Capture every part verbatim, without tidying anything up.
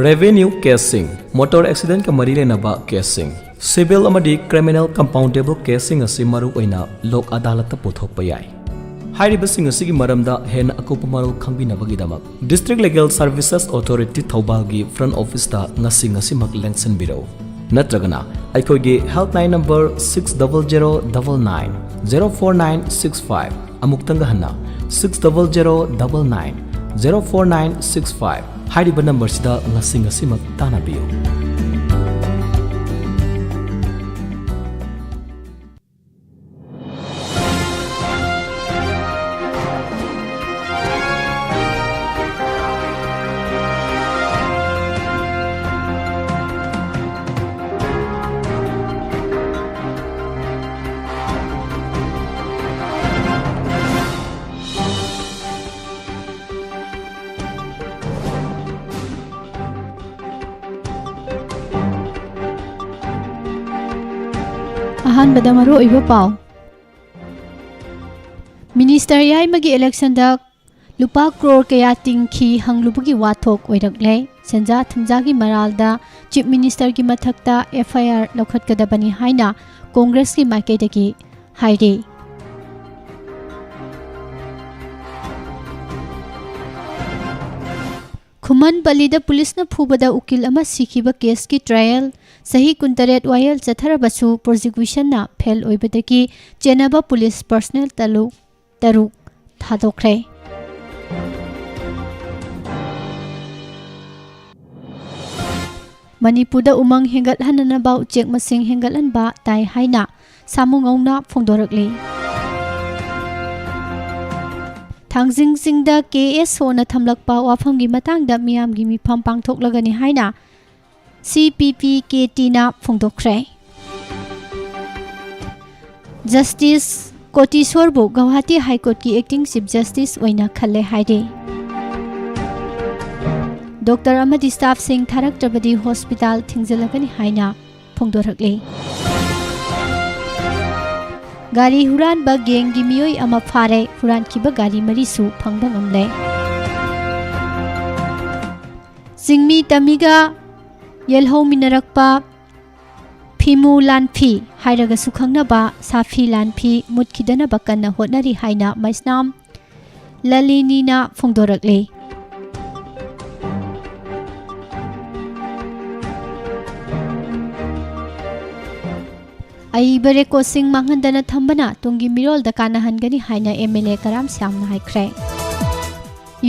Revenue case ꯁꯤꯡ, motor accident ꯀ ꯃꯔꯤ ꯂꯩꯅꯕ case ꯁꯤꯡ, civil ꯑꯃꯗꯤ criminal compoundable case ꯁꯤꯡ ꯑꯁꯤ ꯃꯔꯨꯑꯣꯏꯅ ꯂꯣꯛ ꯑꯗꯥꯂꯠꯇ ꯄꯨꯊꯣꯛꯄ ꯌꯥꯏ꯫ ꯍꯥꯏꯔꯤꯕꯁꯤꯡ ꯑꯁꯤꯒꯤ ꯃꯔꯝꯗ ꯍꯦꯟꯅ ꯑꯀꯨꯞꯄ ꯃꯔꯣꯜ ꯈꯪꯕꯤꯅꯕꯒꯤꯗꯃꯛ District Legal Services Authority ꯊꯧꯕꯥꯜꯒꯤ front office ꯇ ꯉꯁꯤ ꯉꯁꯤꯃꯛ ꯂꯦꯡꯁꯤꯟꯕꯤꯔꯛꯎ, ꯅꯠꯇ꯭ꯔꯒꯅ ꯑꯩꯈꯣꯏꯒꯤ helpline number six double zero double nine zero four nine six five, ꯑꯃꯨꯛꯇꯪꯒ ꯍꯟꯅ, six double zero double nine zero four nine six five ꯍꯥꯏꯔꯤꯕ number ꯁꯤꯗ ꯉꯁꯤ ꯉꯁꯤꯃꯛ ꯇꯥꯟꯅꯕꯤꯌꯨ꯫ ꯑꯍꯥꯟꯕꯗ ꯃꯔꯨꯑꯣꯏꯕ ꯄꯥꯎ꯫ Minister ꯌꯥꯏꯃꯒꯤ election ꯗ ꯂꯨꯄꯥ ꯀ꯭ꯔꯣꯔ ꯀꯌꯥ ꯇꯤꯡꯈꯤ ꯍꯪꯂꯨꯕꯒꯤ ꯋꯥꯊꯣꯛ ꯑꯣꯏꯔꯛꯂꯦ꯫ ꯁꯦꯟꯖꯥ ꯊꯨꯝꯖꯥꯒꯤ ꯃꯔꯥꯜꯗ Chief Minister ꯒꯤ ꯃꯊꯛꯇ F I R ꯂꯧꯈꯠꯀꯗꯕꯅꯤ ꯍꯥꯏꯅ Congress ꯀꯤ ꯃꯥꯏꯀꯩꯗꯒꯤ ꯍꯥꯏꯔꯤ꯫ ꯈꯨꯃꯟ ꯄꯜꯂꯤꯗ ꯄꯨꯂꯤꯁꯅ ꯐꯨꯕꯗ ꯎꯀꯤꯜ ꯑꯃ ꯁꯤꯈꯤꯕ case ꯀꯤ trial ꯆꯍꯤ ꯀꯨꯟꯇꯔꯦꯠ ꯋꯥꯌꯦꯜ ꯆꯠꯊꯔꯕꯁꯨ prosecution ꯅ fail ꯑꯣꯏꯕꯗꯒꯤ ꯆꯦꯟꯅꯕ ꯄꯨꯂꯤꯁ personnel ꯇꯔꯨꯛ, ꯇꯔꯨꯛ ꯊꯥꯗꯣꯛꯈ꯭ꯔꯦ꯫ ꯃꯅꯤꯄꯨꯔꯗ ꯎꯃꯪ ꯍꯦꯟꯒꯠꯍꯟꯅꯅꯕ ꯎꯆꯦꯛ ꯃꯁꯤꯡ ꯍꯦꯟꯒꯠꯍꯟꯕ ꯇꯥꯏ ꯍꯥꯏꯅ ꯁꯥꯃꯨ ꯉꯧꯅ ꯐꯣꯡꯗꯣꯔꯛꯂꯤ꯫ ꯊꯥꯡꯖꯤꯡ ꯆꯤꯡꯗ K S O ꯅ ꯊꯝꯂꯛꯄ ꯋꯥꯐꯝꯒꯤ ꯃꯇꯥꯡꯗ ꯃꯤꯌꯥꯝꯒꯤ ꯃꯤꯐꯝ ꯄꯥꯡꯊꯣꯛꯂꯒꯅꯤ ꯍꯥꯏꯅ C P P K T ꯅ ꯐꯣꯡꯗꯣꯛꯈ꯭ꯔꯦ꯫ Justice ꯀꯣꯇꯤꯁꯣꯔꯕꯨ ꯒꯧꯍꯥꯇꯤ High Court ꯀꯤ Acting Chief Justice ꯑꯣꯏꯅ ꯈꯜꯂꯦ ꯍꯥꯏꯔꯤ꯫ Doctor ꯑꯃꯗꯤ staff ꯁꯤꯡ ꯊꯥꯔꯛꯇ꯭ꯔꯕꯗꯤ hospital ꯊꯤꯡꯖꯤꯜꯂꯒꯅꯤ ꯍꯥꯏꯅ ꯐꯣꯡꯗꯣꯔꯛꯂꯤ꯫ ꯒꯥꯔꯤ ꯍꯨꯔꯥꯟꯕ gang ꯒꯤ ꯃꯤꯑꯣꯏ ꯑꯃ ꯐꯥꯔꯦ, ꯍꯨꯔꯥꯟꯈꯤꯕ ꯒꯥꯔꯤ ꯃꯔꯤꯁꯨ ꯐꯪꯕ ꯉꯝꯂꯦ꯫ ꯆꯤꯡꯃꯤ ꯇꯃꯤꯒ ꯌꯦꯜꯍꯧꯃꯤꯟꯅꯔꯛꯄ ꯐꯤꯃꯨ ꯂꯥꯟꯐꯤ ꯍꯥꯏꯔꯒꯁꯨ ꯈꯪꯅꯕ ꯁꯥꯐꯤ ꯂꯥꯟꯐꯤ ꯃꯨꯠꯈꯤꯗꯅꯕ ꯀꯟꯅ ꯍꯣꯠꯅꯔꯤ ꯍꯥꯏꯅ ꯃꯩꯁꯅꯥꯝ ꯂꯂꯤꯅꯤꯅ ꯐꯣꯡꯗꯣꯔꯛꯂꯤ꯫ ꯑꯏꯕ ꯔꯦꯀꯣꯔꯗꯁꯤꯡ ꯃꯥꯡꯍꯟꯗꯅ ꯊꯝꯕꯅ ꯇꯨꯡꯒꯤ ꯃꯤꯔꯣꯜꯗ ꯀꯥꯟꯅꯍꯟꯒꯅꯤ ꯍꯥꯏꯅ ꯑꯦꯝ ꯑꯦꯜ ꯑꯦ ꯀꯔꯥꯝ ꯁ꯭ꯌꯥꯝꯅ ꯍꯥꯏꯈ꯭ꯔꯦ꯫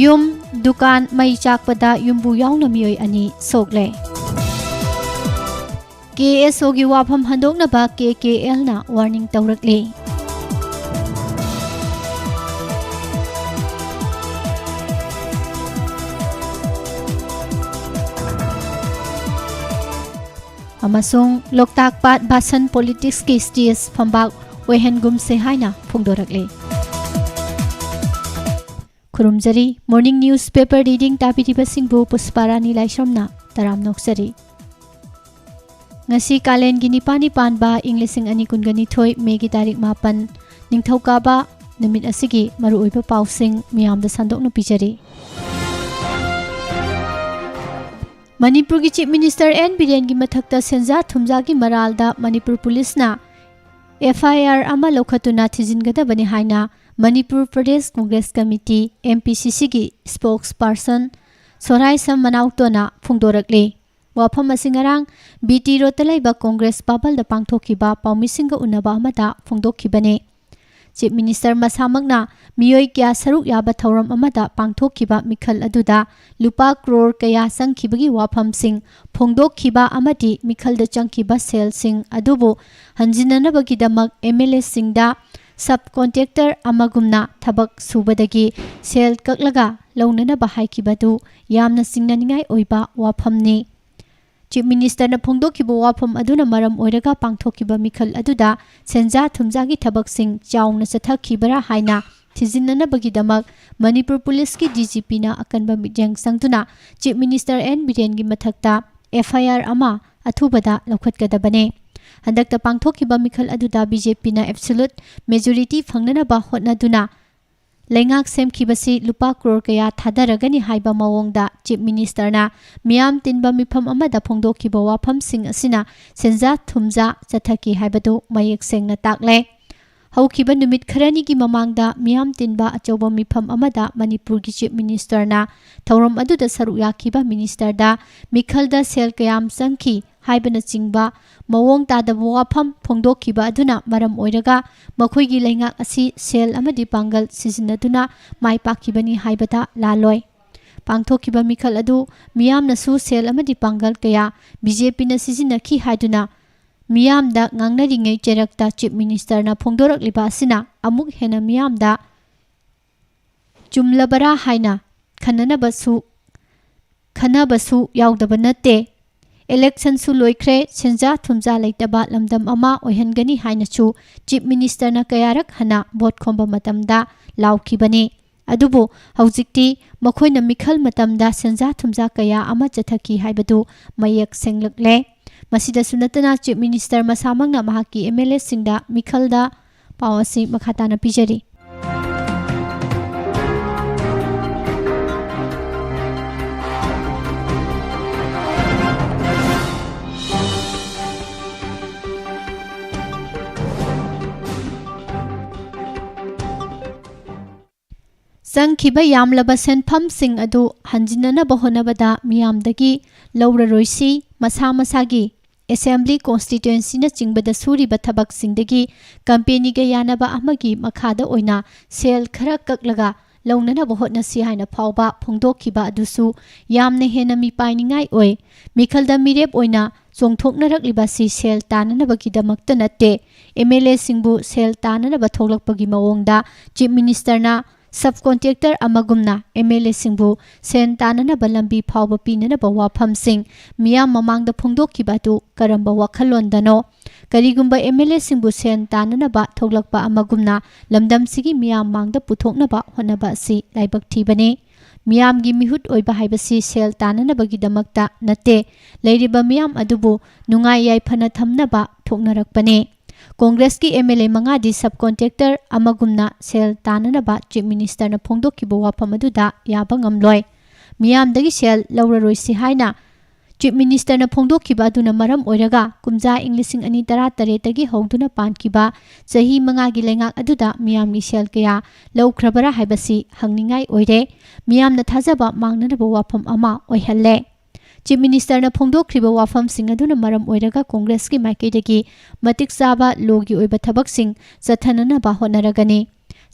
ꯌꯨꯝ, ꯗꯨꯀꯥꯟ ꯃꯩ ꯆꯥꯛꯄꯗ ꯌꯨꯝꯕꯨ ꯌꯥꯎꯅ ꯃꯤꯑꯣꯏ ꯑꯅꯤ ꯁꯣꯛꯂꯦ꯫ ꯀꯦ ꯑꯦꯁ ꯑꯣꯒꯤ ꯋꯥꯐꯝ ꯍꯟꯗꯣꯛꯅꯕ ꯀꯦ ꯀꯦ ꯑꯦꯜꯅ ꯋꯥꯔꯅꯤꯡ ꯇꯧꯔꯛꯂꯤ꯫ ꯑꯃꯁꯨꯡ ꯂꯣꯛꯇꯥꯛ ꯄꯥꯠ ꯚꯥꯁꯟ ꯄꯣꯂꯤꯇꯤꯛꯁꯀꯤ ꯁ꯭ꯇꯦꯖ ꯐꯝꯕꯥꯛ ꯑꯣꯏꯍꯟꯒꯨꯝꯁꯦ ꯍꯥꯏꯅ ꯐꯣꯡꯗꯣꯔꯛꯂꯤ꯫ ꯈꯨꯔꯨꯝꯖꯔꯤ꯫ Morning News Paper Reading ꯇꯥꯕꯤꯔꯤꯕꯁꯤꯡꯕꯨ ꯄꯨꯁꯄꯥꯔꯥꯅꯤ ꯂꯥꯏꯁ꯭ꯔꯝꯅ ꯇꯔꯥꯝꯅ ꯑꯣꯛꯆꯔꯤ꯫ ꯉꯁꯤ ꯀꯥꯂꯦꯟꯒꯤ ꯅꯤꯄꯥꯜꯅꯤ ꯄꯥꯟꯕ ꯏꯪ ꯂꯤꯁꯤꯡ ꯑꯅꯤ ꯀꯨꯟꯒ ꯅꯤꯊꯣꯏ ꯃꯦꯒꯤ ꯇꯥꯔꯤꯛ ꯃꯥꯄꯟ, ꯅꯤꯡꯊꯧꯀꯥꯕ ꯅꯨꯃꯤꯠ ꯑꯁꯤꯒꯤ ꯃꯔꯨꯑꯣꯏꯕ ꯄꯥꯎꯁꯤꯡ ꯃꯤꯌꯥꯝꯗ ꯁꯟꯗꯣꯛꯅ ꯄꯤꯖꯔꯤ꯫ ꯃꯅꯤꯄꯨꯔꯒꯤ Chief Minister ꯑꯦꯟ ꯕꯤꯔꯦꯟꯒꯤ ꯃꯊꯛꯇ ꯁꯦꯟꯖꯥ ꯊꯨꯝꯖꯥꯒꯤ ꯃꯔꯥꯜꯗ ꯃꯅꯤꯄꯨꯔ ꯄꯨꯂꯤꯁꯅ ꯑꯦꯐ ꯑꯥꯏ ꯑꯥꯔ ꯑꯃ ꯂꯧꯈꯠꯇꯨꯅ ꯊꯤꯖꯤꯟꯒꯗꯕꯅꯤ ꯍꯥꯏꯅ Manipur Pradesh Congress committee, M P C ꯁꯤꯒꯤ spokesperson ꯁꯣꯔꯥꯏꯁꯝ ꯃꯅꯥꯎꯇꯣꯅ ꯐꯣꯡꯗꯣꯔꯛꯂꯤ꯫ ꯋꯥꯐꯝ ꯑꯁꯤ ꯉꯔꯥꯡ ꯕꯤ ꯇꯤ ꯔꯣꯗꯇ ꯂꯩꯕ ꯀꯣꯡꯒ꯭ꯔꯦꯁ ꯚꯕꯟꯗ ꯄꯥꯡꯊꯣꯛꯈꯤꯕ ꯄꯥꯎꯃꯤꯁꯤꯡꯒ ꯎꯅꯕ ꯑꯃꯗ ꯐꯣꯡꯗꯣꯛꯈꯤꯕꯅꯤ꯫ Chief Minister ꯃꯁꯥꯃꯛꯅ ꯃꯤꯑꯣꯏ ꯀꯌꯥ ꯁꯔꯨꯛ ꯌꯥꯕ ꯊꯧꯔꯝ ꯑꯃꯗ ꯄꯥꯡꯊꯣꯛꯈꯤꯕ ꯃꯤꯈꯜ ꯑꯗꯨꯗ ꯂꯨꯄꯥ ꯀ꯭ꯔꯣꯔ ꯀꯌꯥ ꯆꯪꯈꯤꯕꯒꯤ ꯋꯥꯐꯝꯁꯤꯡ ꯐꯣꯡꯗꯣꯛꯈꯤꯕ ꯑꯃꯗꯤ ꯃꯤꯈꯜꯗ ꯆꯪꯈꯤꯕ ꯁꯦꯜꯁꯤꯡ ꯑꯗꯨꯕꯨ ꯍꯟꯖꯤꯟꯅꯅꯕꯒꯤꯗꯃꯛ ꯑꯦꯝ ꯑꯦꯜ ꯑꯦꯁꯤꯡꯗ subcontractor ꯑꯃꯒꯨꯝꯅ ꯊꯕꯛ ꯁꯨꯕꯗꯒꯤ ꯁꯦꯜ ꯀꯛꯂꯒ ꯂꯧꯅꯅꯕ ꯍꯥꯏꯈꯤꯕꯗꯨ ꯌꯥꯝꯅ ꯆꯤꯡꯅꯅꯤꯡꯉꯥꯏ ꯑꯣꯏꯕ ꯋꯥꯐꯝꯅꯤ꯫ Chief Ministerꯅ ꯐꯣꯡꯗꯣꯛꯈꯤꯕ ꯋꯥꯐꯝ ꯑꯗꯨꯅ ꯃꯔꯝ ꯑꯣꯏꯔꯒ ꯄꯥꯡꯊꯣꯛꯈꯤꯕ ꯃꯤꯈꯜ ꯑꯗꯨꯗ ꯁꯦꯟꯖꯥ ꯊꯨꯝꯖꯥꯒꯤ ꯊꯕꯛꯁꯤꯡ ꯆꯥꯎꯅ ꯆꯠꯊꯈꯤꯕ꯭ꯔꯥ ꯍꯥꯏꯅ ꯊꯤꯖꯤꯟꯅꯅꯕꯒꯤꯗꯃꯛ ꯃꯅꯤꯄꯨꯔ ꯄꯨꯂꯤꯁꯀꯤ ꯗꯤ ꯖꯤ ꯄꯤꯅ ꯑꯀꯟꯕ ꯃꯤꯠꯌꯦꯡ ꯆꯪꯗꯨꯅ Chief Minister ꯑꯦꯟ ꯕꯤꯔꯦꯟꯒꯤ ꯃꯊꯛꯇ ꯑꯦꯐ ꯑꯥꯏ ꯑꯥꯔ ꯑꯃ ꯑꯊꯨꯕꯗ ꯂꯧꯈꯠꯀꯗꯕꯅꯤ꯫ ꯍꯟꯗꯛꯇ ꯄꯥꯡꯊꯣꯛꯈꯤꯕ ꯃꯤꯈꯜ ꯑꯗꯨꯗ ꯕꯤ ꯖꯦ ꯄꯤꯅ absolute majority ꯐꯪꯅꯅꯕ ꯍꯣꯠꯅꯗꯨꯅ ꯂꯩꯉꯥꯛ ꯁꯦꯝꯈꯤꯕꯁꯤ ꯂꯨꯄꯥ ꯀ꯭ꯔꯣꯔ ꯀꯌꯥ ꯊꯥꯗꯔꯒꯅꯤ ꯍꯥꯏꯕ ꯃꯑꯣꯡꯗ Chief Minister ꯅ ꯃꯤꯌꯥꯝ ꯇꯤꯟꯕ ꯃꯤꯐꯝ ꯑꯃꯗ ꯐꯣꯡꯗꯣꯛꯈꯤꯕ ꯋꯥꯐꯝꯁꯤꯡ ꯑꯁꯤꯅ ꯁꯦꯟꯖꯥ ꯊꯨꯝꯖꯥ ꯆꯠꯊꯈꯤ ꯍꯥꯏꯕꯗꯨ ꯃꯌꯦꯛ ꯁꯦꯡꯅ ꯇꯥꯛꯂꯦ꯫ ꯍꯧꯈꯤꯕ ꯅꯨꯃꯤꯠ ꯈꯔꯅꯤꯒꯤ ꯃꯃꯥꯡꯗ ꯃꯤꯌꯥꯝ ꯇꯤꯟꯕ ꯑꯆꯧꯕ ꯃꯤꯐꯝ ꯑꯃꯗ ꯃꯅꯤꯄꯨꯔꯒꯤ Chief Minister ꯅ ꯊꯧꯔꯝ ꯑꯗꯨꯗ ꯁꯔꯨꯛ ꯌꯥꯈꯤꯕ minister ꯗ ꯃꯤꯈꯜꯗ ꯁꯦꯜ ꯀꯌꯥꯝ ꯆꯪꯈꯤ ꯍꯥꯏꯕꯅꯆꯤꯡꯕ ꯃꯑꯣꯡ ꯇꯥꯗꯕ ꯋꯥꯐꯝ ꯐꯣꯡꯗꯣꯛꯈꯤꯕ ꯑꯗꯨꯅ ꯃꯔꯝ ꯑꯣꯏꯔꯒ ꯃꯈꯣꯏꯒꯤ ꯂꯩꯉꯥꯛ ꯑꯁꯤ ꯁꯦꯜ ꯑꯃꯗꯤ ꯄꯥꯡꯒꯜ ꯁꯤꯖꯤꯟꯅꯗꯨꯅ ꯃꯥꯏ ꯄꯥꯛꯈꯤꯕꯅꯤ ꯍꯥꯏꯕꯗ ꯂꯥꯜꯂꯣꯏ꯫ ꯄꯥꯡꯊꯣꯛꯈꯤꯕ ꯃꯤꯈꯜ ꯑꯗꯨ ꯃꯤꯌꯥꯝꯅꯁꯨ ꯁꯦꯜ ꯑꯃꯗꯤ ꯄꯥꯡꯒꯜ ꯀꯌꯥ BJP ꯅ ꯁꯤꯖꯤꯟꯅꯈꯤ ꯍꯥꯏꯗꯨꯅ ꯃꯤꯌꯥꯝꯗ ꯉꯥꯡꯅꯔꯤꯉꯩ ꯆꯩꯔꯛꯇ Chief Minister ꯅ ꯐꯣꯡꯗꯣꯔꯛꯂꯤꯕ ꯑꯁꯤꯅ ꯑꯃꯨꯛ ꯍꯦꯟꯅ ꯃꯤꯌꯥꯝꯗ ꯆꯨꯝꯂꯕꯔꯥ ꯍꯥꯏꯅ ꯈꯟꯅꯅꯕꯁꯨ, ꯈꯟꯅꯕꯁꯨ ꯌꯥꯎꯗꯕ ꯅꯠꯇꯦ꯫ Election ꯁꯨ ꯂꯣꯏꯈ꯭ꯔꯦ, ꯁꯦꯟꯖꯥ ꯊꯨꯝꯖꯥ ꯂꯩꯇꯕ ꯂꯝꯗꯝ ꯑꯃ ꯑꯣꯏꯍꯟꯒꯅꯤ ꯍꯥꯏꯅꯁꯨ Chief Minister ꯅ ꯀꯌꯥꯔꯛ ꯍꯟꯅ vote ꯈꯣꯝꯕ ꯃꯇꯝꯗ ꯂꯥꯎꯈꯤꯕꯅꯤ꯫ ꯑꯗꯨꯕꯨ ꯍꯧꯖꯤꯛꯇꯤ ꯃꯈꯣꯏꯅ ꯃꯤꯈꯜ ꯃꯇꯝꯗ ꯁꯦꯟꯖꯥ ꯊꯨꯝꯖꯥ ꯀꯌꯥ ꯑꯃ ꯆꯠꯊꯈꯤ ꯍꯥꯏꯕꯗꯨ ꯃꯌꯦꯛ ꯁꯦꯡꯂꯛꯂꯦ꯫ ꯃꯁꯤꯗꯁꯨ ꯅꯠꯇꯅ Chief Minister ꯃꯁꯥꯃꯛꯅ ꯃꯍꯥꯛꯀꯤ MLA ꯁꯤꯡꯗ ꯃꯤꯈꯜꯗ ꯄꯥꯎ ꯑꯁꯤ ꯃꯈꯥ ꯇꯥꯅ ꯄꯤꯖꯔꯤ꯫ ꯆꯪꯈꯤꯕ ꯌꯥꯝꯂꯕ ꯁꯦꯟꯐꯝꯁꯤꯡ ꯑꯗꯨ ꯍꯟꯖꯤꯟꯅꯅꯕ ꯍꯣꯠꯅꯕꯗ ꯃꯤꯌꯥꯝꯗꯒꯤ ꯂꯧꯔꯔꯣꯏꯁꯤ, ꯃꯁꯥ ꯃꯁꯥꯒꯤ Assembly, Constituency ꯅꯆꯤꯡꯕꯗ ꯁꯨꯔꯤꯕ ꯊꯕꯛꯁꯤꯡꯗꯒꯤ company ꯒ ꯌꯥꯅꯕ ꯑꯃꯒꯤ ꯃꯈꯥꯗ ꯑꯣꯏꯅ ꯁꯦꯜ ꯈꯔ ꯀꯛꯂꯒ ꯂꯧꯅꯅꯕ ꯍꯣꯠꯅꯁꯤ ꯍꯥꯏꯅ ꯐꯥꯎꯕ ꯐꯣꯡꯗꯣꯛꯈꯤꯕ ꯑꯗꯨꯁꯨ ꯌꯥꯝꯅ ꯍꯦꯟꯅ ꯃꯤꯄꯥꯏꯅꯤꯡꯉꯥꯏ ꯑꯣꯏ꯫ ꯃꯤꯈꯜꯗ ꯃꯤꯔꯦꯞ ꯑꯣꯏꯅ ꯆꯣꯡꯊꯣꯛꯅꯔꯛꯂꯤꯕ ꯑꯁꯤ ꯁꯦꯜ ꯇꯥꯅꯅꯕꯒꯤꯗꯃꯛꯇ ꯅꯠꯇꯦ꯫ MLA ꯁꯤꯡꯕꯨ ꯁꯦꯜ ꯇꯥꯅꯅꯕ ꯊꯣꯛꯂꯛꯄꯒꯤ ꯃꯑꯣꯡꯗ Chief Minister ꯅ subcontractor ꯑꯃꯒꯨꯝꯅ MLA ꯁꯤꯡꯕꯨ ꯁꯦꯟ ꯇꯥꯅꯅꯕ ꯂꯝꯕꯤ ꯐꯥꯎꯕ ꯄꯤꯅꯅꯕ ꯋꯥꯐꯝꯁꯤꯡ ꯃꯤꯌꯥꯝ ꯃꯃꯥꯡꯗ ꯐꯣꯡꯗꯣꯛꯈꯤꯕ ꯑꯗꯨ ꯀꯔꯝꯕ ꯋꯥꯈꯜꯂꯣꯟꯗꯅꯣ? ꯀꯔꯤꯒꯨꯝꯕ MLA ꯁꯤꯡꯕꯨ ꯁꯦꯟ ꯇꯥꯅꯅꯕ ꯊꯣꯛꯂꯛꯄ ꯑꯃꯒꯨꯝꯅ ꯂꯝꯗꯝꯁꯤꯒꯤ ꯃꯤꯌꯥꯝ ꯃꯥꯡꯗ ꯄꯨꯊꯣꯛꯅꯕ ꯍꯣꯠꯅꯕ ꯑꯁꯤ ꯂꯥꯏꯕꯛ ꯊꯤꯕꯅꯤ꯫ ꯃꯤꯌꯥꯝꯒꯤ ꯃꯤꯍꯨꯠ ꯑꯣꯏꯕ ꯍꯥꯏꯕꯁꯤ ꯁꯦꯜ ꯇꯥꯅꯅꯕꯒꯤꯗꯃꯛꯇ ꯅꯠꯇꯦ, ꯂꯩꯔꯤꯕ ꯃꯤꯌꯥꯝ ꯑꯗꯨꯕꯨ ꯅꯨꯡꯉꯥꯏ ꯌꯥꯏꯐꯅ ꯊꯝꯅꯕ ꯊꯣꯛꯅꯔꯛꯄꯅꯤ꯫ ꯀꯣꯡꯒ꯭ꯔꯦꯁꯀꯤ ꯑꯦꯝ ꯑꯦꯜ ꯑꯦ ꯃꯉꯥꯗꯤ ꯁꯕ ꯀꯣꯟꯇ꯭ꯔꯦꯛꯇꯔ ꯑꯃꯒꯨꯝꯅ ꯁꯦꯜ ꯇꯥꯅꯅꯕ ꯆꯤꯐ ꯃꯤꯅꯤꯁꯇꯔꯅ ꯐꯣꯡꯗꯣꯛꯈꯤꯕ ꯋꯥꯐꯝ ꯑꯗꯨꯗ ꯌꯥꯕ ꯉꯝꯂꯣꯏ꯫ ꯃꯤꯌꯥꯝꯗꯒꯤ ꯁꯦꯜ ꯂꯧꯔꯔꯣꯏꯁꯤ ꯍꯥꯏꯅ ꯆꯤꯐ ꯃꯤꯅꯤꯁꯇꯔꯅ ꯐꯣꯡꯗꯣꯛꯈꯤꯕ ꯑꯗꯨꯅ ꯃꯔꯝ ꯑꯣꯏꯔꯒ ꯀꯨꯝꯖꯥ ꯏꯪ ꯂꯤꯁꯤꯡ ꯑꯅꯤ ꯇꯔꯥꯇꯔꯦꯠꯇꯒꯤ ꯍꯧꯗꯨꯅ ꯄꯥꯟꯈꯤꯕ ꯆꯍꯤ ꯃꯉꯥꯒꯤ ꯂꯩꯉꯥꯛ ꯑꯗꯨꯗ ꯃꯤꯌꯥꯝꯒꯤ ꯁꯦꯜ ꯀꯌꯥ ꯂꯧꯈ꯭ꯔꯕꯔꯥ ꯍꯥꯏꯕꯁꯤ ꯍꯪꯅꯤꯡꯉꯥꯏ ꯑꯣꯏꯔꯦ꯫ ꯃꯤꯌꯥꯝꯅ ꯊꯥꯖꯕ ꯃꯥꯡꯅꯅꯕ ꯋꯥꯐꯝ ꯑꯃ ꯑꯣꯏꯍꯜꯂꯦ꯫ ꯆꯤꯐ ꯃꯤꯅꯤꯁꯇꯔꯅ ꯐꯣꯡꯗꯣꯛꯈ꯭ꯔꯤꯕ ꯋꯥꯐꯝꯁꯤꯡ ꯑꯗꯨꯅ ꯃꯔꯝ ꯑꯣꯏꯔꯒ ꯀꯣꯡꯒ꯭ꯔꯦꯁꯀꯤ ꯃꯥꯏꯀꯩꯗꯒꯤ ꯃꯇꯤꯛ ꯆꯥꯕ ꯂꯣꯒꯤ ꯑꯣꯏꯕ ꯊꯕꯛꯁꯤꯡ ꯆꯠꯊꯅꯅꯕ ꯍꯣꯠꯅꯔꯒꯅꯤ꯫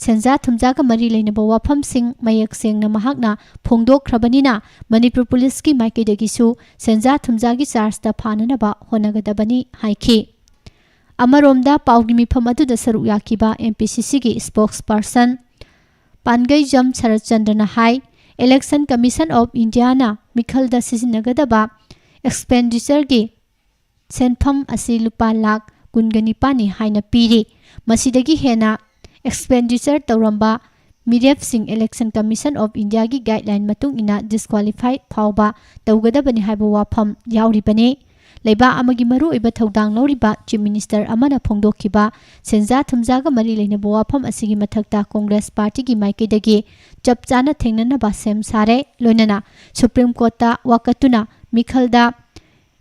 ꯁꯦꯟꯖꯥ ꯊꯨꯝꯖꯥꯒ ꯃꯔꯤ ꯂꯩꯅꯕ ꯋꯥꯐꯝꯁꯤꯡ ꯃꯌꯦꯛ ꯁꯦꯡꯅ ꯃꯍꯥꯛꯅ ꯐꯣꯡꯗꯣꯛꯈ꯭ꯔꯕꯅꯤꯅ ꯃꯅꯤꯄꯨꯔ ꯄꯨꯂꯤꯁꯀꯤ ꯃꯥꯏꯀꯩꯗꯒꯤꯁꯨ ꯁꯦꯟꯖꯥ ꯊꯨꯝꯖꯥꯒꯤ ꯆꯥꯔꯖꯇ ꯐꯥꯅꯅꯕ ꯍꯣꯠꯅꯒꯗꯕꯅꯤ ꯍꯥꯏꯈꯤ꯫ ꯑꯃꯔꯣꯝꯗ ꯄꯥꯎꯒꯤ ꯃꯤꯐꯝ ꯑꯗꯨꯗ ꯁꯔꯨꯛ ꯌꯥꯈꯤꯕ ꯑꯦꯝ ꯄꯤ ꯁꯤ ꯁꯤꯒꯤ ꯁ꯭ꯄꯣꯛꯁ ꯄꯔꯁꯟ ꯄꯥꯟꯒꯩꯖꯝ ꯁꯔꯠꯆꯟꯗ꯭ꯔꯅ ꯍꯥꯏ, ꯏꯂꯦꯛꯁꯟ ꯀꯃꯤꯁꯟ ꯑꯣꯐ ꯏꯟꯗꯤꯌꯥꯅ ꯃꯤꯈꯜꯗ ꯁꯤꯖꯤꯟꯅꯒꯗꯕ ꯑꯦꯛꯁꯄꯦꯟꯗꯤꯆꯔꯒꯤ ꯁꯦꯟꯐꯝ ꯑꯁꯤ ꯂꯨꯄꯥ ꯂꯥꯈ ꯀꯨꯟꯒ ꯅꯤꯄꯥꯟꯅꯤ ꯍꯥꯏꯅ ꯄꯤꯔꯤ꯫ ꯃꯁꯤꯗꯒꯤ ꯍꯦꯟꯅ ꯑꯦꯛꯁꯄꯦꯟꯗꯤꯆꯔ ꯇꯧꯔꯝꯕ ꯃꯤꯔꯦꯞꯁꯤꯡ ꯏꯂꯦꯛꯁꯟ ꯀꯃꯤꯁꯟ ꯑꯣꯐ ꯏꯟꯗꯤꯌꯥꯒꯤ ꯒꯥꯏꯗꯂꯥꯏꯟ ꯃꯇꯨꯡ ꯏꯟꯅ ꯗꯤꯁꯀ꯭ꯋꯥꯂꯤꯐꯥꯏ ꯐꯥꯎꯕ ꯇꯧꯒꯗꯕꯅꯤ ꯍꯥꯏꯕ ꯋꯥꯐꯝ ꯌꯥꯎꯔꯤꯕꯅꯤ꯫ ꯂꯩꯕꯥꯛ ꯑꯃꯒꯤ ꯃꯔꯨꯑꯣꯏꯕ ꯊꯧꯗꯥꯡ ꯂꯧꯔꯤꯕ ꯆꯤꯐ ꯃꯤꯅꯤꯁꯇꯔ ꯑꯃꯅ ꯐꯣꯡꯗꯣꯛꯈꯤꯕ ꯁꯦꯟꯖꯥ ꯊꯨꯝꯖꯥꯒ ꯃꯔꯤ ꯂꯩꯅꯕ ꯋꯥꯐꯝ ꯑꯁꯤꯒꯤ ꯃꯊꯛꯇ ꯀꯣꯡꯒ꯭ꯔꯦꯁ ꯄꯥꯔꯇꯤꯒꯤ ꯃꯥꯏꯀꯩꯗꯒꯤ ꯆꯞ ꯆꯥꯅ ꯊꯦꯡꯅꯅꯕ ꯁꯦꯝ ꯁꯥꯔꯦ꯫ ꯂꯣꯏꯅꯅ ꯁꯨꯄ꯭ꯔꯤꯝ ꯀꯣꯔꯠꯇ ꯋꯥꯀꯠꯇꯨꯅ ꯃꯤꯈꯜꯗ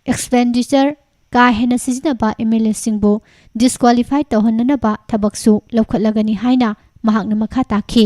ꯑꯦꯛꯁꯄꯦꯟꯗꯤꯆꯔ ꯀꯥ ꯍꯦꯟꯅ ꯁꯤꯖꯤꯟꯅꯕ ꯑꯦꯝ ꯑꯦꯜ ꯑꯦꯁꯤꯡꯕꯨ ꯗꯤꯁꯀ꯭ꯋꯥꯂꯤꯐꯥꯏ ꯇꯧꯍꯟꯅꯅꯕ ꯊꯕꯛꯁꯨ ꯂꯧꯈꯠꯂꯒꯅꯤ ꯍꯥꯏꯅ ꯃꯍꯥꯛꯅ ꯃꯈꯥ ꯇꯥꯈꯤ꯫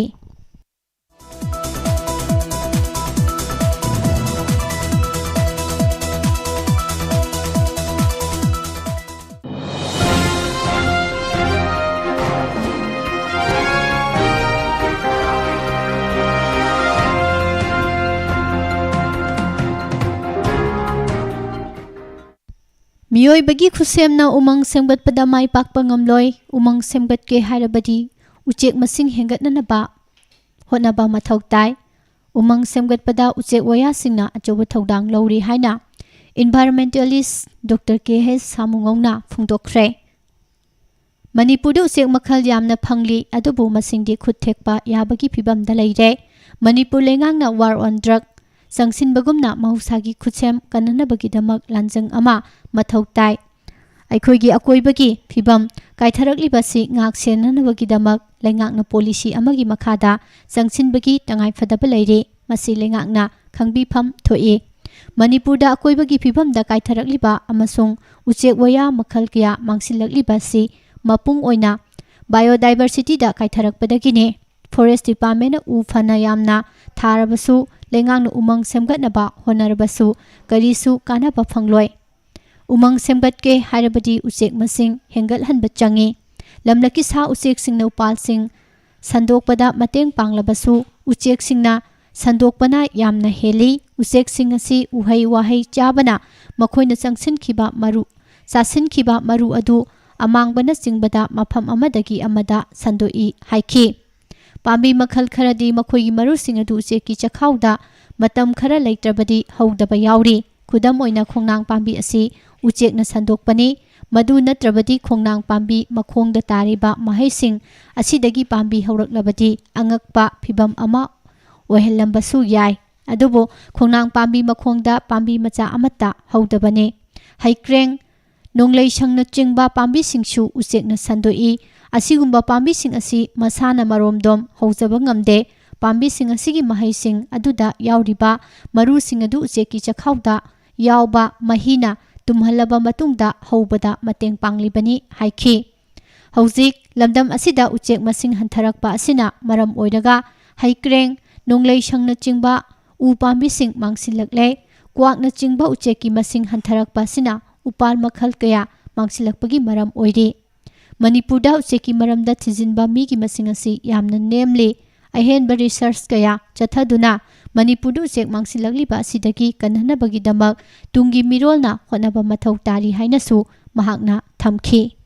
ꯃꯤꯑꯣꯏꯕꯒꯤ ꯈꯨꯠꯁꯦꯝꯅ ꯎꯃꯪ ꯁꯦꯝꯒꯠꯄꯗ ꯃꯥꯏ ꯄꯥꯛꯄ ꯉꯝꯂꯣꯏ꯫ ꯎꯃꯪ ꯁꯦꯝꯒꯠꯀꯦ ꯍꯥꯏꯔꯕꯗꯤ ꯎꯆꯦꯛ ꯃꯁꯤꯡ ꯍꯦꯟꯒꯠꯅꯅꯕ ꯍꯣꯠꯅꯕ ꯃꯊꯧ ꯇꯥꯏ꯫ ꯎꯃꯪ ꯁꯦꯝꯒꯠꯄꯗ ꯎꯆꯦꯛ ꯋꯥꯌꯥꯁꯤꯡꯅ ꯑꯆꯧꯕ ꯊꯧꯗꯥꯡ ꯂꯧꯔꯤ ꯍꯥꯏꯅ ꯏꯟꯚꯥꯏꯔꯣꯟꯃꯦꯟꯇꯦꯂꯤꯁ ꯗꯣꯛꯇꯔ ꯀꯦ ꯑꯦꯁ ꯁꯥꯃꯨꯉꯧꯅ ꯐꯣꯡꯗꯣꯛꯈ꯭ꯔꯦ꯫ ꯃꯅꯤꯄꯨꯔꯗ ꯎꯆꯦꯛ ꯃꯈꯜ ꯌꯥꯝꯅ ꯐꯪꯂꯤ, ꯑꯗꯨꯕꯨ ꯃꯁꯤꯡꯗꯤ ꯈꯨꯠ ꯊꯦꯛꯄ ꯌꯥꯕꯒꯤ ꯐꯤꯕꯝꯗ ꯂꯩꯔꯦ꯫ ꯃꯅꯤꯄꯨꯔ ꯂꯩꯉꯥꯛꯅ War on Drug ꯆꯪꯁꯤꯟꯕꯒꯨꯝꯅ ꯃꯍꯧꯁꯥꯒꯤ ꯈꯨꯠꯁꯦꯝ ꯀꯟꯅꯅꯕꯒꯤꯗꯃꯛ ꯂꯥꯟꯖꯪ ꯑꯃ ꯃꯊꯧ ꯇꯥꯏ꯫ ꯑꯩꯈꯣꯏꯒꯤ ꯑꯀꯣꯏꯕꯒꯤ ꯐꯤꯕꯝ ꯀꯥꯏꯊꯔꯛꯂꯤꯕꯁꯤ ꯉꯥꯛ ꯁꯦꯟꯅꯅꯕꯒꯤꯗꯃꯛ ꯂꯩꯉꯥꯛꯅ ꯄꯣꯂꯤꯁꯤ ꯑꯃꯒꯤ ꯃꯈꯥꯗ ꯆꯪꯁꯤꯟꯕꯒꯤ ꯇꯉꯥꯏꯐꯗꯕ ꯂꯩꯔꯤ꯫ ꯃꯁꯤ ꯂꯩꯉꯥꯛꯅ ꯈꯪꯕꯤꯐꯝ ꯊꯣꯛꯏ꯫ ꯃꯅꯤꯄꯨꯔꯗ ꯑꯀꯣꯏꯕꯒꯤ ꯐꯤꯕꯝꯗ ꯀꯥꯏꯊꯔꯛꯂꯤꯕ ꯑꯃꯁꯨꯡ ꯎꯆꯦꯛ ꯋꯥꯌꯥ ꯃꯈꯜ ꯀꯌꯥ ꯃꯥꯡꯁꯤꯜꯂꯛꯂꯤꯕ ꯑꯁꯤ ꯃꯄꯨꯡ ꯑꯣꯏꯅ biodiversityꯗ ꯀꯥꯏꯊꯔꯛꯄꯗꯒꯤꯅꯤ꯫ Forest Departmentꯅ ꯎ ꯐꯅ ꯌꯥꯝꯅ ꯊꯥꯔꯕꯁꯨ, ꯂꯩꯉꯥꯛꯅ ꯎꯃꯪ ꯁꯦꯝꯒꯠꯅꯕ ꯍꯣꯠꯅꯔꯕꯁꯨ ꯀꯔꯤꯁꯨ ꯀꯥꯟꯅꯕ ꯐꯪꯂꯣꯏ꯫ ꯎꯃꯪ ꯁꯦꯝꯒꯠꯀꯦ ꯍꯥꯏꯔꯕꯗꯤ ꯎꯆꯦꯛ ꯃꯁꯤꯡ ꯍꯦꯟꯒꯠꯍꯟꯕ ꯆꯪꯏ꯫ ꯂꯝꯂꯛꯀꯤ ꯁꯥ ꯎꯆꯦꯛꯁꯤꯡꯅ ꯎꯄꯥꯜꯁꯤꯡ ꯁꯟꯗꯣꯛꯄꯗ ꯃꯇꯦꯡ ꯄꯥꯡꯂꯕꯁꯨ, ꯎꯆꯦꯛꯁꯤꯡꯅ ꯁꯟꯗꯣꯛꯄꯅ ꯌꯥꯝꯅ ꯍꯦꯜꯂꯤ꯫ ꯎꯆꯦꯛꯁꯤꯡ ꯑꯁꯤ ꯎꯍꯩ ꯋꯥꯍꯩ ꯆꯥꯕꯅ ꯃꯈꯣꯏꯅ ꯆꯪꯁꯤꯟꯈꯤꯕ ꯃꯔꯨ, ꯆꯥꯁꯤꯟꯈꯤꯕ ꯃꯔꯨ ꯑꯗꯨ ꯑꯃꯥꯡꯕꯅꯆꯤꯡꯕꯗ ꯃꯐꯝ ꯑꯃꯗꯒꯤ ꯑꯃꯗ ꯁꯟꯗꯣꯛꯏ ꯍꯥꯏꯈꯤ꯫ ꯄꯥꯝꯕꯤ ꯃꯈꯜ ꯈꯔꯗꯤ ꯃꯈꯣꯏꯒꯤ ꯃꯔꯨꯁꯤꯡ ꯑꯗꯨ ꯎꯆꯦꯛꯀꯤ ꯆꯈꯥꯎꯗ ꯃꯇꯝ ꯈꯔ ꯂꯩꯇ꯭ꯔꯕꯗꯤ ꯍꯧꯗꯕ ꯌꯥꯎꯔꯤ꯫ ꯈꯨꯗꯝ ꯑꯣꯏꯅ, ꯈꯣꯡꯅꯥꯡ ꯄꯥꯝꯕꯤ ꯑꯁꯤ ꯎꯆꯦꯛꯅ ꯁꯟꯗꯣꯛꯄꯅꯤ꯫ ꯃꯗꯨ ꯅꯠꯇ꯭ꯔꯕꯗꯤ ꯈꯣꯡꯅꯥꯡ ꯄꯥꯝꯕꯤ ꯃꯈꯣꯡꯗ ꯇꯥꯔꯤꯕ ꯃꯍꯩꯁꯤꯡ ꯑꯁꯤꯗꯒꯤ ꯄꯥꯝꯕꯤ ꯍꯧꯔꯛꯂꯕꯗꯤ ꯑꯉꯛꯄ ꯐꯤꯕꯝ ꯑꯃ ꯑꯣꯏꯍꯜꯂꯝꯕꯁꯨ ꯌꯥꯏ꯫ ꯑꯗꯨꯕꯨ ꯈꯣꯡꯅꯥꯡ ꯄꯥꯝꯕꯤ ꯃꯈꯣꯡꯗ ꯄꯥꯝꯕꯤ ꯃꯆꯥ ꯑꯃꯠꯇ ꯍꯧꯗꯕꯅꯤ꯫ ꯍꯩꯀ꯭ꯔꯦꯡ, ꯅꯣꯡꯂꯩꯁꯪꯅꯆꯤꯡꯕ ꯄꯥꯝꯕꯤꯁꯤꯡꯁꯨ ꯎꯆꯦꯛꯅ ꯁꯟꯗꯣꯛꯏ꯫ ꯑꯁꯤꯒꯨꯝꯕ ꯄꯥꯝꯕꯤꯁꯤꯡ ꯑꯁꯤ ꯃꯁꯥꯅ ꯃꯔꯣꯝꯗꯣꯝ ꯍꯧꯖꯕ ꯉꯝꯗꯦ꯫ ꯄꯥꯝꯕꯤꯁꯤꯡ ꯑꯁꯤꯒꯤ ꯃꯍꯩꯁꯤꯡ ꯑꯗꯨꯗ ꯌꯥꯎꯔꯤꯕ ꯃꯔꯨꯁꯤꯡ ꯑꯗꯨ ꯎꯆꯦꯛꯀꯤ ꯆꯈꯥꯎꯗ ꯌꯥꯎꯕ ꯃꯍꯤꯅ ꯇꯨꯝꯍꯜꯂꯕ ꯃꯇꯨꯡꯗ ꯍꯧꯕꯗ ꯃꯇꯦꯡ ꯄꯥꯡꯂꯤꯕꯅꯤ ꯍꯥꯏꯈꯤ꯫ ꯍꯧꯖꯤꯛ ꯂꯝꯗꯝ ꯑꯁꯤꯗ ꯎꯆꯦꯛ ꯃꯁꯤꯡ ꯍꯟꯊꯔꯛꯄ ꯑꯁꯤꯅ ꯃꯔꯝ ꯑꯣꯏꯔꯒ ꯍꯩꯀ꯭ꯔꯦꯡ, ꯅꯣꯡꯂꯩꯁꯪꯅꯆꯤꯡꯕ ꯎ ꯄꯥꯝꯕꯤꯁꯤꯡ ꯃꯥꯡꯁꯤꯜꯂꯛꯂꯦ꯫ ꯀ꯭ꯋꯥꯛꯅꯆꯤꯡꯕ ꯎꯆꯦꯛꯀꯤ ꯃꯁꯤꯡ ꯍꯟꯊꯔꯛꯄ ꯑꯁꯤꯅ ꯎꯄꯥꯜ ꯃꯈꯜ ꯀꯌꯥ ꯃꯥꯡꯁꯤꯜꯂꯛꯄꯒꯤ ꯃꯔꯝ ꯑꯣꯏꯔꯤ꯫ ꯃꯅꯤꯄꯨꯔꯗ ꯎꯆꯦꯛꯀꯤ ꯃꯔꯝꯗ ꯊꯤꯖꯤꯟꯕ ꯃꯤꯒꯤ ꯃꯁꯤꯡ ꯑꯁꯤ ꯌꯥꯝꯅ ꯅꯦꯝꯂꯤ꯫ ꯑꯍꯦꯟꯕ research ꯀꯌꯥ ꯆꯠꯊꯗꯨꯅ ꯃꯅꯤꯄꯨꯔꯗ ꯎꯆꯦꯛ ꯃꯥꯡꯁꯤꯜꯂꯛꯂꯤꯕ ꯑꯁꯤꯗꯒꯤ ꯀꯟꯅꯅꯕꯒꯤꯗꯃꯛ ꯇꯨꯡꯒꯤ ꯃꯤꯔꯣꯜꯅ ꯍꯣꯠꯅꯕ ꯃꯊꯧ ꯇꯥꯔꯤ ꯍꯥꯏꯅꯁꯨ ꯃꯍꯥꯛꯅ ꯊꯝꯈꯤ꯫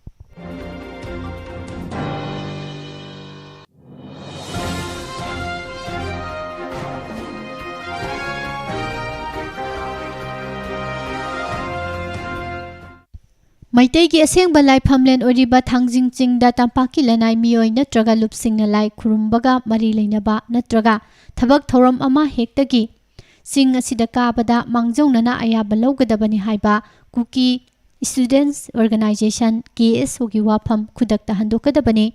ꯃꯩꯇꯩꯒꯤ ꯑꯁꯦꯡꯕ ꯂꯥꯏꯐꯝꯂꯦꯟ ꯑꯣꯏꯔꯤꯕ ꯊꯥꯡꯖꯤꯡ ꯆꯤꯡꯗ ꯇꯝꯄꯥꯛꯀꯤ ꯂꯅꯥꯏ ꯃꯤꯑꯣꯏ ꯅꯠꯇ꯭ꯔꯒ ꯂꯨꯞꯁꯤꯡꯅ ꯂꯥꯏ ꯈꯨꯔꯨꯝꯕꯒ ꯃꯔꯤ ꯂꯩꯅꯕ ꯅꯠꯇ꯭ꯔꯒ ꯊꯕꯛ ꯊꯧꯔꯝ ꯑꯃ ꯍꯦꯛꯇꯒꯤ ꯆꯤꯡ ꯑꯁꯤꯗ ꯀꯥꯕꯗ ꯃꯥꯡꯖꯧꯅꯅ ꯑꯌꯥꯕ ꯂꯧꯒꯗꯕꯅꯤ ꯍꯥꯏꯕ ꯀꯨꯀꯤ Students Organization, K S O ꯒꯤ ꯋꯥꯐꯝ ꯈꯨꯗꯛꯇ ꯍꯟꯗꯣꯛꯀꯗꯕꯅꯤ꯫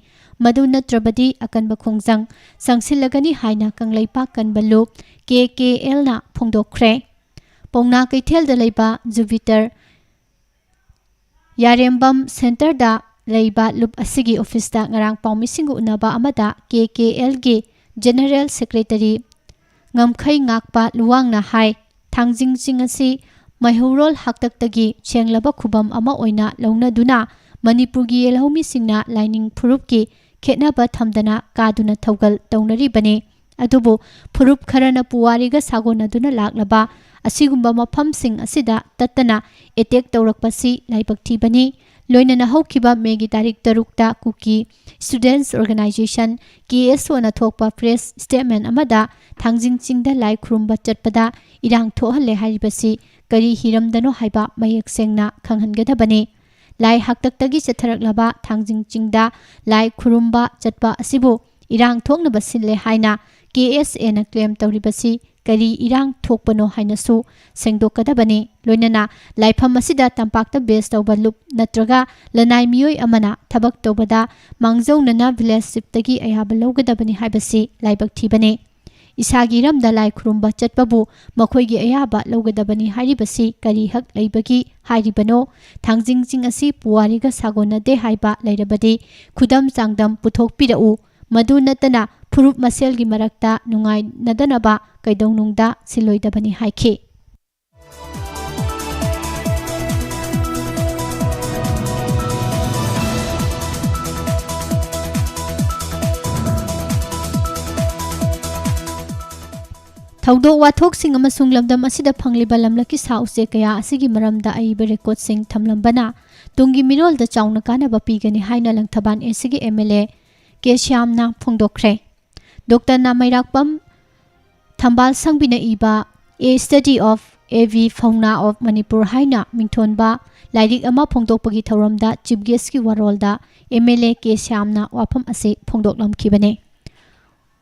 ꯃꯗꯨ ꯅꯠꯇ꯭ꯔꯕꯗꯤ ꯑꯀꯟꯕ ꯈꯣꯡꯖꯪ ꯆꯪꯁꯤꯜꯂꯒꯅꯤ ꯍꯥꯏꯅ ꯀꯪꯂꯩꯄꯥꯛ ꯀꯟꯕ ꯂꯨꯞ, K K L ꯅ ꯐꯣꯡꯗꯣꯛꯈ꯭ꯔꯦ꯫ ꯄꯥꯎꯅꯥ ꯀꯩꯊꯦꯜꯗ ꯂꯩꯕ ꯖꯨꯄꯤꯇꯔ ꯌꯥꯔꯦꯝꯕꯝ ꯁꯦꯟꯇꯔꯗ ꯂꯩꯕ ꯂꯨꯞ ꯑꯁꯤꯒꯤ ꯑꯣꯐꯤꯁꯇ ꯉꯔꯥꯡ ꯄꯥꯎꯃꯤꯁꯤꯡꯒ ꯎꯅꯕ ꯑꯃꯗ K K L ꯒꯤ ꯖꯦꯅꯔꯦꯜ ꯁꯦꯀ꯭ꯔꯦꯇꯔꯤ ꯉꯝꯈꯩ ꯉꯥꯛꯄ ꯂꯨꯋꯥꯡꯅ ꯍꯥꯏ, ꯊꯥꯡꯖꯤꯡ ꯆꯤꯡ ꯑꯁꯤ ꯃꯩꯍꯧꯔꯣꯜ ꯍꯥꯛꯇꯛꯇꯒꯤ ꯁꯦꯡꯂꯕ ꯈꯨꯕꯝ ꯑꯃ ꯑꯣꯏꯅ ꯂꯧꯅꯗꯨꯅ ꯃꯅꯤꯄꯨꯔꯒꯤ ꯌꯦꯜꯍꯧꯃꯤꯁꯤꯡꯅ ꯂꯥꯏꯅꯤꯡ ꯐꯨꯔꯨꯞꯀꯤ ꯈꯦꯠꯅꯕ ꯊꯝꯗꯅ ꯀꯥꯗꯨꯅ ꯊꯧꯒꯜ ꯇꯧꯅꯔꯤꯕꯅꯤ꯫ ꯑꯗꯨꯕꯨ ꯐꯨꯔꯨꯞ ꯈꯔꯅ ꯄꯨꯋꯥꯔꯤꯒ ꯁꯥꯒꯣꯟꯅꯗꯨꯅ ꯂꯥꯛꯂꯕ ꯑꯁꯤꯒꯨꯝꯕ ꯃꯐꯝꯁꯤꯡ ꯑꯁꯤꯗ ꯇꯠꯇꯅ ꯑꯦꯇꯦꯛ ꯇꯧꯔꯛꯄꯁꯤ ꯂꯥꯏꯕꯛ ꯊꯤꯕꯅꯤ꯫ ꯂꯣꯏꯅꯅ ꯍꯧꯈꯤꯕ ꯃꯦꯒꯤ ꯇꯥꯔꯤꯛ ꯇꯔꯨꯛꯇ ꯀꯨꯀꯤ Students Organization, K S O ꯅ ꯊꯣꯛꯄ ꯄ꯭ꯔꯦꯁ ꯁ꯭ꯇꯦꯠꯃꯦꯟ ꯑꯃꯗ ꯊꯥꯡꯖꯤꯡ ꯆꯤꯡꯗ ꯂꯥꯏ ꯈꯨꯔꯨꯝꯕ ꯆꯠꯄꯗ ꯏꯔꯥꯡ ꯊꯣꯛꯍꯜꯂꯦ ꯍꯥꯏꯔꯤꯕꯁꯤ ꯀꯔꯤ ꯍꯤꯔꯝꯗꯅꯣ ꯍꯥꯏꯕ ꯃꯌꯦꯛ ꯁꯦꯡꯅ ꯈꯪꯍꯟꯒꯗꯕꯅꯤ꯫ ꯂꯥꯏ ꯍꯥꯛꯇꯛꯇꯒꯤ ꯆꯠꯊꯔꯛꯂꯕ ꯊꯥꯡꯖꯤꯡ ꯆꯤꯡꯗ ꯂꯥꯏ ꯈꯨꯔꯨꯝꯕ ꯆꯠꯄ ꯑꯁꯤꯕꯨ ꯏꯔꯥꯡ ꯊꯣꯛꯅꯕ ꯁꯤꯜꯂꯦ ꯍꯥꯏꯅ K S A ꯅ ꯀ꯭ꯂꯦꯝ ꯇꯧꯔꯤꯕꯁꯤ ꯀꯔꯤ ꯏꯔꯥꯡ ꯊꯣꯛꯄꯅꯣ ꯍꯥꯏꯅꯁꯨ ꯁꯦꯡꯗꯣꯛꯀꯗꯕꯅꯤ꯫ ꯂꯣꯏꯅꯅ ꯂꯥꯏꯐꯝ ꯑꯁꯤꯗ ꯇꯝꯄꯥꯛꯇ ꯕꯦꯁ ꯇꯧꯕ ꯂꯨꯞ ꯅꯠꯇ꯭ꯔꯒ ꯂꯅꯥꯏ ꯃꯤꯑꯣꯏ ꯑꯃꯅ ꯊꯕꯛ ꯇꯧꯕꯗ ꯃꯥꯡꯖꯧꯅꯅ ꯚꯤꯂꯦꯖ ꯆꯤꯐꯇꯒꯤ ꯑꯌꯥꯕ ꯂꯧꯒꯗꯕꯅꯤ ꯍꯥꯏꯕꯁꯤ ꯂꯥꯏꯕꯛ ꯊꯤꯕꯅꯤ꯫ ꯏꯁꯥꯒꯤ ꯏꯔꯝꯗ ꯂꯥꯏ ꯈꯨꯔꯨꯝꯕ ꯆꯠꯄꯕꯨ ꯃꯈꯣꯏꯒꯤ ꯑꯌꯥꯕ ꯂꯧꯒꯗꯕꯅꯤ ꯍꯥꯏꯔꯤꯕꯁꯤ ꯀꯔꯤ ꯍꯛ ꯂꯩꯕꯒꯤ ꯍꯥꯏꯔꯤꯕꯅꯣ? ꯊꯥꯡꯖꯤꯡ ꯆꯤꯡ ꯑꯁꯤ ꯄꯨꯋꯥꯔꯤꯒ ꯁꯥꯒꯣꯟꯅꯗꯦ ꯍꯥꯏꯕ ꯂꯩꯔꯕꯗꯤ ꯈꯨꯗꯝ ꯆꯥꯡꯗꯝ ꯄꯨꯊꯣꯛꯄꯤꯔꯛꯎ꯫ ꯃꯗꯨ ꯅꯠꯇꯅ ꯐꯨꯔꯨꯞ ꯃꯁꯦꯜꯒꯤ ꯃꯔꯛꯇ ꯅꯨꯡꯉꯥꯏꯅꯗꯅꯕ ꯀꯩꯗꯧꯅꯨꯡꯗ ꯁꯤꯜꯂꯣꯏꯗꯕꯅꯤ ꯍꯥꯏꯈꯤ꯫ ꯊꯧꯗꯣꯛ ꯋꯥꯊꯣꯛꯁꯤꯡ ꯑꯃꯁꯨꯡ ꯂꯝꯗꯝ ꯑꯁꯤꯗ ꯐꯪꯂꯤꯕ ꯂꯝꯂꯛꯀꯤ ꯁꯥ ꯎꯆꯦꯛ ꯀꯌꯥ ꯑꯁꯤꯒꯤ ꯃꯔꯝꯗ ꯑꯏꯕ ꯔꯦꯀꯣꯔꯗꯁꯤꯡ ꯊꯝꯂꯝꯕꯅ ꯇꯨꯡꯒꯤ ꯃꯤꯔꯣꯜꯗ ꯆꯥꯎꯅ ꯀꯥꯟꯅꯕ ꯄꯤꯒꯅꯤ ꯍꯥꯏꯅ ꯂꯪꯊꯕꯥꯜ A C ꯒꯤ M L A ꯀꯦ ꯁ꯭ꯌꯥꯝꯅ ꯐꯣꯡꯗꯣꯛꯈ꯭ꯔꯦ꯫ ꯗꯣꯛꯇꯔ ꯅꯥꯃꯩꯔꯥꯛꯄꯝ ꯊꯝꯕꯥꯜ ꯁꯪꯕꯤꯅ ꯏꯕ A Study of A V Fauna of Manipur ꯍꯥꯏꯅ ꯃꯤꯡꯊꯣꯟꯕ ꯂꯥꯏꯔꯤꯛ ꯑꯃ ꯐꯣꯡꯗꯣꯛꯄꯒꯤ ꯊꯧꯔꯝꯗ chief ꯒꯦꯁꯀꯤ ꯋꯥꯔꯣꯜꯗ M L A K ꯁ꯭ꯌꯥꯝꯅ ꯋꯥꯐꯝ ꯑꯁꯤ ꯐꯣꯡꯗꯣꯛꯂꯝꯈꯤꯕꯅꯤ꯫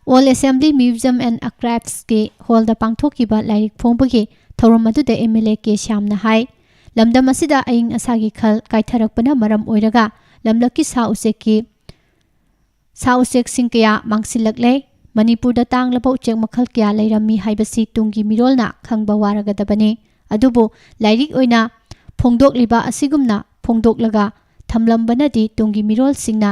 All Assembly Museum and Archives ꯀꯤ ꯍꯣꯜꯗ ꯄꯥꯡꯊꯣꯛꯈꯤꯕ ꯂꯥꯏꯔꯤꯛ ꯐꯣꯡꯕꯒꯤ ꯊꯧꯔꯝ ꯑꯗꯨꯗ M L A ꯀꯦ ꯁ꯭ꯌꯥꯝꯅ ꯍꯥꯏ, ꯂꯝꯗꯝ ꯑꯁꯤꯗ ꯑꯏꯪ ꯑꯁꯥꯒꯤ ꯈꯜ ꯀꯥꯏꯊꯔꯛꯄꯅ ꯃꯔꯝ ꯑꯣꯏꯔꯒ ꯂꯝꯂꯛꯀꯤ ꯁꯥ ꯎꯆꯦꯛꯀꯤ, ꯁꯥ ꯎꯆꯦꯛꯁꯤꯡ ꯀꯌꯥ ꯃꯥꯡꯁꯤꯜꯂꯛꯂꯦ꯫ ꯃꯅꯤꯄꯨꯔꯗ ꯇꯥꯡꯂꯕ ꯎꯆꯦꯛ ꯃꯈꯜ ꯀꯌꯥ ꯂꯩꯔꯝꯃꯤ ꯍꯥꯏꯕꯁꯤ ꯇꯨꯡꯒꯤ ꯃꯤꯔꯣꯜꯅ ꯈꯪꯕ ꯋꯥꯔꯒꯗꯕꯅꯤ꯫ ꯑꯗꯨꯕꯨ ꯂꯥꯏꯔꯤꯛ ꯑꯣꯏꯅ ꯐꯣꯡꯗꯣꯛꯂꯤꯕ ꯑꯁꯤꯒꯨꯝꯅ ꯐꯣꯡꯗꯣꯛꯂꯒ ꯊꯝꯂꯝꯕꯅꯗꯤ ꯇꯨꯡꯒꯤ ꯃꯤꯔꯣꯜꯁꯤꯡꯅ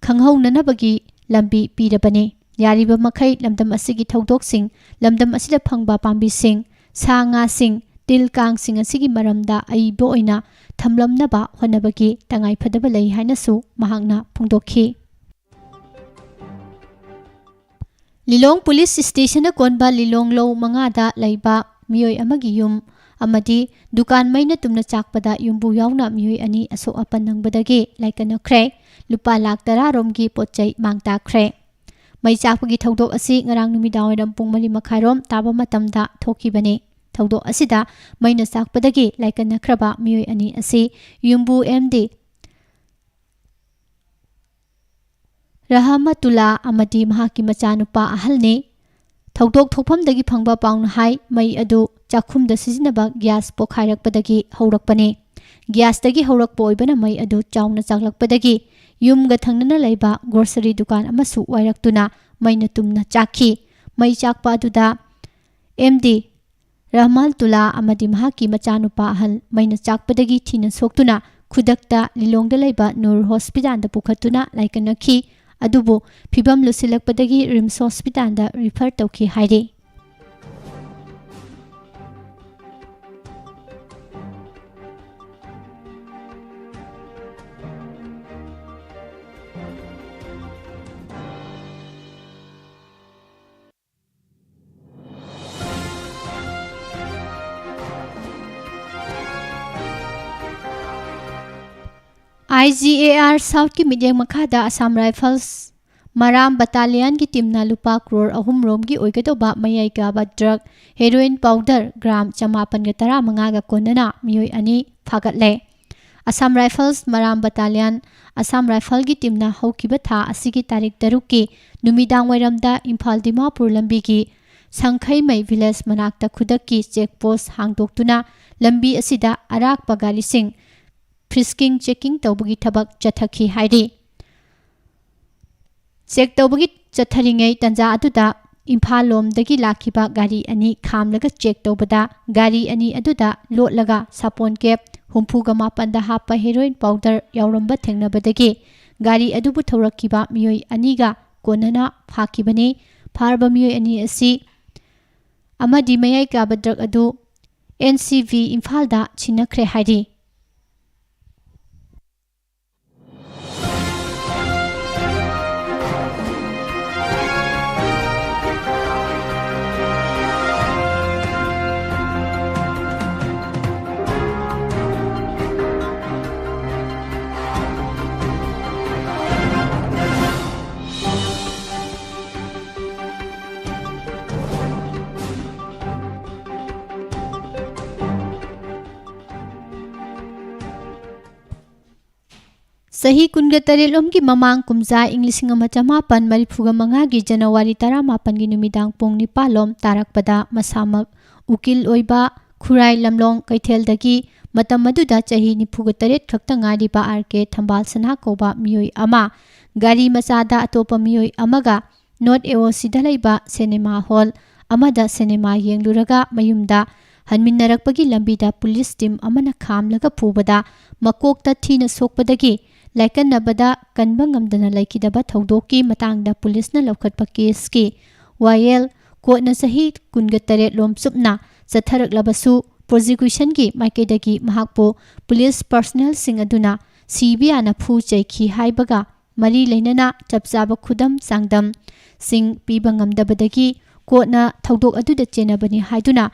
ꯈꯪꯍꯧꯅꯅꯕꯒꯤ ꯂꯝꯕꯤ ꯄꯤꯔꯕꯅꯤ꯫ ꯌꯥꯔꯤꯕ ꯃꯈꯩ ꯂꯝꯗꯝ ꯑꯁꯤꯒꯤ ꯊꯧꯗꯣꯛꯁꯤꯡ, ꯂꯝꯗꯝ ꯑꯁꯤꯗ ꯐꯪꯕ ꯄꯥꯝꯕꯤꯁꯤꯡ, ꯁꯥ ꯉꯥꯁꯤꯡ, ꯇꯤꯜ ꯀꯥꯡꯁꯤꯡ ꯑꯁꯤꯒꯤ ꯃꯔꯝꯗ ꯑꯏꯕ ꯑꯣꯏꯅ ꯊꯝꯂꯝꯅꯕ ꯍꯣꯠꯅꯕꯒꯤ ꯇꯉꯥꯏꯐꯗꯕ ꯂꯩ ꯍꯥꯏꯅꯁꯨ ꯃꯍꯥꯛꯅ ꯐꯣꯡꯗꯣꯛꯈꯤ꯫ ꯂꯤꯂꯣꯡ ꯄꯨꯂꯤꯁ ꯁ꯭ꯇꯦꯁꯟꯅ ꯀꯣꯟꯕ ꯂꯤꯂꯣꯡ ꯂꯧ ꯃꯉꯥꯗ ꯂꯩꯕ ꯃꯤꯑꯣꯏ ꯑꯃꯒꯤ ꯌꯨꯝ ꯑꯃꯗꯤ ꯗꯨꯀꯥꯟ ꯃꯩꯅ ꯇꯨꯝꯅ ꯆꯥꯛꯄꯗ ꯌꯨꯝꯕꯨ ꯌꯥꯎꯅ ꯃꯤꯑꯣꯏ ꯑꯅꯤ ꯑꯁꯣꯛ ꯑꯄꯟ ꯅꯪꯕꯗꯒꯤ ꯂꯥꯏꯀꯠꯅꯈ꯭ꯔꯦ꯫ ꯂꯨꯄꯥ ꯂꯥꯈ ꯇꯔꯥ ꯔꯣꯝꯒꯤ ꯄꯣꯠ ꯆꯩ ꯃꯥꯡ ꯇꯥꯛꯈ꯭ꯔꯦ꯫ ꯃꯩ ꯆꯥꯛꯄꯒꯤ ꯊꯧꯗꯣꯛ ꯑꯁꯤ ꯉꯔꯥꯡ ꯅꯨꯃꯤꯗꯥꯡꯋꯥꯏꯔꯝ ꯄꯨꯡ ꯃꯔꯤ ꯃꯈꯥꯏꯔꯣꯝ ꯇꯥꯕ ꯃꯇꯝꯗ ꯊꯣꯛꯈꯤꯕꯅꯤ꯫ ꯊꯧꯗꯣꯛ ꯑꯁꯤꯗ ꯃꯩꯅ ꯆꯥꯛꯄꯗꯒꯤ ꯂꯥꯏꯀꯠꯅꯈ꯭ꯔꯕ ꯃꯤꯑꯣꯏ ꯑꯅꯤ ꯑꯁꯤ ꯌꯨꯝꯕꯨ ꯑꯦꯝ ꯗꯤ ꯔꯍꯃꯇꯨꯜꯂꯥ ꯑꯃꯗꯤ ꯃꯍꯥꯛꯀꯤ ꯃꯆꯥꯅꯨꯄꯥ ꯑꯍꯜꯅꯤ꯫ ꯊꯧꯗꯣꯛ ꯊꯣꯛꯐꯝꯗꯒꯤ ꯐꯪꯕ ꯄꯥꯎꯅ ꯍꯥꯏ, ꯃꯩ ꯑꯗꯨ ꯆꯥꯛꯈꯨꯝꯗ ꯁꯤꯖꯤꯟꯅꯕ ꯒ꯭ꯌꯥꯁ ꯄꯣꯈꯥꯏꯔꯛꯄꯗꯒꯤ ꯍꯧꯔꯛꯄꯅꯤ꯫ ꯒ꯭ꯌꯥꯁꯇꯒꯤ ꯍꯧꯔꯛꯄ ꯑꯣꯏꯕꯅ ꯃꯩ ꯑꯗꯨ ꯆꯥꯎꯅ ꯆꯥꯛꯂꯛꯄꯗꯒꯤ ꯌꯨꯝꯒ ꯊꯪꯅꯅ ꯂꯩꯕ ꯒ꯭ꯔꯣꯁꯔꯤ ꯗꯨꯀꯥꯟ ꯑꯃꯁꯨ ꯋꯥꯏꯔꯛꯇꯨꯅ ꯃꯩꯅ ꯇꯨꯝꯅ ꯆꯥꯛꯈꯤ꯫ ꯃꯩ ꯆꯥꯛꯄ ꯑꯗꯨꯗ ꯑꯦꯝ ꯗꯤ ꯔꯍꯃꯜꯇꯨꯂꯥ ꯑꯃꯗꯤ ꯃꯍꯥꯛꯀꯤ ꯃꯆꯥꯅꯨꯄꯥ ꯑꯍꯜ ꯃꯩꯅ ꯆꯥꯛꯄꯗꯒꯤ ꯊꯤꯅ ꯁꯣꯛꯇꯨꯅ ꯈꯨꯗꯛꯇ ꯂꯤꯂꯣꯡꯗ ꯂꯩꯕ ꯅꯨꯔ ꯍꯣꯁꯄꯤꯇꯥꯜꯗ ꯄꯨꯈꯠꯇꯨꯅ ꯂꯥꯏꯀꯠꯅꯈꯤ꯫ ꯑꯗꯨꯕꯨ ꯐꯤꯕꯝ ꯂꯨꯁꯤꯜꯂꯛꯄꯗꯒꯤ ꯔꯤꯝꯁ ꯍꯣꯁꯄꯤꯇꯥꯜꯗ ꯔꯤꯐꯔ ꯇꯧꯈꯤ ꯍꯥꯏꯔꯤ꯫ ꯑꯥꯏ ꯖꯤ ꯑꯦ ꯑꯥꯔ ꯁꯥꯎꯠꯀꯤ ꯃꯤꯠꯌꯦꯡ ꯃꯈꯥꯗ ꯑꯁꯥꯝ ꯔꯥꯏꯐꯜꯁ ꯃꯔꯥꯝ ꯕꯇꯥꯂꯤꯌꯟꯒꯤ ꯇꯤꯝꯅ ꯂꯨꯄꯥ ꯀ꯭ꯔꯣꯔ ꯑꯍꯨꯝ ꯔꯣꯝꯒꯤ ꯑꯣꯏꯒꯗꯧꯕ ꯃꯌꯥꯏ ꯀꯥꯕ ꯗ꯭ꯔꯒ ꯍꯦꯔꯣꯏꯟ ꯄꯥꯎꯗꯔ ꯒ꯭ꯔꯥꯝ ꯆꯃꯥꯄꯟꯒ ꯇꯔꯥꯃꯉꯥꯒ ꯀꯣꯟꯅꯅ ꯃꯤꯑꯣꯏ ꯑꯅꯤ ꯐꯥꯒꯠꯂꯦ꯫ ꯑꯁꯥꯝ ꯔꯥꯏꯐꯜꯁ ꯃꯔꯥꯝ ꯕꯇꯥꯂꯤꯌꯟ, ꯑꯁꯥꯝ ꯔꯥꯏꯐꯜꯒꯤ ꯇꯤꯝꯅ ꯍꯧꯈꯤꯕ ꯊꯥ ꯑꯁꯤꯒꯤ ꯇꯥꯔꯤꯛ ꯇꯔꯨꯛꯀꯤ ꯅꯨꯃꯤꯗꯥꯡ ꯋꯥꯏꯔꯝꯗ ꯏꯝꯐꯥꯜ ꯗꯤꯃꯥꯄꯨꯔ ꯂꯝꯕꯤꯒꯤ ꯁꯪꯈꯩꯃꯩ ꯚꯤꯂꯦꯖ ꯃꯅꯥꯛꯇ ꯈꯨꯗꯛꯀꯤ ꯆꯦꯛ ꯄꯣꯁ ꯍꯥꯡꯗꯣꯛꯇꯨꯅ ꯂꯝꯕꯤ ꯑꯁꯤꯗ ꯑꯔꯥꯛꯄ ꯒꯥꯔꯤꯁꯤꯡ ꯐ꯭ꯔꯤꯁꯀꯤꯡ ꯆꯦꯛꯀꯤꯡ ꯇꯧꯕꯒꯤ ꯊꯕꯛ ꯆꯠꯊꯈꯤ ꯍꯥꯏꯔꯤ꯫ ꯆꯦꯛ ꯇꯧꯕꯒꯤ ꯆꯠꯊꯔꯤꯉꯩ ꯇꯟꯖꯥ ꯑꯗꯨꯗ ꯏꯝꯐꯥꯜ ꯂꯣꯝꯗꯒꯤ ꯂꯥꯛꯈꯤꯕ ꯒꯥꯔꯤ ꯑꯅꯤ ꯈꯥꯝꯂꯒ ꯆꯦꯛ ꯇꯧꯕꯗ ꯒꯥꯔꯤ ꯑꯅꯤ ꯑꯗꯨꯗ ꯂꯣꯠꯂꯒ ꯁꯥꯄꯣꯟ ꯀꯦꯞ ꯍꯨꯝꯐꯨꯒ ꯃꯥꯄꯟꯗ ꯍꯥꯞꯄ ꯍꯦꯔꯣꯏꯟ ꯄꯥꯎꯗꯔ ꯌꯥꯎꯔꯝꯕ ꯊꯦꯡꯅꯕꯗꯒꯤ ꯒꯥꯔꯤ ꯑꯗꯨꯕꯨ ꯊꯧꯔꯛꯈꯤꯕ ꯃꯤꯑꯣꯏ ꯑꯅꯤꯒ ꯀꯣꯟꯅꯅ ꯐꯥꯈꯤꯕꯅꯤ꯫ ꯐꯥꯔꯕ ꯃꯤꯑꯣꯏ ꯑꯅꯤ ꯑꯁꯤ ꯑꯃꯗꯤ ꯃꯌꯥꯏ ꯀꯥꯕ ꯗ꯭ꯔꯒ ꯑꯗꯨ ꯑꯦꯟ ꯁꯤ ꯕꯤ ꯏꯝꯐꯥꯜꯗ ꯁꯤꯟꯅꯈ꯭ꯔꯦ ꯍꯥꯏꯔꯤ꯫ ꯆꯍꯤ ꯀꯨꯟꯒ ꯇꯔꯦꯠ ꯂꯣꯝꯒꯤ ꯃꯃꯥꯡ ꯀꯨꯝꯖꯥ ꯏꯪ ꯂꯤꯁꯤꯡ ꯑꯃ ꯆꯃꯥꯄꯟ ꯃꯔꯤꯐꯨꯒ ꯃꯉꯥꯒꯤ ꯖꯅꯋꯥꯔꯤ ꯇꯔꯥꯃꯥꯄꯟꯒꯤ ꯅꯨꯃꯤꯗꯥꯡ ꯄꯨꯡ ꯅꯤꯄꯥꯟ ꯂꯣꯝ ꯇꯥꯔꯛꯄꯗ ꯃꯁꯥꯃꯛ ꯎꯀꯤꯜ ꯑꯣꯏꯕ ꯈꯨꯔꯥꯏ ꯂꯝꯂꯣꯡ ꯀꯩꯊꯦꯜꯗꯒꯤ ꯃꯇꯝ ꯑꯗꯨꯗ ꯆꯍꯤ ꯅꯤꯐꯨꯒ ꯇꯔꯦꯠ ꯈꯛꯇ ꯉꯥꯏꯔꯤꯕ ꯑꯥꯔ ꯀꯦ ꯊꯝꯕꯥꯜ ꯁꯅꯥ ꯀꯧꯕ ꯃꯤꯑꯣꯏ ꯑꯃ ꯒꯥꯔꯤ ꯃꯆꯥꯗ ꯑꯇꯣꯞꯄ ꯃꯤꯑꯣꯏ ꯑꯃꯒ ꯅꯣꯔꯠ ꯑꯦ ꯑꯣ ꯁꯤꯗ ꯂꯩꯕ ꯁꯤꯅꯦꯃꯥ ꯍꯣꯜ ꯑꯃꯗ ꯁꯤꯅꯦꯃꯥ ꯌꯦꯡꯂꯨꯔꯒ ꯃꯌꯨꯝꯗ ꯍꯟꯃꯤꯟꯅꯔꯛꯄꯒꯤ ꯂꯝꯕꯤꯗ ꯄꯨꯂꯤꯁ ꯇꯤꯝ ꯑꯃꯅ ꯈꯥꯝꯂꯒ ꯐꯨꯕꯗ ꯃꯀꯣꯛꯇ ꯊꯤꯅ ꯁꯣꯛꯄꯗꯒꯤ ꯂꯥꯏꯀꯠꯅꯕꯗ ꯀꯟꯕ ꯉꯝꯗꯅ ꯂꯩꯈꯤꯗꯕ ꯊꯧꯗꯣꯛꯀꯤ ꯃꯇꯥꯡꯗ ꯄꯨꯂꯤꯁꯅ ꯂꯧꯈꯠꯄ ꯀꯦꯁꯀꯤ ꯋꯥꯌꯦꯜ ꯀꯣꯔꯠꯅ ꯆꯍꯤ ꯀꯨꯟꯒ ꯇꯔꯦꯠ ꯂꯣꯝ ꯆꯨꯞꯅ ꯆꯠꯊꯔꯛꯂꯕꯁꯨ, ꯄ꯭ꯔꯣꯁꯤꯀ꯭ꯌꯨꯁꯟꯒꯤ ꯃꯥꯏꯀꯩꯗꯒꯤ ꯃꯍꯥꯛꯄꯨ ꯄꯨꯂꯤꯁ ꯄꯔꯁꯅꯦꯜꯁꯤꯡ ꯑꯗꯨꯅ ꯁꯤꯕ ꯌꯥꯅ ꯐꯨ ꯆꯩꯈꯤ ꯍꯥꯏꯕꯒ ꯃꯔꯤ ꯂꯩꯅꯅ ꯆꯞ ꯆꯥꯕ ꯈꯨꯗꯝ ꯆꯥꯡꯗꯝꯁꯤꯡ ꯄꯤꯕ ꯉꯝꯗꯕꯗꯒꯤ ꯀꯣꯔꯠꯅ ꯊꯧꯗꯣꯛ ꯑꯗꯨꯗ ꯆꯦꯟꯅꯕꯅꯤ ꯍꯥꯏꯗꯨꯅ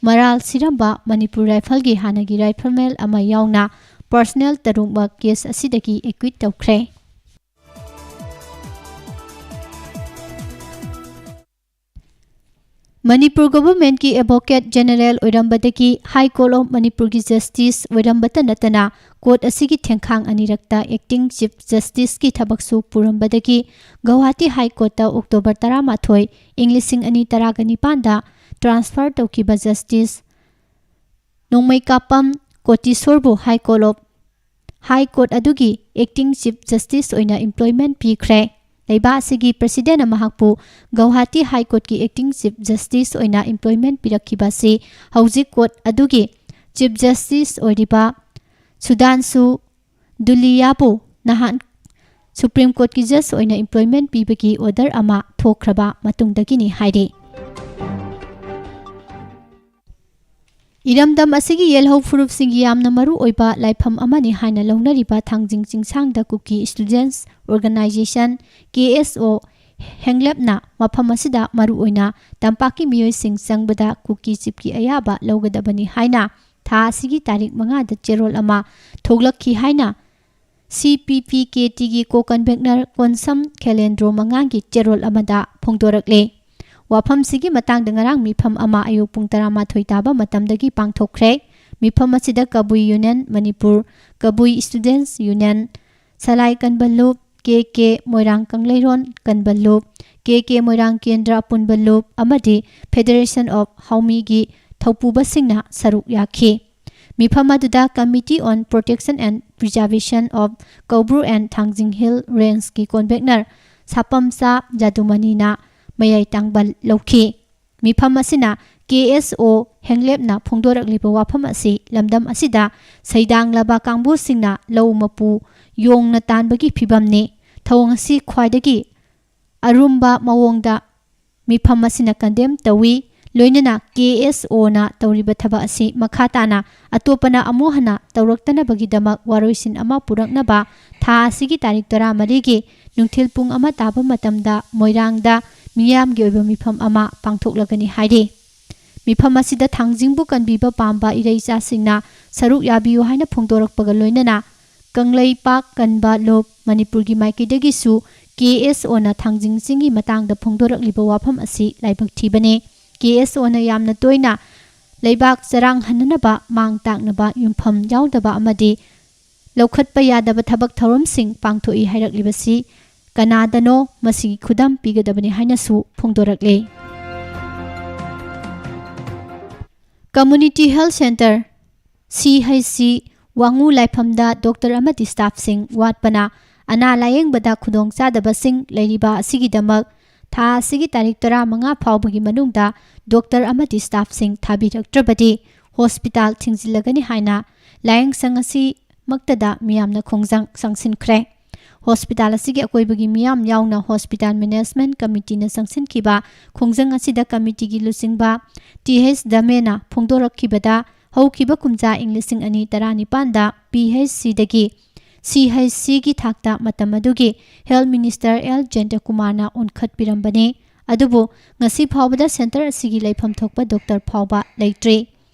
ꯃꯔꯥꯜ ꯁꯤꯔꯝꯕ ꯃꯅꯤꯄꯨꯔ ꯔꯥꯏꯐꯜꯒꯤ ꯍꯥꯟꯅꯒꯤ ꯔꯥꯏꯐꯜꯃꯦꯟ ꯑꯃ ꯌꯥꯎꯅ ꯄꯔꯁꯅꯦꯜ ꯇꯔꯨꯛꯃꯛ ꯀꯦꯁ ꯑꯁꯤꯗꯒꯤ ꯑꯦꯛꯀ꯭ꯋꯤꯠ ꯇꯧꯈ꯭ꯔꯦ꯫ ꯃꯅꯤꯄꯨꯔ ꯒꯣꯚꯔꯟꯃꯦꯟꯠꯀꯤ ꯑꯦꯗꯚꯣꯀꯦꯠ ꯖꯦꯅꯔꯦꯜ ꯑꯣꯏꯔꯝꯕꯗꯒꯤ ꯍꯥꯏ ꯀꯣꯔꯠ ꯑꯣꯐ ꯃꯅꯤꯄꯨꯔꯒꯤ ꯖꯁꯇꯤꯁ ꯑꯣꯏꯔꯝꯕꯇ ꯅꯠꯇꯅ ꯀꯣꯔꯠ ꯑꯁꯤꯒꯤ ꯊꯦꯡꯈꯥꯡ ꯑꯅꯤꯔꯛꯇ ꯑꯦꯛꯇꯤꯡ ꯆꯤꯐ ꯖꯁꯇꯤꯁꯀꯤ ꯊꯕꯛꯁꯨ ꯄꯨꯔꯝꯕꯗꯒꯤ ꯒꯧꯍꯥꯇꯤ ꯍꯥꯏ ꯀꯣꯔꯠꯇ ꯑꯣꯛꯇꯣꯕꯔ ꯇꯔꯥꯃꯥꯊꯣꯏ, ꯏꯪ ꯂꯤꯁꯤꯡ ꯑꯅꯤ ꯇꯔꯥꯒ ꯅꯤꯄꯥꯟꯗ ꯇ꯭ꯔꯥꯟꯁꯐꯔ ꯇꯧꯈꯤꯕ ꯖꯁꯇꯤꯁ ꯅꯣꯡꯃꯩꯀꯥꯄꯝ ꯀꯣꯇꯤꯁꯣꯔꯕꯨ high court of, high court ꯑꯗꯨꯒꯤ ꯑꯦꯛꯇꯤꯡ ꯆꯤꯐ ꯖꯁꯇꯤꯁ ꯑꯣꯏꯅ ꯑꯦꯝꯄ꯭ꯂꯣꯏꯃꯦꯟꯠ ꯄꯤꯈ꯭ꯔꯦ꯫ ꯂꯩꯕꯥꯛ ꯑꯁꯤꯒꯤ ꯄ꯭ꯔꯁꯤꯗꯦꯟꯠꯅ ꯃꯍꯥꯛꯄꯨ ꯒꯧꯍꯥꯇꯤ ꯍꯥꯏ ꯀꯣꯔꯠꯀꯤ ꯑꯦꯛꯇꯤꯡ ꯆꯤꯐ ꯖꯁꯇꯤꯁ ꯑꯣꯏꯅ ꯑꯦꯝꯄ꯭ꯂꯣꯏꯃꯦꯟꯠ ꯄꯤꯔꯛꯈꯤꯕ ꯑꯁꯤ ꯍꯧꯖꯤꯛ ꯀꯣꯔꯠ ꯑꯗꯨꯒꯤ ꯆꯤꯐ ꯖꯁꯇꯤꯁ ꯑꯣꯏꯔꯤꯕ ꯁꯨꯙꯥꯟꯁꯨ ꯙꯨꯂꯤꯌꯥꯕꯨ ꯅꯍꯥꯟ ꯁꯨꯄ꯭ꯔꯤꯝ ꯀꯣꯔꯠꯀꯤ ꯖꯖ ꯑꯣꯏꯅ ꯑꯦꯝꯄ꯭ꯂꯣꯏꯃꯦꯟꯠ ꯄꯤꯕꯒꯤ ꯑꯣꯔꯗꯔ ꯑꯃ ꯊꯣꯛꯈ꯭ꯔꯕ ꯃꯇꯨꯡꯗꯒꯤꯅꯤ ꯍꯥꯏꯔꯤ꯫ ꯏꯔꯝꯗꯝ ꯑꯁꯤꯒꯤ ꯌꯦꯜꯍꯧ ꯐꯨꯔꯨꯞꯁꯤꯡꯒꯤ ꯌꯥꯝꯅ ꯃꯔꯨ ꯑꯣꯏꯕ ꯂꯥꯏꯐꯝ ꯑꯃꯅꯤ ꯍꯥꯏꯅ ꯂꯧꯅꯔꯤꯕ ꯊꯥꯡꯖꯤꯡ ꯆꯤꯡꯁꯥꯡꯗ ꯀꯨꯀꯤ ꯏꯁꯇꯨꯗꯦꯟꯠꯁ ꯑꯣꯔꯒꯅꯥꯏꯖꯦꯁꯟ, ꯀꯦ ꯑꯦꯁ ꯑꯣ, ꯍꯦꯡꯂꯦꯞꯅ ꯃꯐꯝ ꯑꯁꯤꯗ ꯃꯔꯨ ꯑꯣꯏꯅ ꯇꯝꯄꯥꯛꯀꯤ ꯃꯤꯑꯣꯏꯁꯤꯡ ꯆꯪꯕꯗ ꯀꯨꯀꯤ ꯆꯤꯞꯀꯤ ꯑꯌꯥꯕ ꯂꯧꯒꯗꯕꯅꯤ ꯍꯥꯏꯅ ꯊꯥ ꯑꯁꯤꯒꯤ ꯇꯥꯔꯤꯛ ꯃꯉꯥꯗ ꯆꯦꯔꯣꯜ ꯑꯃ ꯊꯣꯛꯂꯛꯈꯤ ꯍꯥꯏꯅ ꯁꯤ ꯄꯤ ꯄꯤ ꯀꯦ ꯇꯤꯒꯤ ꯀꯣ-ꯀꯟꯚꯦꯅꯔ ꯀꯣꯟꯁꯝ ꯈꯦꯂꯦꯟꯗ꯭ꯔꯣ ꯃꯉꯥꯡꯒꯤ ꯆꯦꯔꯣꯜ ꯑꯃꯗ ꯐꯣꯡꯗꯣꯔꯛꯂꯦ꯫ ꯋꯥꯐꯝꯁꯤꯒꯤ ꯃꯇꯥꯡꯗ ꯉꯔꯥꯡ ꯃꯤꯐꯝ ꯑꯃ ꯑꯌꯨꯛ ꯄꯨꯡ ꯇꯔꯥꯃꯥꯊꯣꯏ ꯇꯥꯕ ꯃꯇꯝꯗꯒꯤ ꯄꯥꯡꯊꯣꯛꯈ꯭ꯔꯦ꯫ ꯃꯤꯐꯝ ꯑꯁꯤꯗ ꯀꯕꯨꯏ ꯌꯨꯅꯤꯌꯟ ꯃꯅꯤꯄꯨꯔ, ꯀꯕꯨꯏ ꯏꯁꯇꯨꯗꯦꯟꯠꯁ ꯌꯨꯅꯤꯌꯟ, ꯁꯂꯥꯏ ꯀꯟꯕ ꯂꯨꯞ, ꯀꯦ ꯀꯦ ꯃꯣꯏꯔꯥꯡ ꯀꯪꯂꯩꯔꯣꯟ ꯀꯟꯕ ꯂꯨꯞ, ꯀꯦ ꯀꯦ ꯃꯣꯏꯔꯥꯡ ꯀꯦꯟꯗ꯭ꯔ ꯑꯄꯨꯟꯕ ꯂꯨꯞ ꯑꯃꯗꯤ Federation of ꯍꯥꯎꯃꯤꯒꯤ ꯊꯧꯄꯨꯕꯁꯤꯡꯅ ꯁꯔꯨꯛ ꯌꯥꯈꯤ꯫ ꯃꯤꯐꯝ ꯑꯗꯨꯗ Committee on Protection and Preservation of Kaubru and Thangjing Hill Rangeꯀꯤ ꯀꯣꯟꯚꯦꯅꯔ ꯁꯥꯄꯝꯆꯥ ꯖꯥꯗꯨꯃꯅꯤꯅ ꯃꯌꯥꯏ ꯇꯥꯡꯕ ꯂꯧꯈꯤ꯫ ꯃꯤꯐꯝ ꯑꯁꯤꯅ ꯀꯦ ꯑꯦꯁ ꯑꯣ ꯍꯦꯡꯂꯦꯞꯅ ꯐꯣꯡꯗꯣꯔꯛꯂꯤꯕ ꯋꯥꯐꯝ ꯑꯁꯤ ꯂꯝꯗꯝ ꯑꯁꯤꯗ ꯁꯩꯗꯥꯡꯂꯕ ꯀꯥꯡꯕꯨꯁꯤꯡꯅ ꯂꯧ ꯃꯄꯨ ꯌꯣꯡꯅ ꯇꯥꯟꯕꯒꯤ ꯐꯤꯚꯝꯅꯤ꯫ ꯊꯧꯑꯣꯡ ꯑꯁꯤ ꯈ꯭ꯋꯥꯏꯗꯒꯤ ꯑꯔꯨꯝꯕ ꯃꯑꯣꯡꯗ ꯃꯤꯐꯝ ꯑꯁꯤꯅ ꯀꯟꯗꯦꯝ ꯇꯧꯏ꯫ ꯂꯣꯏꯅꯅ ꯀꯦ ꯑꯦꯁ ꯑꯣꯅ ꯇꯧꯔꯤꯕ ꯊꯕꯛ ꯑꯁꯤ ꯃꯈꯥ ꯇꯥꯅ ꯑꯇꯣꯞꯄꯅ ꯑꯃꯨꯛ ꯍꯟꯅ ꯇꯧꯔꯛꯇꯅꯕꯒꯤꯗꯃꯛ ꯋꯥꯔꯣꯏꯁꯤꯟ ꯑꯃ ꯄꯨꯔꯛꯅꯕ ꯊꯥ ꯑꯁꯤꯒꯤ ꯇꯥꯔꯤꯛ ꯇꯔꯥꯃꯔꯤꯒꯤ ꯅꯨꯡꯊꯤꯜ ꯄꯨꯡ ꯑꯃ ꯇꯥꯕ ꯃꯇꯝꯗ ꯃꯣꯏꯔꯥꯡꯗ ꯃꯤꯌꯥꯝꯒꯤ ꯑꯣꯏꯕ ꯃꯤꯐꯝ ꯑꯃ ꯄꯥꯡꯊꯣꯛꯂꯒꯅꯤ ꯍꯥꯏꯔꯤ꯫ ꯃꯤꯐꯝ ꯑꯁꯤꯗ ꯊꯥꯡꯖꯤꯡꯕꯨ ꯀꯟꯕꯤꯕ ꯄꯥꯝꯕ ꯏꯔꯩꯆꯥꯁꯤꯡꯅ ꯁꯔꯨꯛ ꯌꯥꯕꯤꯌꯨ ꯍꯥꯏꯅ ꯐꯣꯡꯗꯣꯔꯛꯄꯒ ꯂꯣꯏꯅꯅ ꯀꯪꯂꯩꯄꯥꯛ ꯀꯟꯕ ꯂꯨꯞ ꯃꯅꯤꯄꯨꯔꯒꯤ ꯃꯥꯏꯀꯩꯗꯒꯤꯁꯨ ꯀꯦ ꯑꯦꯁ ꯑꯣꯅ ꯊꯥꯡꯖꯤꯡ ꯆꯤꯡꯒꯤ ꯃꯇꯥꯡꯗ ꯐꯣꯡꯗꯣꯔꯛꯂꯤꯕ ꯋꯥꯐꯝ ꯑꯁꯤ ꯂꯥꯏꯕꯛ ꯊꯤꯕꯅꯤ꯫ ꯑꯦ ꯑꯦꯁ ꯑꯣꯅ ꯌꯥꯝꯅ ꯇꯣꯏꯅ ꯂꯩꯕꯥꯛ ꯆꯔꯥꯡꯍꯟꯅꯅꯕ ꯃꯥꯡ ꯇꯥꯛꯅꯕ ꯌꯨꯝꯐꯝ ꯌꯥꯎꯗꯕ ꯑꯃꯗꯤ ꯂꯧꯈꯠꯄ ꯌꯥꯗꯕ ꯊꯕꯛ ꯊꯧꯔꯝꯁꯤꯡ ꯄꯥꯡꯊꯣꯛꯏ ꯍꯥꯏꯔꯛꯂꯤꯕꯁꯤ ꯀꯅꯥꯗꯅꯣ ꯃꯁꯤꯒꯤ ꯈꯨꯗꯝ ꯄꯤꯒꯗꯕꯅꯤ ꯍꯥꯏꯅꯁꯨ ꯐꯣꯡꯗꯣꯔꯛꯂꯤ꯫ Community Health Centre, ꯁꯤ ꯑꯩꯆ ꯁꯤ, ꯋꯥꯉꯨ ꯂꯥꯏꯐꯝꯗ ꯗꯣꯛꯇꯔ ꯑꯃꯗꯤ ꯁ꯭ꯇꯥꯐꯁꯤꯡ ꯋꯥꯠꯄꯅ ꯑꯅꯥ ꯂꯥꯌꯦꯡꯕꯗ ꯈꯨꯗꯣꯡꯆꯥꯗꯕꯁꯤꯡ ꯂꯩꯔꯤꯕ ꯑꯁꯤꯒꯤꯗꯃꯛ ꯊꯥ ꯑꯁꯤꯒꯤ ꯇꯥꯔꯤꯛ ꯇꯔꯥꯃꯉꯥ ꯐꯥꯎꯕꯒꯤ ꯃꯅꯨꯡꯗ ꯗꯣꯛꯇꯔ ꯑꯃꯗꯤ ꯁ꯭ꯇꯥꯐꯁꯤꯡ ꯊꯥꯕꯤꯔꯛꯇ꯭ꯔꯕꯗꯤ ꯍꯣꯁꯄꯤꯇꯥꯜ ꯊꯤꯡꯖꯤꯜꯂꯒꯅꯤ ꯍꯥꯏꯅ ꯂꯥꯌꯦꯡꯁꯪ ꯑꯁꯤꯃꯛꯇꯗ ꯃꯤꯌꯥꯝꯅ ꯈꯣꯡꯖꯪ ꯆꯪꯁꯤꯟꯈ꯭ꯔꯦ꯫ ꯍꯣꯁꯄꯤꯇꯥꯜ ꯑꯁꯤꯒꯤ ꯑꯀꯣꯏꯕꯒꯤ ꯃꯤꯌꯥꯝ ꯌꯥꯎꯅ ꯍꯣꯁꯄꯤꯇꯥꯜ ꯃꯦꯅꯦꯖꯃꯦꯟꯠ ꯀꯃꯤꯇꯤꯅ ꯆꯪꯁꯤꯟꯈꯤꯕ ꯈꯣꯡꯖꯪ ꯑꯁꯤꯗ ꯀꯃꯤꯇꯤꯒꯤ ꯂꯨꯆꯤꯡꯕ ꯇꯤ ꯑꯩꯆ ꯗꯃꯦꯅ ꯐꯣꯡꯗꯣꯔꯛꯈꯤꯕꯗ, ꯍꯧꯈꯤꯕ ꯀꯨꯝꯖꯥ ꯏꯪ ꯂꯤꯁꯤꯡ ꯑꯅꯤ ꯇꯔꯥꯅꯤꯄꯥꯟꯗ ꯄꯤ ꯑꯩꯆ ꯁꯤꯗꯒꯤ ꯁꯤ ꯑꯩꯆ ꯁꯤꯒꯤ ꯊꯥꯛꯇ ꯃꯇꯝ ꯑꯗꯨꯒꯤ ꯍꯦꯜꯊ ꯃꯤꯅꯤꯁꯇꯔ ꯑꯦꯜ ꯖꯌꯟꯇꯀꯨꯃꯥꯔꯅ ꯑꯣꯟꯈꯠꯄꯤꯔꯝꯕꯅꯤ꯫ ꯑꯗꯨꯕꯨ ꯉꯁꯤ ꯐꯥꯎꯕꯗ ꯁꯦꯟꯇꯔ ꯑꯁꯤꯒꯤ ꯂꯩꯐꯝ ꯊꯣꯛꯄ ꯗꯣꯛꯇꯔ ꯐꯥꯎꯕ ꯂꯩꯇ꯭ꯔꯤ꯫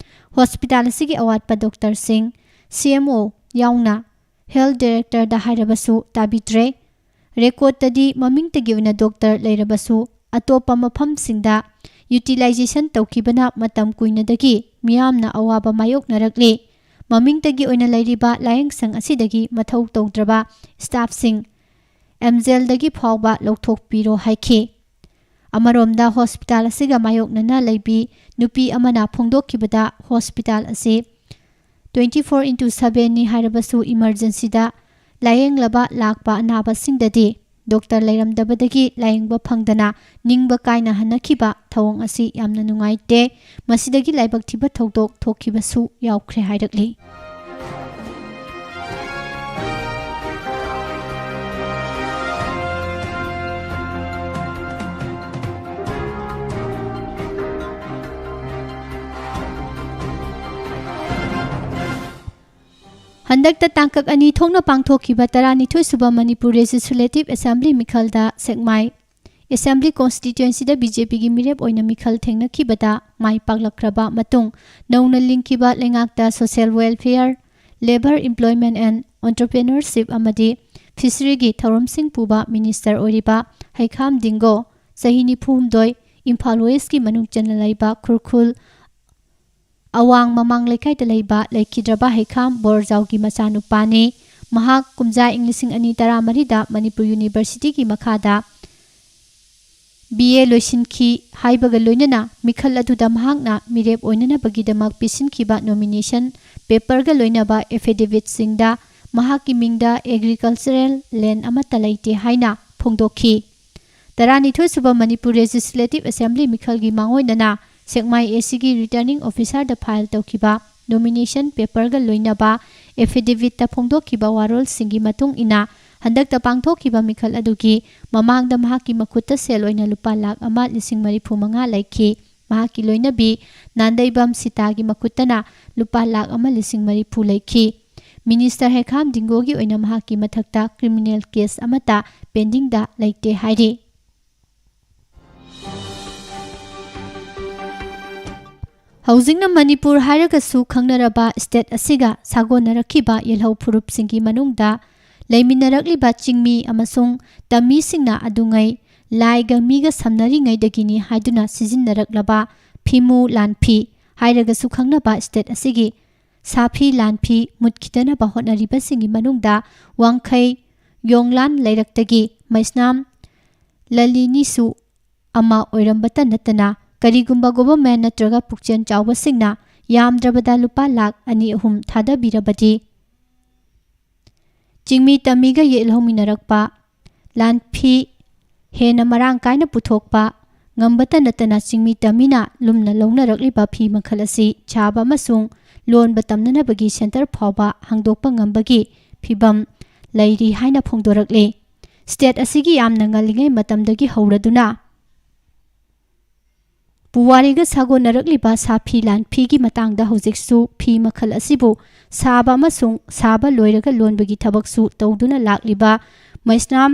ꯍꯣꯁꯄꯤꯇꯥꯜ ꯑꯁꯤꯒꯤ ꯑꯋꯥꯠꯄ ꯗꯣꯛꯇꯔꯁꯤꯡ, ꯁꯤ ꯑꯦꯝ ꯑꯣ ꯌꯥꯎꯅ ꯍꯦꯜꯊ ꯗꯥꯏꯔꯦꯛꯇꯔꯗ ꯍꯥꯏꯔꯕꯁꯨ ꯇꯥꯕꯤꯗ꯭ꯔꯦ꯫ ꯔꯦꯀꯣꯔꯠꯇꯗꯤ ꯃꯃꯤꯡꯇꯒꯤ ꯑꯣꯏꯅ ꯗꯣꯛꯇꯔ ꯂꯩꯔꯕꯁꯨ ꯑꯇꯣꯞꯄ ꯃꯐꯝꯁꯤꯡꯗ ꯌꯨꯇꯤꯂꯥꯏꯖꯦꯁꯟ ꯇꯧꯈꯤꯕꯅ ꯃꯇꯝ ꯀꯨꯏꯅꯗꯒꯤ ꯃꯤꯌꯥꯝꯅ ꯑꯋꯥꯕ ꯃꯥꯌꯣꯛꯅꯔꯛꯂꯤ꯫ ꯃꯃꯤꯡꯇꯒꯤ ꯑꯣꯏꯅ ꯂꯩꯔꯤꯕ ꯂꯥꯌꯦꯡꯁꯪ ꯑꯁꯤꯗꯒꯤ ꯃꯊꯧ ꯇꯧꯗ꯭ꯔꯕ ꯁ꯭ꯇꯥꯐꯁꯤꯡ ꯑꯦꯝꯖꯦꯜꯗꯒꯤ ꯐꯥꯎꯕ ꯂꯧꯊꯣꯛꯄꯤꯔꯣ ꯍꯥꯏꯈꯤ꯫ ꯑꯃꯔꯣꯝꯗ ꯍꯣꯁꯄꯤꯇꯥꯜ ꯑꯁꯤꯒ ꯃꯥꯌꯣꯛꯅꯅ ꯂꯩꯕꯤ ꯅꯨꯄꯤ ꯑꯃꯅ ꯐꯣꯡꯗꯣꯛꯈꯤꯕꯗ ꯍꯣꯁꯄꯤꯇꯥꯜ ꯑꯁꯤ twenty four into sevenꯅꯤ ꯍꯥꯏꯔꯕꯁꯨ ꯏꯃꯔꯖꯦꯟꯁꯤꯗ ꯂꯥꯌꯦꯡꯂꯕ ꯂꯥꯛꯄ ꯑꯅꯥꯕꯁꯤꯡꯗꯗꯤ ꯗꯣꯛꯇꯔ ꯂꯩꯔꯝꯗꯕꯗꯒꯤ ꯂꯥꯌꯦꯡꯕ ꯐꯪꯗꯅ ꯅꯤꯡꯕ ꯀꯥꯏꯅ ꯍꯟꯅꯈꯤꯕ ꯊꯧꯑꯣꯡ ꯑꯁꯤ ꯌꯥꯝꯅ ꯅꯨꯡꯉꯥꯏꯇꯦ꯫ ꯃꯁꯤꯗꯒꯤ ꯂꯥꯏꯕꯛ ꯊꯤꯕ ꯊꯧꯗꯣꯛ ꯊꯣꯛꯈꯤꯕꯁꯨ ꯌꯥꯎꯈ꯭ꯔꯦ ꯍꯥꯏꯔꯛꯂꯤ꯫ ꯍꯟꯗꯛꯇ ꯇꯥꯡꯀꯛ ꯑꯅꯤ ꯊꯣꯛꯅ ꯄꯥꯡꯊꯣꯛꯈꯤꯕ ꯇꯔꯥꯅꯤꯊꯣꯏ ꯁꯨꯕ ꯃꯅꯤꯄꯨꯔ ꯂꯦꯖꯤꯁꯂꯦꯇꯤꯚ ꯑꯦꯁꯦꯝꯕ꯭ꯂꯤ ꯃꯤꯈꯜꯗ ꯁꯦꯛꯃꯥꯏ ꯑꯦꯁꯦꯝꯕ꯭ꯂꯤ ꯀꯣꯟꯁꯇꯤꯇ꯭ꯋꯦꯟꯁꯤꯗ ꯕꯤ ꯖꯦ ꯄꯤꯒꯤ ꯃꯤꯔꯦꯞ ꯑꯣꯏꯅ ꯃꯤꯈꯜ ꯊꯦꯡꯅꯈꯤꯕꯗ ꯃꯥꯏ ꯄꯥꯛꯂꯛꯈ꯭ꯔꯕ ꯃꯇꯨꯡ ꯅꯧꯅ ꯂꯤꯡꯈꯤꯕ ꯂꯩꯉꯥꯛꯇ social welfare, labour, employment and entrepreneurship ꯑꯃꯗꯤ ꯐꯤꯁꯔꯤꯒꯤ ꯊꯧꯔꯝꯁꯤꯡ ꯄꯨꯕ ꯃꯤꯅꯤꯁꯇꯔ ꯑꯣꯏꯔꯤꯕ ꯍꯩꯈꯥꯝ ꯗꯤꯡꯒꯣ, ꯆꯍꯤ ꯅꯤꯐꯨ ꯍꯨꯝꯗꯣꯏ, ꯏꯝꯐꯥꯜ ꯋꯦꯁꯀꯤ ꯃꯅꯨꯡ ꯆꯟꯅ ꯂꯩꯕ ꯈꯨꯔꯈꯨꯜ ꯑꯋꯥꯡ ꯃꯃꯥꯡ ꯂꯩꯀꯥꯏꯗ ꯂꯩꯕ ꯂꯩꯈꯤꯗ꯭ꯔꯕ ꯍꯩꯈꯥꯝ ꯕꯣꯔꯖꯥꯎꯒꯤ ꯃꯆꯥꯅꯨꯄꯥꯅꯤ꯫ ꯃꯍꯥꯛ ꯀꯨꯝꯖꯥ ꯏꯪ ꯂꯤꯁꯤꯡ ꯑꯅꯤ ꯇꯔꯥꯃꯔꯤꯗ ꯃꯅꯤꯄꯨꯔ ꯌꯨꯅꯤꯚꯔꯁꯤꯇꯤꯒꯤ ꯃꯈꯥꯗ ꯕꯤ ꯑꯦ ꯂꯣꯏꯁꯤꯟꯈꯤ ꯍꯥꯏꯕꯒ ꯂꯣꯏꯅꯅ ꯃꯤꯈꯜ ꯑꯗꯨꯗ ꯃꯍꯥꯛꯅ ꯃꯤꯔꯦꯞ ꯑꯣꯏꯅꯅꯕꯒꯤꯗꯃꯛ ꯄꯤꯁꯤꯟꯈꯤꯕ ꯅꯣꯃꯤꯅꯦꯁꯟ ꯄꯦꯄꯔꯒ ꯂꯣꯏꯅꯕ ꯑꯦꯐꯤꯗꯦꯚꯤꯠꯁꯤꯡꯗ ꯃꯍꯥꯛꯀꯤ ꯃꯤꯡꯗ ꯑꯦꯒ꯭ꯔꯤꯀꯜꯆꯔꯦꯜ ꯂꯦꯟ ꯑꯃꯠꯇ ꯂꯩꯇꯦ ꯍꯥꯏꯅ ꯐꯣꯡꯗꯣꯛꯈꯤ꯫ ꯇꯔꯥꯅꯤꯊꯣꯏꯁꯨꯕ ꯃꯅꯤꯄꯨꯔ ꯂꯦꯖꯤꯁꯂꯦꯇꯤꯚ ꯑꯦꯁꯦꯝꯕ꯭ꯂꯤ ꯃꯤꯈꯜꯒꯤ ꯃꯥꯡꯑꯣꯏꯅꯅ ꯁꯦꯛꯃꯥꯏ ꯑꯦ ꯁꯤꯒꯤ ꯔꯤꯇꯔꯅꯤꯡ ꯑꯣꯐꯤꯁꯥꯔꯗ ꯐꯥꯏꯜ ꯇꯧꯈꯤꯕ ꯅꯣꯃꯤꯅꯦꯁꯟ ꯄꯦꯄꯔꯒ ꯂꯣꯏꯅꯕ ꯑꯦꯐꯤꯗꯦꯚꯤꯠꯇ ꯐꯣꯡꯗꯣꯛꯈꯤꯕ ꯋꯥꯔꯣꯜꯁꯤꯡꯒꯤ ꯃꯇꯨꯡ ꯏꯟꯅ ꯍꯟꯗꯛꯇ ꯄꯥꯡꯊꯣꯛꯈꯤꯕ ꯃꯤꯈꯜ ꯑꯗꯨꯒꯤ ꯃꯃꯥꯡꯗ ꯃꯍꯥꯛꯀꯤ ꯃꯈꯨꯠꯇ ꯁꯦꯜ ꯑꯣꯏꯅ ꯂꯨꯄꯥ ꯂꯥꯈ ꯑꯃ ꯂꯤꯁꯤꯡ ꯃꯔꯤꯐꯨ ꯃꯉꯥ ꯂꯩꯈꯤ꯫ ꯃꯍꯥꯛꯀꯤ ꯂꯣꯏꯅꯕꯤ ꯅꯥꯟꯗꯩꯕꯝ ꯁꯤꯇꯥꯒꯤ ꯃꯈꯨꯠꯇꯅ ꯂꯨꯄꯥ ꯂꯥꯈ ꯑꯃ ꯂꯤꯁꯤꯡ ꯃꯔꯤꯐꯨ ꯂꯩꯈꯤ꯫ ꯃꯤꯅꯤꯁꯇꯔ ꯍꯦꯈꯥꯝ ꯗꯤꯡꯒꯣꯒꯤ ꯑꯣꯏꯅ ꯃꯍꯥꯛꯀꯤ ꯃꯊꯛꯇ ꯀ꯭ꯔꯤꯃꯤꯅꯦꯜ ꯀꯦꯁ ꯑꯃꯠꯇ ꯄꯦꯟꯗꯤꯡꯗ ꯂꯩꯇꯦ ꯍꯥꯏꯔꯤ꯫ ꯍꯧꯖꯤꯛꯅ ꯃꯅꯤꯄꯨꯔ ꯍꯥꯏꯔꯒꯁꯨ ꯈꯪꯅꯔꯕ ꯁ꯭ꯇꯦꯠ ꯑꯁꯤꯒ ꯁꯥꯒꯣꯟꯅꯔꯛꯈꯤꯕ ꯌꯦꯜꯍꯧ ꯐꯨꯔꯨꯞꯁꯤꯡꯒꯤ ꯃꯅꯨꯡꯗ ꯂꯩꯃꯤꯟꯅꯔꯛꯂꯤꯕ ꯆꯤꯡꯃꯤ ꯑꯃꯁꯨꯡ ꯇꯝꯃꯤꯁꯤꯡꯅ ꯑꯗꯨꯉꯩ ꯂꯥꯏꯒ ꯃꯤꯒ ꯁꯝꯅꯔꯤꯉꯩꯗꯒꯤꯅꯤ ꯍꯥꯏꯗꯨꯅ ꯁꯤꯖꯤꯟꯅꯔꯛꯂꯕ ꯐꯤꯃꯨ ꯂꯥꯟꯐꯤ ꯍꯥꯏꯔꯒꯁꯨ ꯈꯪꯅꯕ ꯁ꯭ꯇꯦꯠ ꯑꯁꯤꯒꯤ ꯁꯥꯐꯤ ꯂꯥꯟꯐꯤ ꯃꯨꯠꯈꯤꯗꯅꯕ ꯍꯣꯠꯅꯔꯤꯕꯁꯤꯡꯒꯤ ꯃꯅꯨꯡꯗ ꯋꯥꯡꯈꯩ ꯌꯣꯡꯂꯥꯟ ꯂꯩꯔꯛꯇꯒꯤ ꯃꯩꯁꯅꯥꯝ ꯂꯂꯤꯅꯤꯁꯨ ꯑꯃ ꯑꯣꯏꯔꯝꯕꯇ ꯅꯠꯇꯅ, ꯀꯔꯤꯒꯨꯝꯕ ꯒꯣꯚꯔꯟꯃꯦꯟꯠ ꯅꯠꯇ꯭ꯔꯒ ꯄꯨꯛꯆꯦꯜ ꯆꯥꯎꯕꯁꯤꯡꯅ ꯌꯥꯝꯗ꯭ꯔꯕꯗ ꯂꯨꯄꯥ ꯂꯥꯈ ꯑꯅꯤ ꯑꯍꯨꯝ ꯊꯥꯗꯕꯤꯔꯕꯗꯤ, ꯆꯤꯡꯃꯤ ꯇꯝꯃꯤꯒ ꯌꯦꯜꯍꯧꯃꯤꯟꯅꯔꯛꯄ, ꯂꯥꯟꯐꯤ ꯍꯦꯟꯅ ꯃꯔꯥꯡ ꯀꯥꯏꯅ ꯄꯨꯊꯣꯛꯄ ꯉꯝꯕꯇ ꯅꯠꯇꯅ, ꯆꯤꯡꯃꯤ ꯇꯝꯃꯤꯅ ꯂꯨꯝꯅ ꯂꯧꯅꯔꯛꯂꯤꯕ ꯐꯤ ꯃꯈꯜ ꯑꯁꯤ ꯁꯥꯕ ꯑꯃꯁꯨꯡ ꯂꯣꯟꯕ ꯇꯝꯅꯅꯕꯒꯤ ꯁꯦꯟꯇꯔ ꯐꯥꯎꯕ ꯍꯥꯡꯗꯣꯛꯄ ꯉꯝꯕꯒꯤ ꯐꯤꯚꯝ ꯂꯩꯔꯤ ꯍꯥꯏꯅ ꯐꯣꯡꯗꯣꯔꯛꯂꯤ꯫ ꯁ꯭ꯇꯦꯠ ꯑꯁꯤꯒꯤ ꯌꯥꯝꯅ ꯉꯜꯂꯤꯉꯩ ꯃꯇꯝꯗꯒꯤ ꯍꯧꯔꯗꯨꯅ ꯄꯨꯋꯥꯔꯤꯒ ꯁꯥꯒꯣꯟꯅꯔꯛꯂꯤꯕ ꯁꯥꯐꯤ ꯂꯥꯟꯐꯤꯒꯤ ꯃꯇꯥꯡꯗ ꯍꯧꯖꯤꯛꯁꯨ ꯐꯤ ꯃꯈꯜ ꯑꯁꯤꯕꯨ ꯁꯥꯕ ꯑꯃꯁꯨꯡ ꯁꯥꯕ ꯂꯣꯏꯔꯒ ꯂꯣꯟꯕꯒꯤ ꯊꯕꯛꯁꯨ ꯇꯧꯗꯨꯅ ꯂꯥꯛꯂꯤꯕ ꯃꯩꯁꯅꯥꯝ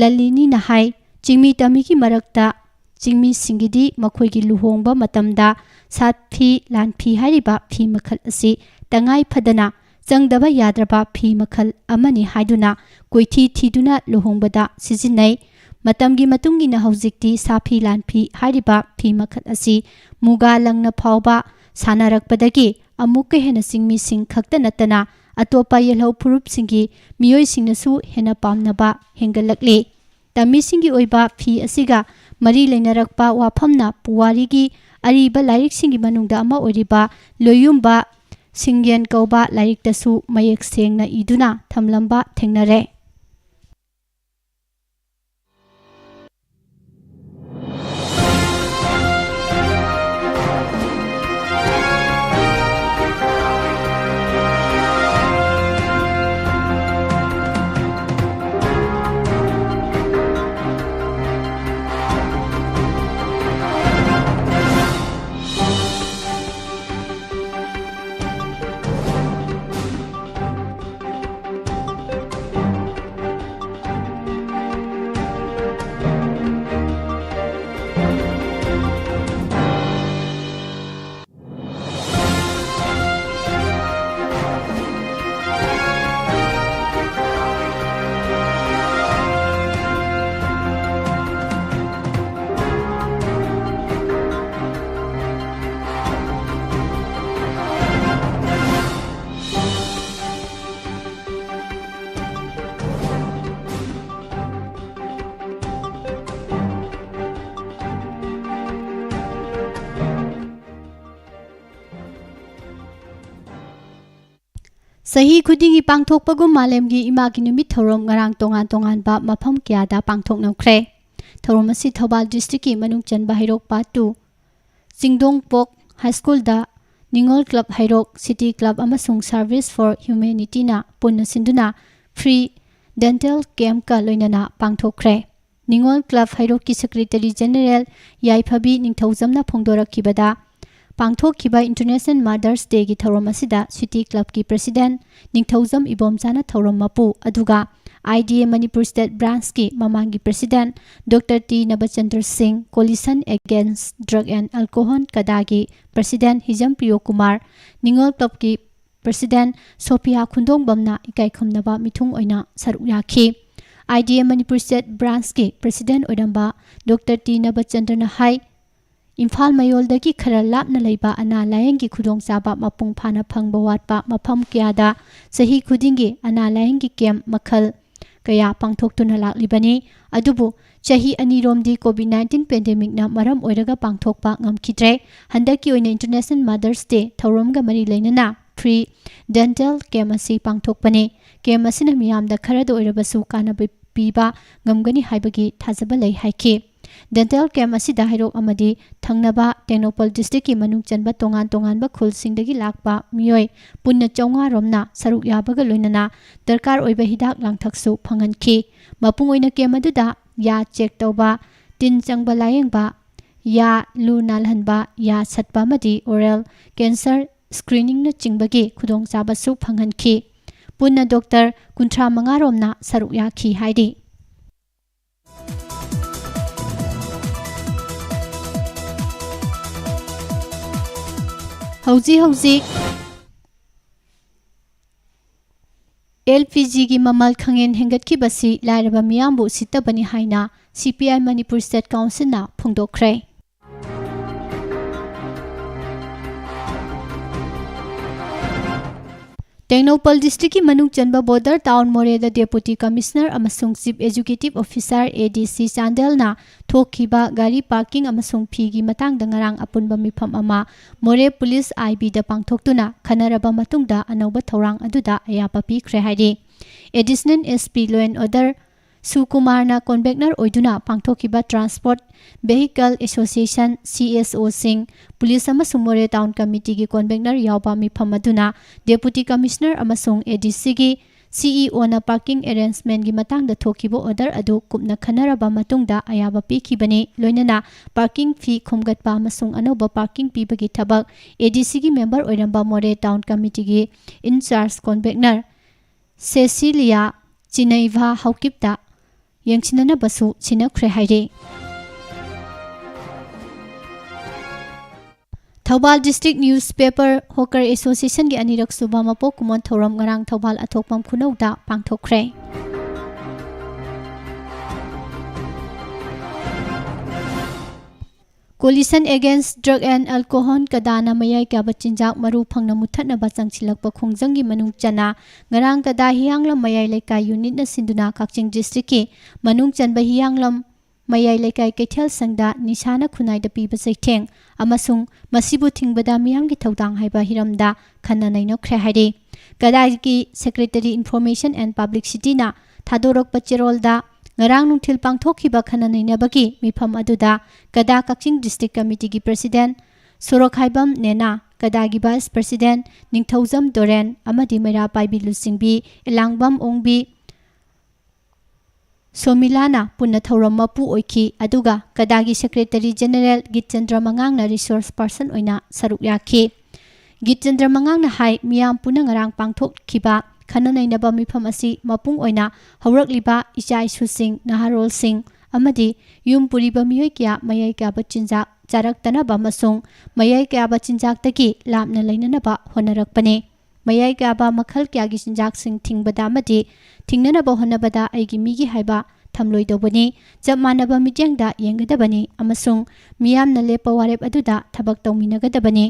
ꯂꯂꯤꯅꯤꯅ ꯍꯥꯏ, ꯆꯤꯡꯃꯤ ꯇꯝꯃꯤꯒꯤ ꯃꯔꯛꯇ ꯆꯤꯡꯃꯤꯁꯤꯡꯒꯤꯗꯤ ꯃꯈꯣꯏꯒꯤ ꯂꯨꯍꯣꯡꯕ ꯃꯇꯝꯗ ꯁꯥꯐꯤ ꯂꯥꯟꯐꯤ ꯍꯥꯏꯔꯤꯕ ꯐꯤ ꯃꯈꯜ ꯑꯁꯤ ꯇꯉꯥꯏ ꯐꯗꯅ ꯆꯪꯗꯕ ꯌꯥꯗ꯭ꯔꯕ ꯐꯤ ꯃꯈꯜ ꯑꯃꯅꯤ ꯍꯥꯏꯗꯨꯅ ꯀꯣꯏꯊꯤ ꯊꯤꯗꯨꯅ ꯂꯨꯍꯣꯡꯕꯗ ꯁꯤꯖꯤꯟꯅꯩ꯫ ꯃꯇꯝꯒꯤ ꯃꯇꯨꯡ ꯏꯟꯅ ꯍꯧꯖꯤꯛꯇꯤ ꯁꯥꯐꯤ ꯂꯥꯟꯐꯤ ꯍꯥꯏꯔꯤꯕ ꯐꯤ ꯃꯈꯜ ꯑꯁꯤ ꯃꯨꯒꯥ ꯂꯪꯅ ꯐꯥꯎꯕ ꯁꯥꯟꯅꯔꯛꯄꯗꯒꯤ ꯑꯃꯨꯛꯀ ꯍꯦꯟꯅ ꯆꯤꯡꯃꯤꯁꯤꯡ ꯈꯛꯇ ꯅꯠꯇꯅ ꯑꯇꯣꯞꯄ ꯌꯦꯜꯍꯧ ꯐꯨꯔꯨꯞꯁꯤꯡꯒꯤ ꯃꯤꯑꯣꯏꯁꯤꯡꯅꯁꯨ ꯍꯦꯟꯅ ꯄꯥꯝꯅꯕ ꯍꯦꯟꯒꯠꯂꯛꯂꯤ꯫ ꯇꯝꯃꯤꯁꯤꯡꯒꯤ ꯑꯣꯏꯕ ꯐꯤ ꯑꯁꯤꯒ ꯃꯔꯤ ꯂꯩꯅꯔꯛꯄ ꯋꯥꯐꯝꯅ ꯄꯨꯋꯥꯔꯤꯒꯤ ꯑꯔꯤꯕ ꯂꯥꯏꯔꯤꯛꯁꯤꯡꯒꯤ ꯃꯅꯨꯡꯗ ꯑꯃ ꯑꯣꯏꯔꯤꯕ ꯂꯣꯌꯨꯝꯕ ꯁꯤꯡꯌꯦꯟ ꯀꯧꯕ ꯂꯥꯏꯔꯤꯛꯇꯁꯨ ꯃꯌꯦꯛ ꯁꯦꯡꯅ ꯏꯗꯨꯅ ꯊꯝꯂꯝꯕ ꯊꯦꯡꯅꯔꯦ꯫ ꯆꯍꯤ ꯈꯨꯗꯤꯡꯒꯤ ꯄꯥꯡꯊꯣꯛꯄꯒꯨꯝ ꯃꯥꯂꯦꯝꯒꯤ ꯏꯃꯥꯒꯤ ꯅꯨꯃꯤꯠ ꯊꯧꯔꯝ ꯉꯔꯥꯡ ꯇꯣꯉꯥꯟ ꯇꯣꯉꯥꯟꯕ ꯃꯐꯝ ꯀꯌꯥꯗ ꯄꯥꯡꯊꯣꯛꯅꯈ꯭ꯔꯦ꯫ ꯊꯧꯔꯝ ꯑꯁꯤ ꯊꯧꯕꯥꯜ districtꯀꯤ ꯃꯅꯨꯡ ꯆꯟꯕ ꯍꯩꯔꯣꯛ part two, ꯆꯤꯡꯗꯣꯡꯄꯣꯛ high schoolꯗ ꯅꯤꯉꯣꯜ club ꯍꯩꯔꯣꯛ, City Club ꯑꯃꯁꯨꯡ Service for Humanityꯅ ꯄꯨꯟꯅ ꯁꯤꯟꯗꯨꯅ free dental campꯀ ꯂꯣꯏꯅꯅ ꯄꯥꯡꯊꯣꯛꯈ꯭ꯔꯦ꯫ ꯅꯤꯉꯣꯜ club ꯍꯩꯔꯣꯛꯀꯤ secretary general ꯌꯥꯏꯐꯕꯤ ꯅꯤꯡꯊꯧꯖꯝꯅ ꯐꯣꯡꯗꯣꯔꯛꯈꯤꯕꯗ, ꯄꯥꯡꯊꯣꯛꯈꯤꯕ International Mother's Dayꯒꯤ ꯊꯧꯔꯝ ꯑꯁꯤꯗ City Clubꯀꯤ president ꯅꯤꯡꯊꯧꯖꯝ ꯏꯕꯣꯝꯆꯥꯅ ꯊꯧꯔꯝ ꯃꯄꯨ, ꯑꯗꯨꯒ I D A Manipur State Branchꯀꯤ ꯃꯃꯥꯡꯒꯤ president Doctor T ꯅꯕꯆꯟꯗ꯭ꯔ ꯁꯤꯡ, Coalition Against Drug and Alcohol ꯀꯗꯥꯒꯤ president ꯍꯤꯖꯝ ꯄ꯭ꯔꯤꯌꯣ ꯀꯨꯃꯥꯔ, ꯅꯤꯉꯣꯜ clubꯀꯤ president ꯁꯣꯐꯤꯌꯥ ꯈꯨꯟꯗꯣꯡꯕꯝꯅ ꯏꯀꯥꯏ ꯈꯨꯝꯅꯕ ꯃꯤꯊꯨꯡ ꯑꯣꯏꯅ ꯁꯔꯨꯛ ꯌꯥꯈꯤ꯫ I D A Manipur state ꯕ꯭ꯔꯥꯟꯁꯀꯤ ꯄ꯭ꯔꯦꯁꯤꯗꯦꯟꯠ ꯑꯣꯏꯔꯝꯕ ꯗꯣꯛꯇꯔ ꯇꯤ ꯅꯕꯆꯟꯗ꯭ꯔꯅ ꯍꯥꯏ, ꯏꯝꯐꯥꯜ ꯃꯌꯣꯜꯗꯒꯤ ꯈꯔ ꯂꯥꯞꯅ ꯂꯩꯕ ꯑꯅꯥ ꯂꯥꯌꯦꯡꯒꯤ ꯈꯨꯗꯣꯡꯆꯥꯕ ꯃꯄꯨꯡ ꯐꯥꯅ ꯐꯪꯕ ꯋꯥꯠꯄ ꯃꯐꯝ ꯀꯌꯥꯗ ꯆꯍꯤ ꯈꯨꯗꯤꯡꯒꯤ ꯑꯅꯥ ꯂꯥꯌꯦꯡꯒꯤ ꯀꯦꯝꯞ ꯃꯈꯜ ꯀꯌꯥ ꯄꯥꯡꯊꯣꯛꯇꯨꯅ ꯂꯥꯛꯂꯤꯕꯅꯤ꯫ ꯑꯗꯨꯕꯨ ꯆꯍꯤ ꯑꯅꯤꯔꯣꯝꯗꯤ ꯀꯣꯚꯤꯗ ꯅꯥꯏꯟꯇꯤꯟ ꯄꯦꯟꯗꯦꯃꯤꯛꯅ ꯃꯔꯝ ꯑꯣꯏꯔꯒ ꯄꯥꯡꯊꯣꯛꯄ ꯉꯝꯈꯤꯗ꯭ꯔꯦ꯫ ꯍꯟꯗꯛꯀꯤ ꯑꯣꯏꯅ ꯏꯟꯇꯔꯅꯦꯁꯅꯦꯜ ꯃꯥꯗꯔꯁ ꯗꯦ ꯊꯧꯔꯝꯒ ꯃꯔꯤ ꯂꯩꯅꯅ ꯐ꯭ꯔꯤ ꯗꯦꯟꯇꯦꯜ ꯀꯦꯝꯞ ꯑꯁꯤ ꯄꯥꯡꯊꯣꯛꯄꯅꯤ꯫ ꯀꯦꯝꯞ ꯑꯁꯤꯅ ꯃꯤꯌꯥꯝꯗ ꯈꯔꯗ ꯑꯣꯏꯔꯕꯁꯨ ꯀꯥꯟꯅꯕ ꯄꯤꯕ ꯉꯝꯒꯅꯤ ꯍꯥꯏꯕꯒꯤ ꯊꯥꯖꯕ ꯂꯩ ꯍꯥꯏꯈꯤ꯫ ꯗꯦꯟꯇꯦꯜ ꯀꯦꯝꯞ ꯑꯁꯤꯗ ꯍꯩꯔꯣꯛ ꯑꯃꯗꯤ ꯊꯪꯅꯕ ꯇꯦꯡꯅꯧꯄꯜ ꯗꯤꯁꯇ꯭ꯔꯤꯛꯀꯤ ꯃꯅꯨꯡ ꯆꯟꯕ ꯇꯣꯉꯥꯟ ꯇꯣꯉꯥꯟꯕ ꯈꯨꯜꯁꯤꯡꯗꯒꯤ ꯂꯥꯛꯄ ꯃꯤꯑꯣꯏ ꯄꯨꯟꯅ ꯆꯥꯝꯃꯉꯥ ꯔꯣꯝꯅ ꯁꯔꯨꯛ ꯌꯥꯕꯒ ꯂꯣꯏꯅꯅ ꯗꯔꯀꯥꯔ ꯑꯣꯏꯕ ꯍꯤꯗꯥꯛ ꯂꯥꯡꯊꯛꯁꯨ ꯐꯪꯍꯟꯈꯤ꯫ ꯃꯄꯨꯡ ꯑꯣꯏꯅ ꯀꯦꯝꯞ ꯑꯗꯨꯗ ꯌꯥ ꯆꯦꯛ ꯇꯧꯕ, ꯇꯤꯟ ꯆꯪꯕ ꯂꯥꯌꯦꯡꯕ, ꯌꯥ ꯂꯨ ꯅꯥꯜꯍꯟꯕ, ꯌꯥ ꯁꯠꯄ ꯑꯃꯗꯤ ꯑꯣꯔꯦꯜ ꯀꯦꯟꯁꯔ ꯁ꯭ꯀ꯭ꯔꯤꯅꯤꯡꯅꯆꯤꯡꯕꯒꯤ ꯈꯨꯗꯣꯡꯆꯥꯕꯁꯨ ꯐꯪꯍꯟꯈꯤ꯫ ꯄꯨꯟꯅ ꯗꯣꯛꯇꯔ ꯀꯨꯟꯊ꯭ꯔꯥ ꯃꯉꯥ ꯔꯣꯝꯅ ꯁꯔꯨꯛ ꯌꯥꯈꯤ ꯍꯥꯏꯔꯤ꯫ ꯍꯧꯖꯤꯛ ꯍꯧꯖꯤꯛ ꯑꯦꯜ ꯄꯤ ꯖꯤꯒꯤ ꯃꯃꯜ ꯈꯪꯍꯦꯟ ꯍꯦꯟꯒꯠꯈꯤꯕꯁꯤ ꯂꯥꯏꯔꯕ ꯃꯤꯌꯥꯝꯕꯨ ꯎꯁꯤꯠꯇꯕꯅꯤ ꯍꯥꯏꯅ ꯁꯤ ꯄꯤ ꯑꯥꯏ ꯃꯅꯤꯄꯨꯔ ꯁ꯭ꯇꯦꯠ ꯀꯥꯎꯟꯁꯤꯜꯅ ꯐꯣꯡꯗꯣꯛꯈ꯭ꯔꯦ꯫ ꯇꯦꯡꯅꯧꯄꯜ ꯗꯤꯁꯇ꯭ꯔꯤꯛꯀꯤ ꯃꯅꯨꯡ ꯆꯟꯕ ꯕꯣꯔꯗꯔ ꯇꯥꯎꯟ ꯃꯣꯔꯦꯗ ꯗꯦꯄꯨꯇꯤ ꯀꯃꯤꯁꯅꯔ ꯑꯃꯁꯨꯡ ꯆꯤꯐ ꯑꯦꯖꯨꯀꯦꯇꯤꯚ ꯑꯣꯐꯤꯁꯥꯔ, ꯑꯦ ꯗꯤ ꯁꯤ, ꯆꯥꯟꯗꯦꯜꯅ ꯊꯣꯛꯈꯤꯕ ꯒꯥꯔꯤ ꯄꯥꯔꯀꯤꯡ ꯑꯃꯁꯨꯡ ꯐꯤꯒꯤ ꯃꯇꯥꯡꯗ ꯉꯔꯥꯡ ꯑꯄꯨꯟꯕ ꯃꯤꯐꯝ ꯑꯃ ꯃꯣꯔꯦ ꯄꯨꯂꯤꯁ ꯑꯥꯏ ꯕꯤꯗ ꯄꯥꯡꯊꯣꯛꯇꯨꯅ ꯈꯟꯅꯔꯕ ꯃꯇꯨꯡꯗ ꯑꯅꯧꯕ ꯊꯧꯔꯥꯡ ꯑꯗꯨꯗ ꯑꯌꯥꯕ ꯄꯤꯈ꯭ꯔꯦ ꯍꯥꯏꯔꯤ꯫ Additional S P law and order ꯁꯨꯀꯨꯃꯥꯔꯅ ꯀꯣꯟꯚꯦꯅꯔ ꯑꯣꯏꯗꯨꯅ ꯄꯥꯡꯊꯣꯛꯈꯤꯕ transport vehicle association, C S ꯑꯣꯁꯤꯡ, police ꯑꯃꯁꯨꯡ ꯃꯣꯔꯦ ꯇꯥꯎꯟ ꯀꯃꯤꯇꯤꯒꯤ ꯀꯣꯟꯚꯦꯅꯔ ꯌꯥꯎꯕ ꯃꯤꯐꯝ ꯑꯗꯨꯅ ꯗꯦꯄꯨꯇꯤ ꯀꯃꯤꯁꯅꯔ ꯑꯃꯁꯨꯡ ꯑꯦ ꯗꯤ ꯁꯤꯒꯤ ꯁꯤ ꯏ ꯑꯣꯅ ꯄꯥꯔꯀꯤꯡ ꯑꯦꯔꯦꯟꯖꯃꯦꯟꯒꯤ ꯃꯇꯥꯡꯗ ꯊꯣꯛꯈꯤꯕ ꯑꯣꯔꯗꯔ ꯑꯗꯨ ꯀꯨꯞꯅ ꯈꯟꯅꯔꯕ ꯃꯇꯨꯡꯗ ꯑꯌꯥꯕ ꯄꯤꯈꯤꯕꯅꯤ꯫ ꯂꯣꯏꯅꯅ ꯄꯥꯔꯀꯤꯡ ꯐꯤ ꯈꯣꯝꯒꯠꯄ ꯑꯃꯁꯨꯡ ꯑꯅꯧꯕ ꯄꯥꯔꯀꯤꯡ ꯄꯤꯕꯒꯤ ꯊꯕꯛ ꯑꯦ ꯗꯤ ꯁꯤꯒꯤ ꯃꯦꯝꯕꯔ ꯑꯣꯏꯔꯝꯕ ꯃꯣꯔꯦ ꯇꯥꯎꯟ ꯀꯃꯤꯇꯤꯒꯤ ꯏꯟꯆꯥꯔꯖ ꯀꯣꯟꯚꯦꯅꯔ ꯁꯦꯁꯤꯂꯤꯌꯥ ꯆꯤꯅꯩꯚꯥ ꯍꯧꯀꯤꯞꯇ ꯌꯦꯡꯁꯤꯟꯅꯅꯕꯁꯨ ꯁꯤꯟꯅꯈ꯭ꯔꯦ ꯍꯥꯏꯔꯤ꯫ ꯊꯧꯕꯥꯜ ꯗꯤꯁꯇ꯭ꯔꯤꯛ ꯅ꯭ꯌꯨꯁꯄꯦꯄꯔ ꯍꯣꯀꯔ ꯑꯦꯁꯣꯁꯤꯌꯦꯁꯟꯒꯤ ꯑꯅꯤꯔꯛ ꯁꯨꯕ ꯃꯄꯣꯛ ꯀꯨꯝꯑꯣꯟ ꯊꯧꯔꯝ ꯉꯔꯥꯡ ꯊꯧꯕꯥꯜ ꯑꯊꯣꯛꯄꯝ ꯈꯨꯅꯧꯗ ꯄꯥꯡꯊꯣꯛꯈ꯭ꯔꯦ꯫ Coalition Against Drug and Alcohol, ꯀꯗꯥꯅ ꯃꯌꯥꯏ ꯀꯥꯕ ꯆꯤꯟꯖꯥꯛ ꯃꯔꯨ ꯐꯪꯅ ꯃꯨꯠꯊꯠꯅꯕ ꯆꯪꯁꯤꯜꯂꯛꯄ ꯈꯣꯡꯖꯪꯒꯤ ꯃꯅꯨꯡ ꯆꯟꯅ ꯉꯔꯥꯡ ꯀꯗꯥ ꯍꯤꯌꯥꯡꯂꯝ ꯃꯌꯥꯏ ꯂꯩꯀꯥꯏ ꯌꯨꯅꯤꯠꯅ ꯁꯤꯟꯗꯨꯅ ꯀꯛꯆꯤꯡ ꯗꯤꯁꯇ꯭ꯔꯤꯛꯀꯤ ꯃꯅꯨꯡ ꯆꯟꯕ ꯍꯤꯌꯥꯡꯂꯝ ꯃꯌꯥꯏ ꯂꯩꯀꯥꯏ ꯀꯩꯊꯦꯜ ꯁꯪꯗ ꯅꯤꯁꯥꯅ ꯈꯨꯟꯅꯥꯏꯗ ꯄꯤꯕ ꯆꯩꯊꯦꯡ ꯑꯃꯁꯨꯡ ꯃꯁꯤꯕꯨ ꯊꯤꯡꯕꯗ ꯃꯤꯌꯥꯝꯒꯤ ꯊꯧꯗꯥꯡ ꯍꯥꯏꯕ ꯍꯤꯔꯝꯗ ꯈꯟꯅ ꯅꯩꯅꯈ꯭ꯔꯦ ꯍꯥꯏꯔꯤ꯫ ꯀꯗꯥꯒꯤ Secretary Information and Publicityꯅ ꯊꯥꯗꯣꯔꯛꯄ ꯆꯦꯔꯣꯜꯗ ꯉꯔꯥꯡ ꯅꯨꯡꯊꯤꯜ ꯄꯥꯡꯊꯣꯛꯈꯤꯕ ꯈꯟꯅ ꯅꯩꯅꯕꯒꯤ ꯃꯤꯐꯝ ꯑꯗꯨꯗ ꯀꯗꯥ ꯀꯛꯆꯤꯡ District Committeeꯒꯤ President ꯁꯣꯔꯣꯛꯈꯥꯏꯕꯝ ꯅꯦꯅꯥ, ꯀꯗꯥꯒꯤ Vice President ꯅꯤꯡꯊꯧꯖꯝ ꯗꯣꯔꯦꯟ ꯑꯃꯗꯤ ꯃꯩꯔꯥ ꯄꯥꯏꯕꯤ ꯂꯨꯆꯤꯡꯕꯤ ꯏꯂꯥꯡꯕꯝ ꯑꯣꯡꯕꯤ ꯁꯣꯃꯤꯂꯥꯅ ꯄꯨꯟꯅ ꯊꯧꯔꯝ ꯃꯄꯨ ꯑꯣꯏꯈꯤ, ꯑꯗꯨꯒ ꯀꯗꯥꯒꯤ Secretary General ꯒꯤꯠꯆꯟꯗ꯭ꯔ ꯃꯉꯥꯡꯅ Resource Person ꯑꯣꯏꯅ ꯁꯔꯨꯛ ꯌꯥꯈꯤ꯫ ꯒꯤꯠꯆꯟꯗ꯭ꯔ ꯃꯉꯥꯡꯅ ꯍꯥꯏ, ꯃꯤꯌꯥꯝ ꯄꯨꯟꯅ ꯉꯔꯥꯡ ꯄꯥꯡꯊꯣꯛꯈꯤꯕ ꯈꯟꯅ ꯅꯩꯅꯕ ꯃꯤꯐꯝ ꯑꯁꯤ ꯃꯄꯨꯡ ꯑꯣꯏꯅ ꯍꯧꯔꯛꯂꯤꯕ ꯏꯆꯥ ꯏꯁꯨꯁꯤꯡ, ꯅꯍꯥꯔꯣꯜꯁꯤꯡ ꯑꯃꯗꯤ ꯌꯨꯝ ꯄꯨꯔꯤꯕ ꯃꯤꯑꯣꯏ ꯀꯌꯥ ꯃꯌꯥꯏ ꯀꯥꯕ ꯆꯤꯟꯖꯥꯛ ꯆꯥꯔꯛꯇꯅꯕ ꯑꯃꯁꯨꯡ ꯃꯌꯥꯏ ꯀꯥꯕ ꯆꯤꯟꯖꯥꯛꯇꯒꯤ ꯂꯥꯞꯅ ꯂꯩꯅꯅꯕ ꯍꯣꯠꯅꯔꯛꯄꯅꯤ꯫ ꯃꯌꯥꯏ ꯀꯥꯕ ꯃꯈꯜ ꯀꯌꯥꯒꯤ ꯆꯤꯟꯖꯥꯛꯁꯤꯡ ꯊꯤꯡꯕꯗ ꯑꯃꯗꯤ ꯊꯤꯡꯅꯅꯕ ꯍꯣꯠꯅꯕꯗ ꯑꯩꯒꯤ ꯃꯤꯒꯤ ꯍꯥꯏꯕ ꯊꯝꯂꯣꯏꯗꯧꯕꯅꯤ꯫ ꯆꯞ ꯃꯥꯟꯅꯕ ꯃꯤꯠꯌꯦꯡꯗ ꯌꯦꯡꯒꯗꯕꯅꯤ ꯑꯃꯁꯨꯡ ꯃꯤꯌꯥꯝꯅ ꯂꯦꯞꯄ ꯋꯥꯔꯦꯞ ꯑꯗꯨꯗ ꯊꯕꯛ ꯇꯧꯃꯤꯟꯅꯒꯗꯕꯅꯤ꯫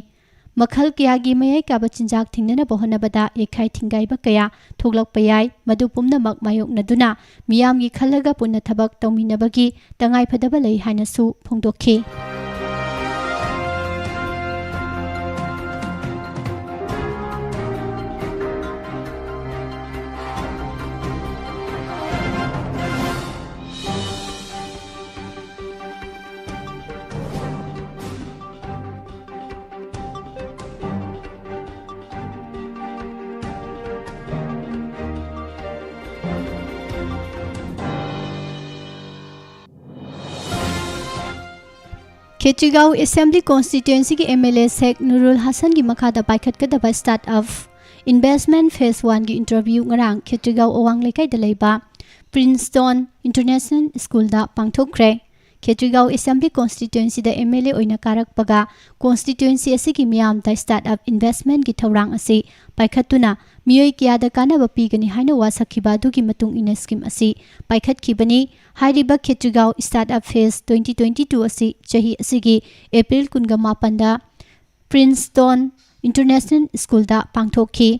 ꯃꯈꯜ ꯀꯌꯥꯒꯤ ꯃꯌꯥꯏ ꯀꯥꯕ ꯆꯤꯟꯖꯥꯛ ꯊꯤꯡꯅꯅꯕ ꯍꯣꯠꯅꯕꯗ ꯌꯩꯈꯥꯏ ꯊꯤꯡꯒꯥꯏꯕ ꯀꯌꯥ ꯊꯣꯛꯂꯛꯄ ꯌꯥꯏ꯫ ꯃꯗꯨ ꯄꯨꯝꯅꯃꯛ ꯃꯥꯌꯣꯛꯅꯗꯨꯅ ꯃꯤꯌꯥꯝꯒꯤ ꯈꯜꯂꯒ ꯄꯨꯟꯅ ꯊꯕꯛ ꯇꯧꯃꯤꯟꯅꯕꯒꯤ ꯇꯉꯥꯏꯐꯗꯕ ꯂꯩ ꯍꯥꯏꯅꯁꯨ ꯐꯣꯡꯗꯣꯛꯈꯤ꯫ ꯈꯦꯇ꯭ꯔꯤꯒꯥꯎ Assembly Constituencyꯒꯤ MLA ꯁꯦꯈ ꯅꯨꯔꯨꯜ ꯍꯁꯟꯒꯤ ꯃꯈꯥꯗ ꯄꯥꯏꯈꯠꯀꯗꯕ Start-up Investment Phase Oneꯒꯤ interview ꯉꯔꯥꯡ ꯈꯦꯇ꯭ꯔꯤꯒꯥꯎ ꯑꯋꯥꯡ ꯂꯩꯀꯥꯏꯗ ꯂꯩꯕ Princeton International Schoolꯗ ꯄꯥꯡꯊꯣꯛꯈ꯭ꯔꯦ꯫ ꯈꯦꯇ꯭ꯔꯤꯒꯥꯎ ꯑꯦꯁꯦꯝꯕ꯭ꯂꯤ ꯀꯣꯟꯁꯇꯤꯇ꯭ꯋꯦꯟꯁꯤꯗ ꯑꯦꯝ ꯑꯦꯜ ꯑꯦ ꯑꯣꯏꯅ ꯀꯥꯔꯛꯄꯒ ꯀꯣꯟꯁꯇꯤꯇ꯭ꯋꯦꯟꯁꯤ ꯑꯁꯤꯒꯤ ꯃꯤꯌꯥꯝꯗ ꯁ꯭ꯇꯥꯔꯠ ꯑꯞ ꯏꯟꯚꯦꯁ꯭ꯠꯃꯦꯟꯠꯀꯤ ꯊꯧꯔꯥꯡ ꯑꯁꯤ ꯄꯥꯏꯈꯠꯇꯨꯅ ꯃꯤꯑꯣꯏ ꯀꯌꯥꯗ ꯀꯥꯟꯅꯕ ꯄꯤꯒꯅꯤ ꯍꯥꯏꯅ ꯋꯥꯁꯛꯈꯤꯕ ꯑꯗꯨꯒꯤ ꯃꯇꯨꯡ ꯏꯟꯅ ꯁ꯭ꯀꯤꯝ ꯑꯁꯤ ꯄꯥꯏꯈꯠꯈꯤꯕꯅꯤ꯫ ꯍꯥꯏꯔꯤꯕ Khetrigao start up phase twenty twenty-two ꯑꯁꯤ ꯆꯍꯤ ꯑꯁꯤꯒꯤ ꯑꯦꯄ꯭ꯔꯤꯜ ꯀꯨꯟꯒ ꯃꯥꯄꯟꯗ ꯄ꯭ꯔꯤꯟꯁꯇꯣꯟ ꯏꯟꯇꯔꯅꯦꯁꯅꯦꯜ ꯁ꯭ꯀꯨꯜꯗ ꯄꯥꯡꯊꯣꯛꯈꯤ꯫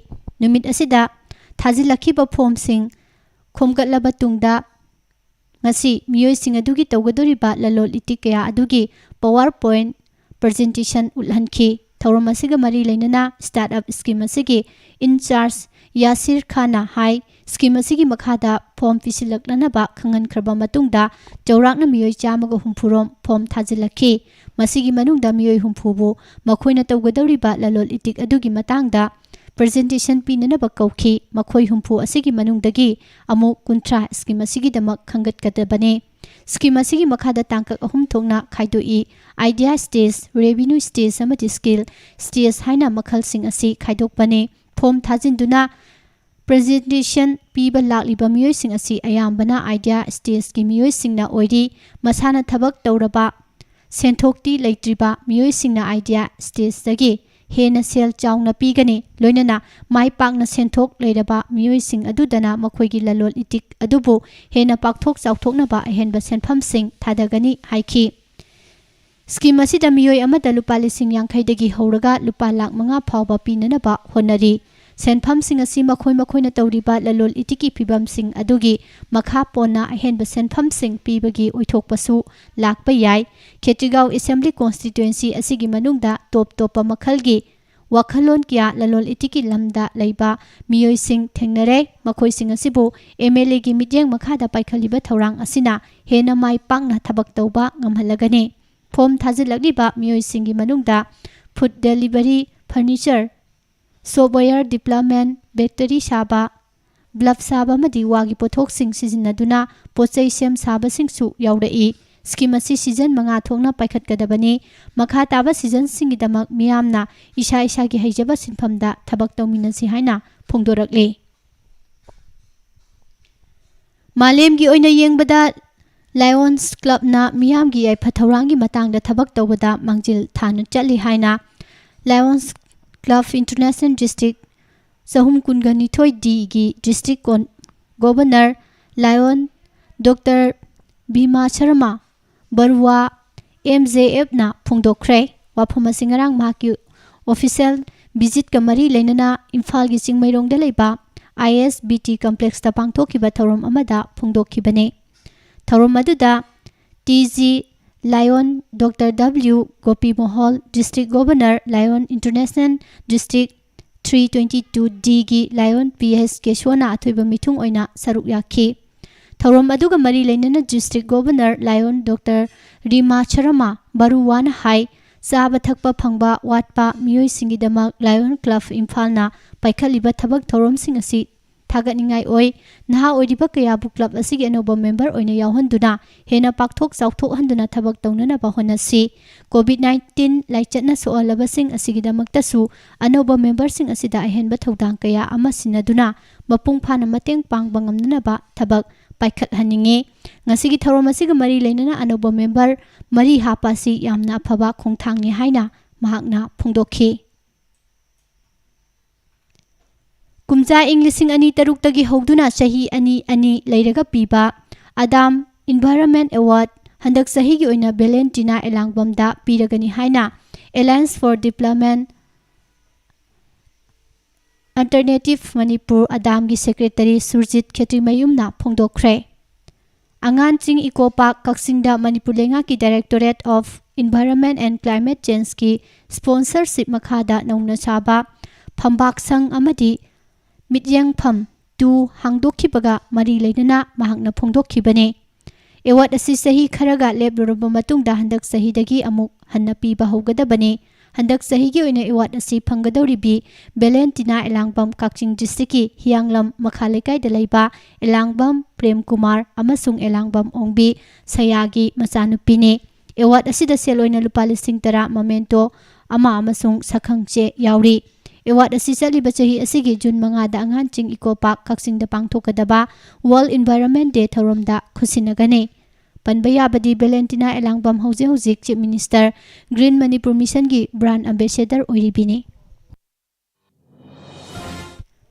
ꯅꯨꯃꯤꯠ ꯑꯁꯤꯗ ꯊꯥꯖꯤꯜꯂꯛꯈꯤꯕ ꯐꯣꯔꯝꯁꯤꯡ ꯈꯣꯝꯒꯠꯂꯕ ꯇꯨꯡꯗ ꯉꯁꯤ ꯃꯤꯑꯣꯏꯁꯤꯡ ꯑꯗꯨꯒꯤ ꯇꯧꯒꯗꯧꯔꯤꯕ ꯂꯂꯣꯟ ꯏꯇꯤꯛ ꯀꯌꯥ ꯑꯗꯨꯒꯤ ꯄꯋꯥꯔ ꯄꯣꯏꯟꯠ ꯄ꯭ꯔꯖꯦꯟꯇꯦꯁꯟ ꯎꯠꯍꯟꯈꯤ꯫ ꯊꯧꯔꯝ ꯑꯁꯤꯒ ꯃꯔꯤ ꯂꯩꯅꯅ ꯁ꯭ꯇꯥꯔꯠ ꯑꯞ ꯁ꯭ꯀꯤꯝ ꯑꯁꯤꯒꯤ ꯏꯟꯆꯥꯔꯖ ꯌꯥꯁꯤꯔ ꯈꯥꯟꯅ ꯍꯥꯏ, ꯁ꯭ꯀꯤꯝ ꯑꯁꯤꯒꯤ ꯃꯈꯥꯗ ꯐꯣꯔꯝ ꯄꯤꯁꯤꯜꯂꯛꯅꯅꯕ ꯈꯪꯍꯟꯈ꯭ꯔꯕ ꯃꯇꯨꯡꯗ ꯆꯥꯎꯔꯥꯛꯅ ꯃꯤꯑꯣꯏ ꯆꯥꯝꯃꯒ ꯍꯨꯝꯐꯨ ꯔꯣꯝ ꯐꯣꯔꯝ ꯊꯥꯖꯤꯜꯂꯛꯈꯤ꯫ ꯃꯁꯤꯒꯤ ꯃꯅꯨꯡꯗ ꯃꯤꯑꯣꯏ ꯍꯨꯝꯐꯨꯕꯨ ꯃꯈꯣꯏꯅ ꯇꯧꯒꯗꯧꯔꯤꯕ ꯂꯂꯣꯟ ꯏꯇꯤꯛ ꯑꯗꯨꯒꯤ ꯃꯇꯥꯡꯗ ꯄ꯭ꯔꯖꯦꯟꯇꯦꯁꯟ ꯄꯤꯅꯅꯕ ꯀꯧꯈꯤ꯫ ꯃꯈꯣꯏ ꯍꯨꯝꯐꯨ ꯑꯁꯤꯒꯤ ꯃꯅꯨꯡꯗꯒꯤ ꯑꯃꯨꯛ ꯀꯨꯟꯊ꯭ꯔꯥ ꯁ꯭ꯀꯤꯝ ꯑꯁꯤꯒꯤꯗꯃꯛ ꯈꯟꯒꯠꯀꯗꯕꯅꯤ꯫ ꯁ꯭ꯀꯤꯝ ꯑꯁꯤꯒꯤ ꯃꯈꯥꯗ ꯇꯥꯡꯀꯛ ꯑꯍꯨꯝ ꯊꯣꯛꯅ ꯈꯥꯏꯗꯣꯛꯏ꯫ ꯑꯥꯏꯗꯤꯌꯥ ꯁ꯭ꯇꯦꯖ, ꯔꯦꯚꯤꯅ꯭ꯌꯨ ꯁ꯭ꯇꯦꯖ ꯑꯃꯗꯤ ꯁ꯭ꯀꯤꯜ ꯁ꯭ꯇꯦꯖ ꯍꯥꯏꯅ ꯃꯈꯜꯁꯤꯡ ꯑꯁꯤ ꯈꯥꯏꯗꯣꯛꯄꯅꯤ꯫ ꯐꯣꯔꯝ ꯊꯥꯖꯤꯟꯗꯨꯅ ꯄ꯭ꯔꯖꯦꯟꯇꯦꯁꯟ ꯄꯤꯕ ꯂꯥꯛꯂꯤꯕ ꯃꯤꯑꯣꯏꯁꯤꯡ ꯑꯁꯤ ꯑꯌꯥꯝꯕꯅ ꯑꯥꯏꯗꯤꯌꯥ ꯁ꯭ꯇꯦꯖꯀꯤ ꯃꯤꯑꯣꯏꯁꯤꯡꯅ ꯑꯣꯏꯔꯤ꯫ ꯃꯁꯥꯅ ꯊꯕꯛ ꯇꯧꯔꯕ, ꯁꯦꯟꯊꯣꯛꯇꯤ ꯂꯩꯇ꯭ꯔꯤꯕ ꯃꯤꯑꯣꯏꯁꯤꯡꯅ ꯑꯥꯏꯗꯤꯌꯥ ꯁ꯭ꯇꯦꯖꯇꯒꯤ ꯍꯦꯟꯅ ꯁꯦꯜ ꯆꯥꯎꯅ ꯄꯤꯒꯅꯤ꯫ ꯂꯣꯏꯅꯅ ꯃꯥꯏ ꯄꯥꯛꯅ ꯁꯦꯟꯊꯣꯛ ꯂꯩꯔꯕ ꯃꯤꯑꯣꯏꯁꯤꯡ ꯑꯗꯨꯗꯅ ꯃꯈꯣꯏꯒꯤ ꯂꯂꯣꯟ ꯏꯇꯤꯛ ꯑꯗꯨꯕꯨ ꯍꯦꯟꯅ ꯄꯥꯛꯊꯣꯛ ꯆꯥꯎꯊꯣꯛꯅꯕ ꯑꯍꯦꯟꯕ ꯁꯦꯟꯐꯝꯁꯤꯡ ꯊꯥꯗꯒꯅꯤ ꯍꯥꯏꯈꯤ꯫ ꯁ꯭ꯀꯤꯝ ꯑꯁꯤꯗ ꯃꯤꯑꯣꯏ ꯑꯃꯗ ꯂꯨꯄꯥ ꯂꯤꯁꯤꯡ ꯌꯥꯡꯈꯩꯗꯒꯤ ꯍꯧꯔꯒ ꯂꯨꯄꯥ ꯂꯥꯈ ꯃꯉꯥ ꯐꯥꯎꯕ ꯄꯤꯅꯅꯕ ꯍꯣꯠꯅꯔꯤ꯫ ꯁꯦꯟꯐꯝꯁꯤꯡ ꯑꯁꯤ ꯃꯈꯣꯏ ꯃꯈꯣꯏꯅ ꯇꯧꯔꯤꯕ ꯂꯂꯣꯟ ꯏꯇꯤꯛꯀꯤ ꯐꯤꯕꯝꯁꯤꯡ ꯑꯗꯨꯒꯤ ꯃꯈꯥ ꯄꯣꯟꯅ ꯑꯍꯦꯟꯕ ꯁꯦꯟꯐꯝꯁꯤꯡ ꯄꯤꯕꯒꯤ ꯑꯣꯏꯊꯣꯛꯄꯁꯨ ꯂꯥꯛꯄ ꯌꯥꯏ꯫ ꯈꯦꯇ꯭ꯔꯤꯒꯥꯎ ꯑꯦꯁꯦꯝꯕ꯭ꯂꯤ ꯀꯣꯟꯁꯇꯤꯇ꯭ꯋꯦꯟꯁꯤ ꯑꯁꯤꯒꯤ ꯃꯅꯨꯡꯗ ꯇꯣꯞ ꯇꯣꯞꯄ ꯃꯈꯜꯒꯤ ꯋꯥꯈꯜꯂꯣꯟ ꯀꯌꯥ ꯂꯂꯣꯟ ꯏꯇꯤꯛꯀꯤ ꯂꯝꯗ ꯂꯩꯕ ꯃꯤꯑꯣꯏꯁꯤꯡ ꯊꯦꯡꯅꯔꯦ꯫ ꯃꯈꯣꯏꯁꯤꯡ ꯑꯁꯤꯕꯨ ꯑꯦꯝ ꯑꯦꯜ ꯑꯦꯒꯤ ꯃꯤꯠꯌꯦꯡ ꯃꯈꯥꯗ ꯄꯥꯏꯈꯠꯂꯤꯕ ꯊꯧꯔꯥꯡ ꯑꯁꯤꯅ ꯍꯦꯟꯅ ꯃꯥꯏ ꯄꯥꯛꯅ ꯊꯕꯛ ꯇꯧꯕ ꯉꯝꯍꯜꯂꯒꯅꯤ꯫ ꯐꯣꯔꯝ ꯊꯥꯖꯤꯜꯂꯛꯂꯤꯕ ꯃꯤꯑꯣꯏꯁꯤꯡꯒꯤ ꯃꯅꯨꯡꯗ food delivery, furniture, software development, bakery ꯁꯥꯕ, ꯕ꯭ꯂꯞ ꯁꯥꯕ ꯑꯃꯗꯤ ꯋꯥꯒꯤ ꯄꯣꯠꯊꯣꯛꯁꯤꯡ ꯁꯤꯖꯤꯟꯅꯗꯨꯅ ꯄꯣꯠꯆꯩ ꯁꯦꯝ ꯁꯥꯕꯁꯤꯡꯁꯨ ꯌꯥꯎꯔꯛꯏ꯫ ꯁ꯭ꯀꯤꯝ ꯑꯁꯤ ꯁꯤꯖꯟ ꯃꯉꯥ ꯊꯣꯛꯅ ꯄꯥꯏꯈꯠꯀꯗꯕꯅꯤ꯫ ꯃꯈꯥ ꯇꯥꯕ ꯁꯤꯖꯟꯁꯤꯡꯒꯤꯗꯃꯛ ꯃꯤꯌꯥꯝꯅ ꯏꯁꯥ ꯏꯁꯥꯒꯤ ꯍꯩꯖꯕ ꯁꯤꯟꯐꯝꯗ ꯊꯕꯛ ꯇꯧꯃꯤꯟꯅꯁꯤ ꯍꯥꯏꯅ ꯐꯣꯡꯗꯣꯔꯛꯂꯤ꯫ ꯃꯥꯂꯦꯝꯒꯤ ꯑꯣꯏꯅ ꯌꯦꯡꯕꯗ Lions Clubꯅ ꯃꯤꯌꯥꯝꯒꯤ ꯌꯥꯏꯐ ꯊꯧꯔꯥꯡꯒꯤ ꯃꯇꯥꯡꯗ ꯊꯕꯛ ꯇꯧꯕꯗ ꯃꯥꯡꯖꯤꯜ ꯊꯥꯅ ꯆꯠꯂꯤ ꯍꯥꯏꯅ Lions Club International District ꯆꯍꯨꯝ ꯀꯨꯟꯒ ꯅꯤꯊꯣꯏ Dꯒꯤ District Con-, Governor Lion Doctor Bhima Sharma Barua, M J Fꯅ ꯐꯣꯡꯗꯣꯛꯈ꯭ꯔꯦ꯫ ꯋꯥꯐꯝ ꯑꯁꯤ ꯉꯔꯥꯡ ꯃꯍꯥꯛꯀꯤ official visitꯀ ꯃꯔꯤ ꯂꯩꯅꯅ ꯏꯝꯐꯥꯜꯒꯤ ꯆꯤꯡꯃꯩꯔꯣꯡꯗ ꯂꯩꯕ I S B T complexꯇ ꯄꯥꯡꯊꯣꯛꯈꯤꯕ ꯊꯧꯔꯝ ꯑꯃꯗ ꯐꯣꯡꯗꯣꯛꯈꯤꯕꯅꯤ꯫ ꯊꯧꯔꯝ ꯑꯗꯨꯗ T G Lion Doctor W Gopi Mohol, District Governor Lion International District three twenty-two Dꯒꯤ Lion P S Keswona ꯑꯊꯣꯏꯕ ꯃꯤꯊꯨꯡ ꯑꯣꯏꯅ ꯁꯔꯨꯛ ꯌꯥꯈꯤ꯫ ꯊꯧꯔꯝ ꯑꯗꯨꯒ ꯃꯔꯤ ꯂꯩꯅꯅ District Governor Lion Doctor Rima Sharma Baruwana ꯍꯥꯏ, ꯆꯥꯕ ꯊꯛꯄ ꯐꯪꯕ ꯋꯥꯠꯄ ꯃꯤꯑꯣꯏꯁꯤꯡꯒꯤꯗꯃꯛ Lion Club ꯏꯝꯐꯥꯜꯅ ꯄꯥꯏꯈꯠꯂꯤꯕ ꯊꯕꯛ ꯊꯧꯔꯝꯁꯤꯡ ꯑꯁꯤ ꯊꯥꯒꯠꯅꯤꯡꯉꯥꯏ ꯑꯣꯏ꯫ ꯅꯍꯥ ꯑꯣꯏꯔꯤꯕ ꯀꯌꯥꯕꯨ club ꯑꯁꯤꯒꯤ ꯑꯅꯧꯕ member ꯑꯣꯏꯅ ꯌꯥꯎꯍꯟꯗꯨꯅ ꯍꯦꯟꯅ ꯄꯥꯛꯊꯣꯛ ꯆꯥꯎꯊꯣꯛꯍꯟꯗꯨꯅ ꯊꯕꯛ ꯇꯧꯅꯅꯕ ꯍꯣꯠꯅꯁꯤ꯫ COVID nineteen ꯂꯥꯏꯆꯠꯅ ꯁꯣꯛꯍꯜꯂꯕꯁꯤꯡ ꯑꯁꯤꯒꯤꯗꯃꯛꯇꯁꯨ ꯑꯅꯧꯕ memberꯁꯤꯡ ꯑꯁꯤꯗ ꯑꯍꯦꯟꯕ ꯊꯧꯗꯥꯡ ꯀꯌꯥ ꯑꯃ ꯁꯤꯟꯅꯗꯨꯅ ꯃꯄꯨꯡ ꯐꯥꯅ ꯃꯇꯦꯡ ꯄꯥꯡꯕ ꯉꯝꯅꯅꯕ ꯊꯕꯛ ꯄꯥꯏꯈꯠꯍꯟꯅꯤꯡꯏ꯫ ꯉꯁꯤꯒꯤ ꯊꯧꯔꯝ ꯑꯁꯤꯒ ꯃꯔꯤ ꯂꯩꯅꯅ ꯑꯅꯧꯕ member ꯃꯔꯤ ꯍꯥꯞꯄ ꯑꯁꯤ ꯌꯥꯝꯅ ꯑꯐꯕ ꯈꯣꯡꯊꯥꯡꯅꯤ ꯍꯥꯏꯅ ꯃꯍꯥꯛꯅ ꯐꯣꯡꯗꯣꯛꯈꯤ꯫ ꯀꯨꯝꯖꯥ ꯏꯪ ꯂꯤꯁꯤꯡ ꯑꯅꯤ ꯇꯔꯨꯛꯇꯒꯤ ꯍꯧꯗꯨꯅ ꯆꯍꯤ ꯑꯅꯤ ꯑꯅꯤ ꯂꯩꯔꯒ ꯄꯤꯕ ꯑꯗꯥꯝ Environment Award ꯍꯟꯗꯛ ꯆꯍꯤꯒꯤ ꯑꯣꯏꯅ ꯚꯦꯂꯦꯟꯇꯤꯅꯥ ꯑꯦꯂꯥꯡꯕꯝꯗ ꯄꯤꯔꯒꯅꯤ ꯍꯥꯏꯅ Alliance for Development Alternative Manipur, ꯑꯗꯥꯝꯒꯤ secretary Surjit ꯈꯦꯇ꯭ꯔꯤꯃꯌꯨꯝꯅ ꯐꯣꯡꯗꯣꯛꯈ꯭ꯔꯦ꯫ ꯑꯉꯥꯟ ꯆꯤꯡ Eco Park ꯀꯛꯆꯤꯡꯗ ꯃꯅꯤꯄꯨꯔ ꯂꯩꯉꯥꯛꯀꯤ Directorate of Environment and Climate Changeꯀꯤ sponsorship ꯃꯈꯥꯗ ꯅꯧꯅ ꯁꯥꯕ ꯐꯝꯕꯥꯛ ꯁꯪ ꯑꯃꯗꯤ ꯃꯤꯠꯌꯦꯡꯐꯝ two ꯍꯥꯡꯗꯣꯛꯈꯤꯕꯒ ꯃꯔꯤ ꯂꯩꯅꯅ ꯃꯍꯥꯛꯅ ꯐꯣꯡꯗꯣꯛꯈꯤꯕꯅꯤ꯫ Award ꯑꯁꯤ ꯆꯍꯤ ꯈꯔꯒ ꯂꯦꯞꯂꯨꯔꯕ ꯃꯇꯨꯡꯗ ꯍꯟꯗꯛ ꯆꯍꯤꯗꯒꯤ ꯑꯃꯨꯛ ꯍꯟꯅ ꯄꯤꯕ ꯍꯧꯒꯗꯕꯅꯤ꯫ ꯍꯟꯗꯛ ꯆꯍꯤꯒꯤ ꯑꯣꯏꯅ award ꯑꯁꯤ ꯐꯪꯒꯗꯧꯔꯤꯕꯤ ꯚꯦꯂꯦꯟꯇꯤꯅꯥ ꯑꯦꯂꯥꯡꯕꯝ, ꯀꯛꯆꯤꯡ districtꯀꯤ ꯍꯤꯌꯥꯡꯂꯝ ꯃꯈꯥ ꯂꯩꯀꯥꯏꯗ ꯂꯩꯕ ꯑꯦꯂꯥꯡꯕꯝ ꯄ꯭ꯔꯦꯝ ꯀꯨꯃꯥꯔ ꯑꯃꯁꯨꯡ ꯑꯦꯂꯥꯡꯕꯝ ꯑꯣꯡꯕꯤ ꯁꯌꯥꯒꯤ ꯃꯆꯥꯅꯨꯄꯤꯅꯤ꯫ Award ꯑꯁꯤꯗ ꯁꯦꯜ ꯑꯣꯏꯅ ꯂꯨꯄꯥ ꯂꯤꯁꯤꯡ ꯇꯔꯥ, memento ꯑꯃ ꯑꯃꯁꯨꯡ ꯁꯛꯈꯪ ꯆꯦ ꯌꯥꯎꯔꯤ꯫ Award ꯑꯁꯤ ꯆꯠꯂꯤꯕ ꯆꯍꯤ ꯑꯁꯤꯒꯤ ꯖꯨꯟ ꯃꯉꯥꯗ ꯑꯉꯥꯟ ꯆꯤꯡ Eco Park ꯀꯛꯆꯤꯡꯗ ꯄꯥꯡꯊꯣꯛꯀꯗꯕ World Environment Day ꯊꯧꯔꯝꯗ ꯈꯨꯠꯁꯤꯟꯅꯒꯅꯤ꯫ ꯄꯟꯕ ꯌꯥꯕꯗꯤ ꯚꯦꯂꯦꯟꯇꯤꯅꯥ ꯑꯦꯂꯥꯡꯕꯝ ꯍꯧꯖꯤꯛ ꯍꯧꯖꯤꯛ Chief Minister Green Manipur Missionꯒꯤ brand ambassador ꯑꯣꯏꯔꯤꯕꯤꯅꯤ꯫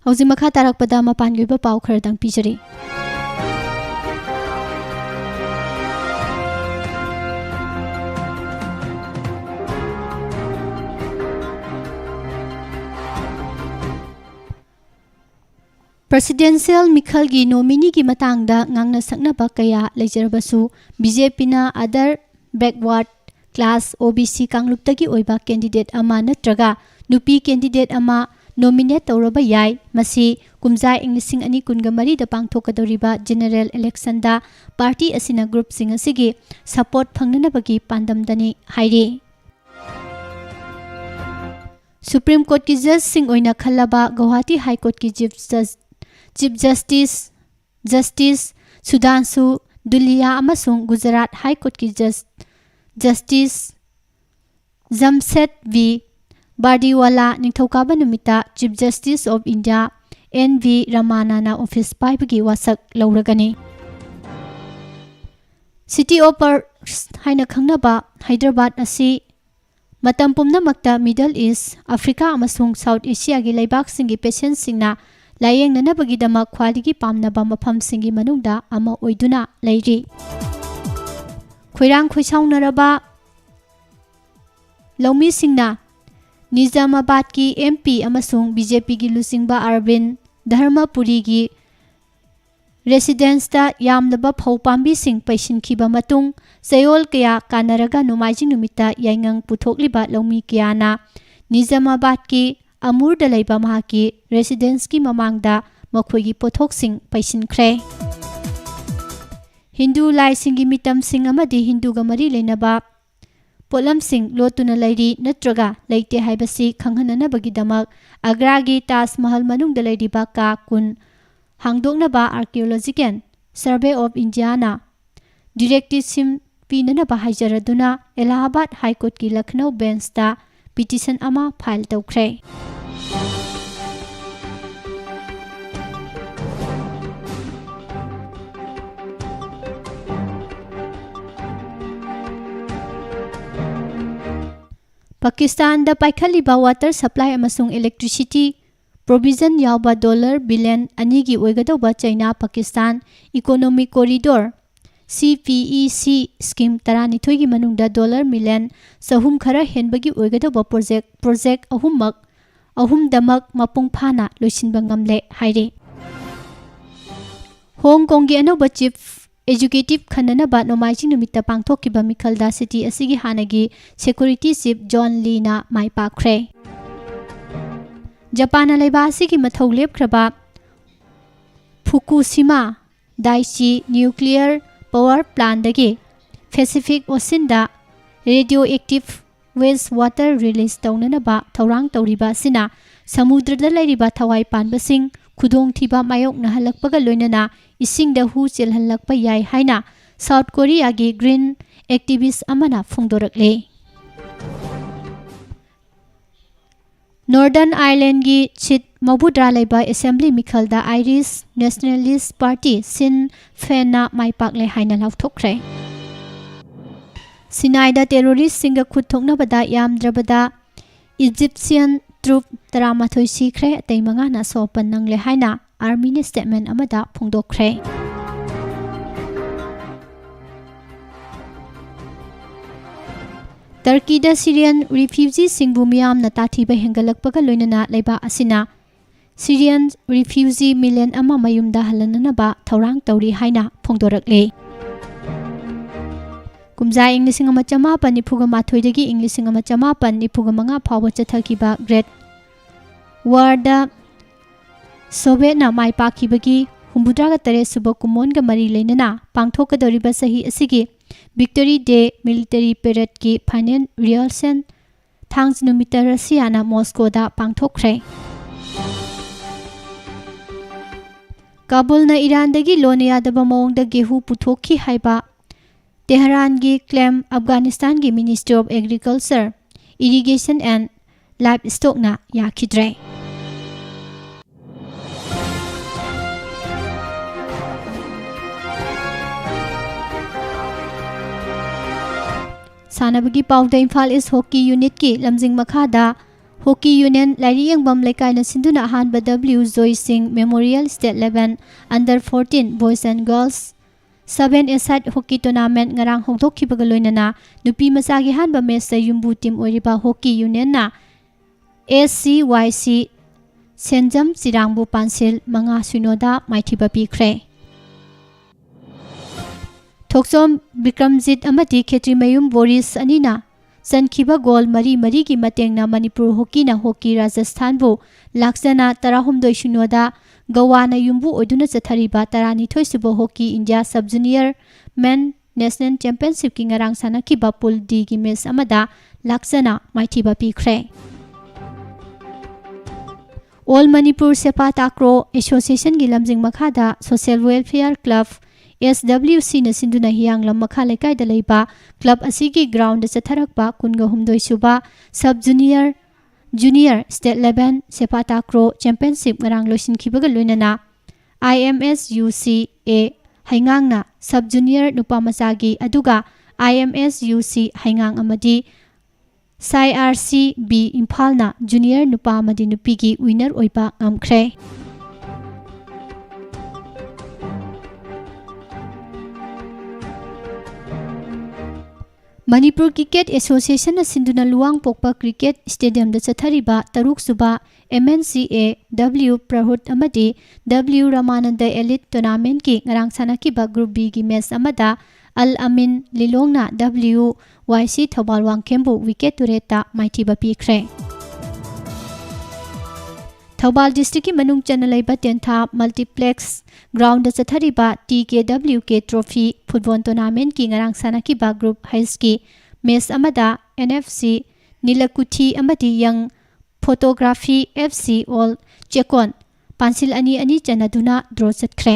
ꯍꯧꯖꯤꯛ ꯃꯈꯥ ꯇꯥꯔꯛꯄꯗ ꯃꯄꯥꯟꯒꯤ ꯑꯣꯏꯕ ꯄꯥꯎ ꯈꯔꯗꯪ ꯄꯤꯖꯔꯤ꯫ Presidential ꯃꯤꯈꯜꯒꯤ nomineeꯒꯤ ꯃꯇꯥꯡꯗ ꯉꯥꯡꯅ ꯁꯛꯅꯕ ꯀꯌꯥ ꯂꯩꯖꯔꯕꯁꯨ, BJPꯅ other backward class, OBC ꯀꯥꯡꯂꯨꯞꯇꯒꯤ ꯑꯣꯏꯕ candidate ꯑꯃ ꯅꯠꯇ꯭ꯔꯒ ꯅꯨꯄꯤ candidate ꯑꯃ nominate ꯇꯧꯔꯕ ꯌꯥꯏ꯫ ꯃꯁꯤ ꯀꯨꯝꯖꯥ ꯏꯪ ꯂꯤꯁꯤꯡ ꯑꯅꯤ ꯀꯨꯟꯒ ꯃꯔꯤꯗ ꯄꯥꯡꯊꯣꯛꯀꯗꯧꯔꯤꯕ general electionꯗ party ꯑꯁꯤꯅ groupꯁꯤꯡ ꯑꯁꯤꯒꯤ support ꯐꯪꯅꯅꯕꯒꯤ ꯄꯥꯟꯗꯝꯗꯅꯤ ꯍꯥꯏꯔꯤ꯫ Supreme Courtꯀꯤ judgeꯁꯤꯡ ꯑꯣꯏꯅ ꯈꯜꯂꯕ Guwahati High Courtꯀꯤ Chief Jus-, Chief Justice, Justice ꯁꯨꯙꯥꯟꯁꯨ ꯙꯨꯂꯤꯌꯥ ꯑꯃꯁꯨꯡ Gujarat High Courtꯀꯤ Jus-, Justice Jamshed B Pardiwala ꯅꯤꯡꯊꯧꯀꯥꯕ ꯅꯨꯃꯤꯠꯇ Chief Justice of India N V Ramanana office ꯄꯥꯏꯕꯒꯤ ꯋꯥꯁꯛ ꯂꯧꯔꯒꯅꯤ꯫ City of Pearls ꯍꯥꯏꯅ ꯈꯪꯅꯕ ꯍꯥꯏꯗ꯭ꯔꯕꯥꯗ ꯑꯁꯤ ꯃꯇꯝ ꯄꯨꯝꯅꯃꯛꯇ Middle East, Africa ꯑꯃꯁꯨꯡ South Asiaꯒꯤ ꯂꯩꯕꯥꯛꯁꯤꯡꯒꯤ patientꯁꯤꯡꯅ ꯂꯥꯌꯦꯡꯅꯅꯕꯒꯤꯗꯃꯛ ꯈ꯭ꯋꯥꯏꯗꯒꯤ ꯄꯥꯝꯅꯕ ꯃꯐꯝꯁꯤꯡꯒꯤ ꯃꯅꯨꯡꯗ ꯑꯃ ꯑꯣꯏꯗꯨꯅ ꯂꯩꯔꯤ꯫ ꯈꯣꯏꯔꯥꯡ ꯈꯣꯏꯁꯥꯎꯅꯔꯕ ꯂꯧꯃꯤꯁꯤꯡꯅ ꯅꯤꯖꯥꯃꯥꯕꯥꯗꯀꯤ MP ꯑꯃꯁꯨꯡ BJPꯒꯤ ꯂꯨꯆꯤꯡꯕ ꯑꯔꯕꯤꯟ ꯙꯔꯃꯄꯨꯔꯤꯒꯤ residenceꯇ ꯌꯥꯝꯂꯕ ꯐꯧ ꯄꯥꯝꯕꯤꯁꯤꯡ ꯄꯩꯁꯤꯟꯈꯤꯕ ꯃꯇꯨꯡ, ꯆꯌꯣꯜ ꯀꯌꯥ ꯀꯥꯟꯅꯔꯒ ꯅꯣꯡꯃꯥꯏꯖꯤꯡ ꯅꯨꯃꯤꯠꯇ ꯌꯥꯏꯉꯪ ꯄꯨꯊꯣꯛꯂꯤꯕ ꯂꯧꯃꯤ ꯀꯌꯥꯅ ꯅꯤꯖꯥꯃꯥꯕꯥꯗꯀꯤ ꯑꯃꯨꯔꯗ ꯂꯩꯕ ꯃꯍꯥꯛꯀꯤ residenceꯀꯤ ꯃꯃꯥꯡꯗ ꯃꯈꯣꯏꯒꯤ ꯄꯣꯠꯊꯣꯛꯁꯤꯡ ꯄꯩꯁꯤꯟꯈ꯭ꯔꯦ꯫ ꯍꯤꯟꯗꯨ ꯂꯥꯏꯁꯤꯡꯒꯤ ꯃꯤꯇꯝꯁꯤꯡ ꯑꯃꯗꯤ ꯍꯤꯟꯗꯨꯒ ꯃꯔꯤ ꯂꯩꯅꯕ ꯄꯣꯠꯂꯝꯁꯤꯡ ꯂꯣꯠꯇꯨꯅ ꯂꯩꯔꯤ ꯅꯠꯇ꯭ꯔꯒ ꯂꯩꯇꯦ ꯍꯥꯏꯕꯁꯤ ꯈꯪꯍꯟꯅꯅꯕꯒꯤꯗꯃꯛ ꯑꯒ꯭ꯔꯥꯒꯤ ꯇꯥꯖ ꯃꯍꯜ ꯃꯅꯨꯡꯗ ꯂꯩꯔꯤꯕ ꯀꯥ ꯀꯨꯟ ꯍꯥꯡꯗꯣꯛꯅꯕ Archaeological Survey of Indiaꯅ directive ꯁꯤꯡ ꯄꯤꯅꯅꯕ ꯍꯥꯏꯖꯔꯗꯨꯅ ꯑꯦꯂꯥꯍꯥꯕꯥꯗ High Courtꯀꯤ ꯂꯈꯅꯧ benchꯇ petition ꯑꯃ file ꯇꯧꯈ꯭ꯔꯦ꯫ ꯄꯥꯀꯤꯁꯇꯥꯟꯗ ꯄꯥꯏꯈꯠꯂꯤꯕ water supply ꯑꯃꯁꯨꯡ electricity provision ꯌꯥꯎꯕ dollar billion ꯑꯅꯤꯒꯤ ꯑꯣꯏꯒꯗꯧꯕ ꯆꯩꯅꯥ Pakistan economic corridor, C P E C, scheme ꯇꯔꯥꯅꯤꯊꯣꯏꯒꯤ ꯃꯅꯨꯡꯗ dollar million ꯆꯍꯨꯝ ꯈꯔ ꯍꯦꯟꯕꯒꯤ ꯑꯣꯏꯒꯗꯧꯕ project, project ꯑꯍꯨꯝꯃꯛ, ꯑꯍꯨꯝꯗꯃꯛ ꯃꯄꯨꯡ ꯐꯥꯅ ꯂꯣꯏꯁꯤꯟꯕ ꯉꯝꯂꯦ ꯍꯥꯏꯔꯤ꯫ ꯍꯣꯡ ꯀꯣꯡꯒꯤ ꯑꯅꯧꯕ chief executive ꯈꯟꯅꯅꯕ ꯅꯣꯡꯃꯥꯏꯖꯤꯡ ꯅꯨꯃꯤꯠꯇ ꯄꯥꯡꯊꯣꯛꯈꯤꯕ ꯃꯤꯈꯜꯗ city ꯑꯁꯤꯒꯤ ꯍꯥꯟꯅꯒꯤ security chief John Leeꯅ ꯃꯥꯏ ꯄꯥꯛꯈ꯭ꯔꯦ꯫ ꯖꯄꯥꯟꯅ ꯂꯩꯕꯥꯛ ꯑꯁꯤꯒꯤ ꯃꯊꯧ ꯂꯦꯞꯈ꯭ꯔꯕ Fukushima Daiichi nuclear power plantꯗꯒꯤ Pacific Oceanꯗ radioactive waste water release ꯇꯧꯅꯅꯕ ꯊꯧꯔꯥꯡ ꯇꯧꯔꯤꯕ ꯑꯁꯤꯅ ꯁꯃꯨꯗ꯭ꯔꯗ ꯂꯩꯔꯤꯕ ꯊꯋꯥꯏ ꯄꯥꯟꯕꯁꯤꯡ ꯈꯨꯗꯣꯡꯊꯤꯕ ꯃꯥꯌꯣꯛꯅꯍꯜꯂꯛꯄꯒ ꯂꯣꯏꯅꯅ ꯏꯁꯤꯡꯗ ꯍꯨ ꯆꯦꯜꯍꯜꯂꯛꯄ ꯌꯥꯏ ꯍꯥꯏꯅ South Koreaꯒꯤ green activist ꯑꯃꯅ ꯐꯣꯡꯗꯣꯔꯛꯂꯤ꯫ Northern Irelandꯒꯤ seat ꯃꯧꯗ꯭ꯔꯥ ꯂꯩꯕ assembly ꯃꯤꯈꯜꯗ Irish Nationalist Party, Sinn Féinꯅ ꯃꯥꯏ ꯄꯥꯛꯂꯦ ꯍꯥꯏꯅ ꯂꯥꯎꯊꯣꯛꯈ꯭ꯔꯦ꯫ ꯁꯤꯅꯥꯏꯗ terroristꯁꯤꯡꯒ ꯈꯨꯠ ꯊꯣꯛꯅꯕꯗ ꯌꯥꯝꯗ꯭ꯔꯕꯗ Egyptian troop ꯇꯔꯥꯃꯥꯊꯣꯏ ꯁꯤꯈ꯭ꯔꯦ, ꯑꯇꯩ ꯃꯉꯥꯅ ꯑꯁꯣꯛ ꯑꯄꯟ ꯅꯪꯂꯦ ꯍꯥꯏꯅ armyꯅ statement ꯑꯃꯗ ꯐꯣꯡꯗꯣꯛꯈ꯭ꯔꯦ꯫ Turkeyꯗ Syrian refugeeꯁꯤꯡꯕꯨ ꯃꯤꯌꯥꯝꯅ ꯇꯥꯊꯤꯕ ꯍꯦꯟꯒꯠꯂꯛꯄꯒ ꯂꯣꯏꯅꯅ ꯂꯩꯕꯥꯛ ꯑꯁꯤꯅ Syrian refugee million ꯑꯃ ꯃꯌꯨꯝꯗ ꯍꯜꯍꯟꯅꯅꯕ ꯊꯧꯔꯥꯡ ꯇꯧꯔꯤ ꯍꯥꯏꯅ ꯐꯣꯡꯗꯣꯔꯛꯂꯤ꯫ ꯀꯨꯝꯖꯥ ꯏꯪ ꯂꯤꯁꯤꯡ ꯑꯃ ꯆꯃꯥꯄꯟ ꯅꯤꯐꯨꯒ ꯃꯥꯊꯣꯏꯗꯒꯤ ꯏꯪ ꯂꯤꯁꯤꯡ ꯑꯃ ꯆꯃꯥꯄꯟ ꯅꯤꯐꯨꯒ ꯃꯉꯥ ꯐꯥꯎꯕ ꯆꯠꯊꯈꯤꯕ Great Warꯗ Sovietꯅ ꯃꯥꯏ ꯄꯥꯛꯈꯤꯕꯒꯤ ꯍꯨꯝꯐꯨꯇꯔꯥꯒ ꯇꯔꯦꯠ ꯁꯨꯕ ꯀꯨꯝꯑꯣꯟꯒ ꯃꯔꯤ ꯂꯩꯅꯅ ꯄꯥꯡꯊꯣꯛꯀꯗꯧꯔꯤꯕ ꯆꯍꯤ ꯑꯁꯤꯒꯤ Victory Day military paradeꯀꯤ final rehearsal ꯊꯥꯡꯖ ꯅꯨꯃꯤꯠꯇ ꯔꯁꯤꯌꯥꯅ ꯃꯣꯁꯀꯣꯗ ꯄꯥꯡꯊꯣꯛꯈ꯭ꯔꯦ꯫ ꯀꯥꯕꯨꯜꯅ ꯏꯔꯥꯟꯗꯒꯤ ꯂꯣꯟꯅ ꯌꯥꯗꯕ ꯃꯑꯣꯡꯗ ꯒꯦꯍꯨ ꯄꯨꯊꯣꯛꯈꯤ ꯍꯥꯏꯕ ꯇꯦꯍꯔꯥꯟꯒꯤ claim ꯑꯐꯒꯥꯅꯤꯁꯇꯥꯟꯒꯤ Ministry of Agriculture, Irrigation and Livestockꯅ ꯌꯥꯈꯤꯗ꯭ꯔꯦ꯫ ꯁꯥꯟꯅꯕꯒꯤ ꯄꯥꯎꯗ ꯏꯝꯐꯥꯜ ꯏꯁ ꯍꯣꯀꯤ ꯌꯨꯅꯤꯠꯀꯤ ꯂꯝꯖꯤꯡ ꯃꯈꯥꯗ ꯍꯣꯀꯤ ꯌꯨꯅꯤꯌꯟ ꯂꯥꯏꯔꯤꯌꯦꯡꯕꯝ ꯂꯩꯀꯥꯏꯅ ꯁꯤꯟꯗꯨꯅ ꯑꯍꯥꯟꯕ W Joy Singh memorial state eleven under fourteen boys and girls seven a side hockey tournament ꯉꯔꯥꯡ ꯍꯧꯗꯣꯛꯈꯤꯕꯒ ꯂꯣꯏꯅꯅ ꯅꯨꯄꯤ ꯃꯆꯥꯒꯤ ꯑꯍꯥꯟꯕ ꯃꯦꯆꯇ ꯌꯨꯝꯕꯨ ꯇꯤꯝ ꯑꯣꯏꯔꯤꯕ ꯍꯣꯀꯤ ꯌꯨꯅꯤꯌꯟꯅ ꯑꯦꯁ ꯁꯤ ꯋꯥꯏ ꯁꯤ ꯁꯦꯟꯖꯝ ꯆꯤꯔꯥꯡꯕꯨ ꯄꯥꯟꯁꯤꯜ ꯃꯉꯥ ꯁꯤꯅꯣꯗ ꯃꯥꯏꯊꯤꯕ ꯄꯤꯈ꯭ꯔꯦ꯫ ꯊꯣꯛꯆꯣꯝ ꯕꯤꯀ꯭ꯔꯝꯖꯤꯠ ꯑꯃꯗꯤ ꯈꯦꯇ꯭ꯔꯤꯃꯌꯨꯝ ꯕꯣꯔꯤꯁ ꯑꯅꯤꯅ ꯆꯟꯈꯤꯕ ꯒꯣꯜ ꯃꯔꯤ ꯃꯔꯤꯒꯤ ꯃꯇꯦꯡꯅ ꯃꯅꯤꯄꯨꯔ ꯍꯣꯀꯤꯅ ꯍꯣꯀꯤ ꯔꯥꯖꯁꯊꯥꯟꯕꯨ ꯂꯥꯛꯆꯅ ꯇꯔꯥꯍꯨꯝꯗꯣꯏ ꯁꯤꯅꯣꯗ ꯒꯋꯥꯅ ꯌꯨꯝꯕꯨ ꯑꯣꯏꯗꯨꯅ ꯆꯠꯊꯔꯤꯕ ꯇꯔꯥꯅꯤꯊꯣꯏ ꯁꯨꯕ ꯍꯣꯀꯤ ꯏꯟꯗꯤꯌꯥ ꯁꯕ ꯖꯨꯅꯤꯌꯔ ꯃꯦꯟ ꯅꯦꯁꯅꯦꯜ ꯆꯦꯝꯄꯤꯌꯟꯁꯤꯞꯀꯤ ꯉꯔꯥꯡ ꯁꯥꯟꯅꯈꯤꯕ ꯄꯨꯜ ꯗꯤꯒꯤ ꯃꯦꯆ ꯑꯃꯗ ꯂꯥꯛꯆꯅ ꯃꯥꯏꯊꯤꯕ ꯄꯤꯈ꯭ꯔꯦ꯫ ꯑꯣꯜ ꯃꯅꯤꯄꯨꯔ ꯁꯦꯄꯥ ꯇꯥꯀ꯭ꯔꯣ ꯑꯦꯁꯣꯁꯤꯌꯦꯁꯟꯒꯤ ꯂꯝꯖꯤꯡ ꯃꯈꯥꯗ ꯁꯣꯁꯤꯌꯦꯜ ꯋꯦꯜꯐꯤꯌꯔ ꯀ꯭ꯂꯕ, ꯑꯦꯁ ꯗꯕ꯭ꯂꯤꯎ ꯁꯤꯅ ꯁꯤꯟꯗꯨꯅ ꯍꯤꯌꯥꯡꯂꯝ ꯃꯈꯥ ꯂꯩꯀꯥꯏꯗ ꯂꯩꯕ ꯀ꯭ꯂꯕ ꯑꯁꯤꯒꯤ ꯒ꯭ꯔꯥꯎꯟꯗ ꯆꯠꯊꯔꯛꯄ ꯀꯨꯟꯒ ꯍꯨꯝꯗꯣꯏ ꯁꯨꯕ sub junior, junior state eleven sepak takraw championship ꯉꯔꯥꯡ ꯂꯣꯏꯁꯤꯟꯈꯤꯕꯒ ꯂꯣꯏꯅꯅ ꯑꯥꯏ ꯑꯦꯝ ꯑꯦꯁ ꯌꯨ ꯁꯤ ꯑꯦ ꯍꯩꯉꯥꯡꯅ ꯁꯕ ꯖꯨꯅꯤꯌꯔ ꯅꯨꯄꯥ ꯃꯆꯥꯒꯤ, ꯑꯗꯨꯒ ꯑꯥꯏ ꯑꯦꯝ ꯑꯦꯁ ꯌꯨ ꯁꯤ ꯍꯩꯉꯥꯡ ꯑꯃꯗꯤ ꯁꯥꯏ ꯑꯥꯔ ꯁꯤ ꯕꯤ ꯏꯝꯐꯥꯜꯅ ꯖꯨꯅꯤꯌꯔ ꯅꯨꯄꯥ ꯑꯃꯗꯤ ꯅꯨꯄꯤꯒꯤ ꯋꯤꯅꯔ ꯑꯣꯏꯕ ꯉꯝꯈ꯭ꯔꯦ꯫ ꯃꯅꯤꯄꯨꯔ ꯀ꯭ꯔꯤꯀꯦꯠ ꯑꯦꯁꯣꯁꯤꯌꯦꯁꯟꯅ ꯁꯤꯟꯗꯨꯅ ꯂꯨꯋꯥꯡꯄꯣꯛꯄ ꯀ꯭ꯔꯤꯀꯦꯠ ꯁ꯭ꯇꯦꯗꯤꯌꯝꯗ ꯆꯠꯊꯔꯤꯕ ꯇꯔꯨꯛ ꯁꯨꯕ ꯑꯦꯝ ꯑꯦꯟ ꯁꯤ ꯑꯦ ꯗꯕ꯭ꯂꯤꯎ ꯄ꯭ꯔꯍꯨꯠ ꯑꯃꯗꯤ ꯗꯕ꯭ꯂꯤꯎ ꯔꯃꯥꯅꯟꯗ ꯑꯦꯂꯤꯠ ꯇꯣꯔꯅꯥꯃꯦꯟꯠꯀꯤ ꯉꯔꯥꯡ ꯁꯥꯟꯅꯈꯤꯕ ꯒ꯭ꯔꯨꯞ ꯕꯤꯒꯤ ꯃꯦꯆ ꯑꯃꯗ ꯑꯜ ꯑꯃꯤꯟ ꯂꯤꯂꯣꯡꯅ ꯗꯕ꯭ꯂꯤꯎ ꯋꯥꯏ ꯁꯤ ꯊꯧꯕꯥꯜ ꯋꯥꯡꯈꯦꯝꯕꯨ ꯋꯤꯀꯦꯠ ꯇꯔꯦꯠꯇ ꯃꯥꯏꯊꯤꯕ ꯄꯤꯈ꯭ꯔꯦ꯫ ꯊꯧꯕꯥꯜ ꯗꯤꯁꯇ꯭ꯔꯤꯛꯀꯤ ꯃꯅꯨꯡ ꯆꯟꯅ ꯂꯩꯕ ꯇꯦꯟꯊꯥ ꯃꯜꯇꯤꯄ꯭ꯂꯦꯛꯁ ꯒ꯭ꯔꯥꯎꯟꯗ ꯆꯠꯊꯔꯤꯕ ꯇꯤ ꯀꯦ ꯗꯕ꯭ꯂꯤꯎ ꯀꯦ ꯇ꯭ꯔꯣꯐꯤ ꯐꯨꯠꯕꯣꯜ ꯇꯣꯔꯅꯥꯃꯦꯟꯠꯀꯤ ꯉꯔꯥꯡ ꯁꯥꯟꯅꯈꯤꯕ ꯒ꯭ꯔꯨꯞ ꯍꯩꯆꯀꯤ ꯃꯦꯆ ꯑꯃꯗ ꯑꯦꯟ ꯑꯦꯐ ꯁꯤ ꯅꯤꯂꯀꯨꯊꯤ ꯑꯃꯗꯤ ꯌꯪ ꯐꯣꯇꯣꯒ꯭ꯔꯥꯐꯤ ꯑꯦꯐ ꯁꯤ ꯑꯣꯜ ꯆꯦꯀꯣꯟ ꯄꯥꯟꯁꯤꯜ ꯑꯅꯤ ꯑꯅꯤ ꯆꯟꯅꯗꯨꯅ ꯗ꯭ꯔꯣ ꯆꯠꯈ꯭ꯔꯦ꯫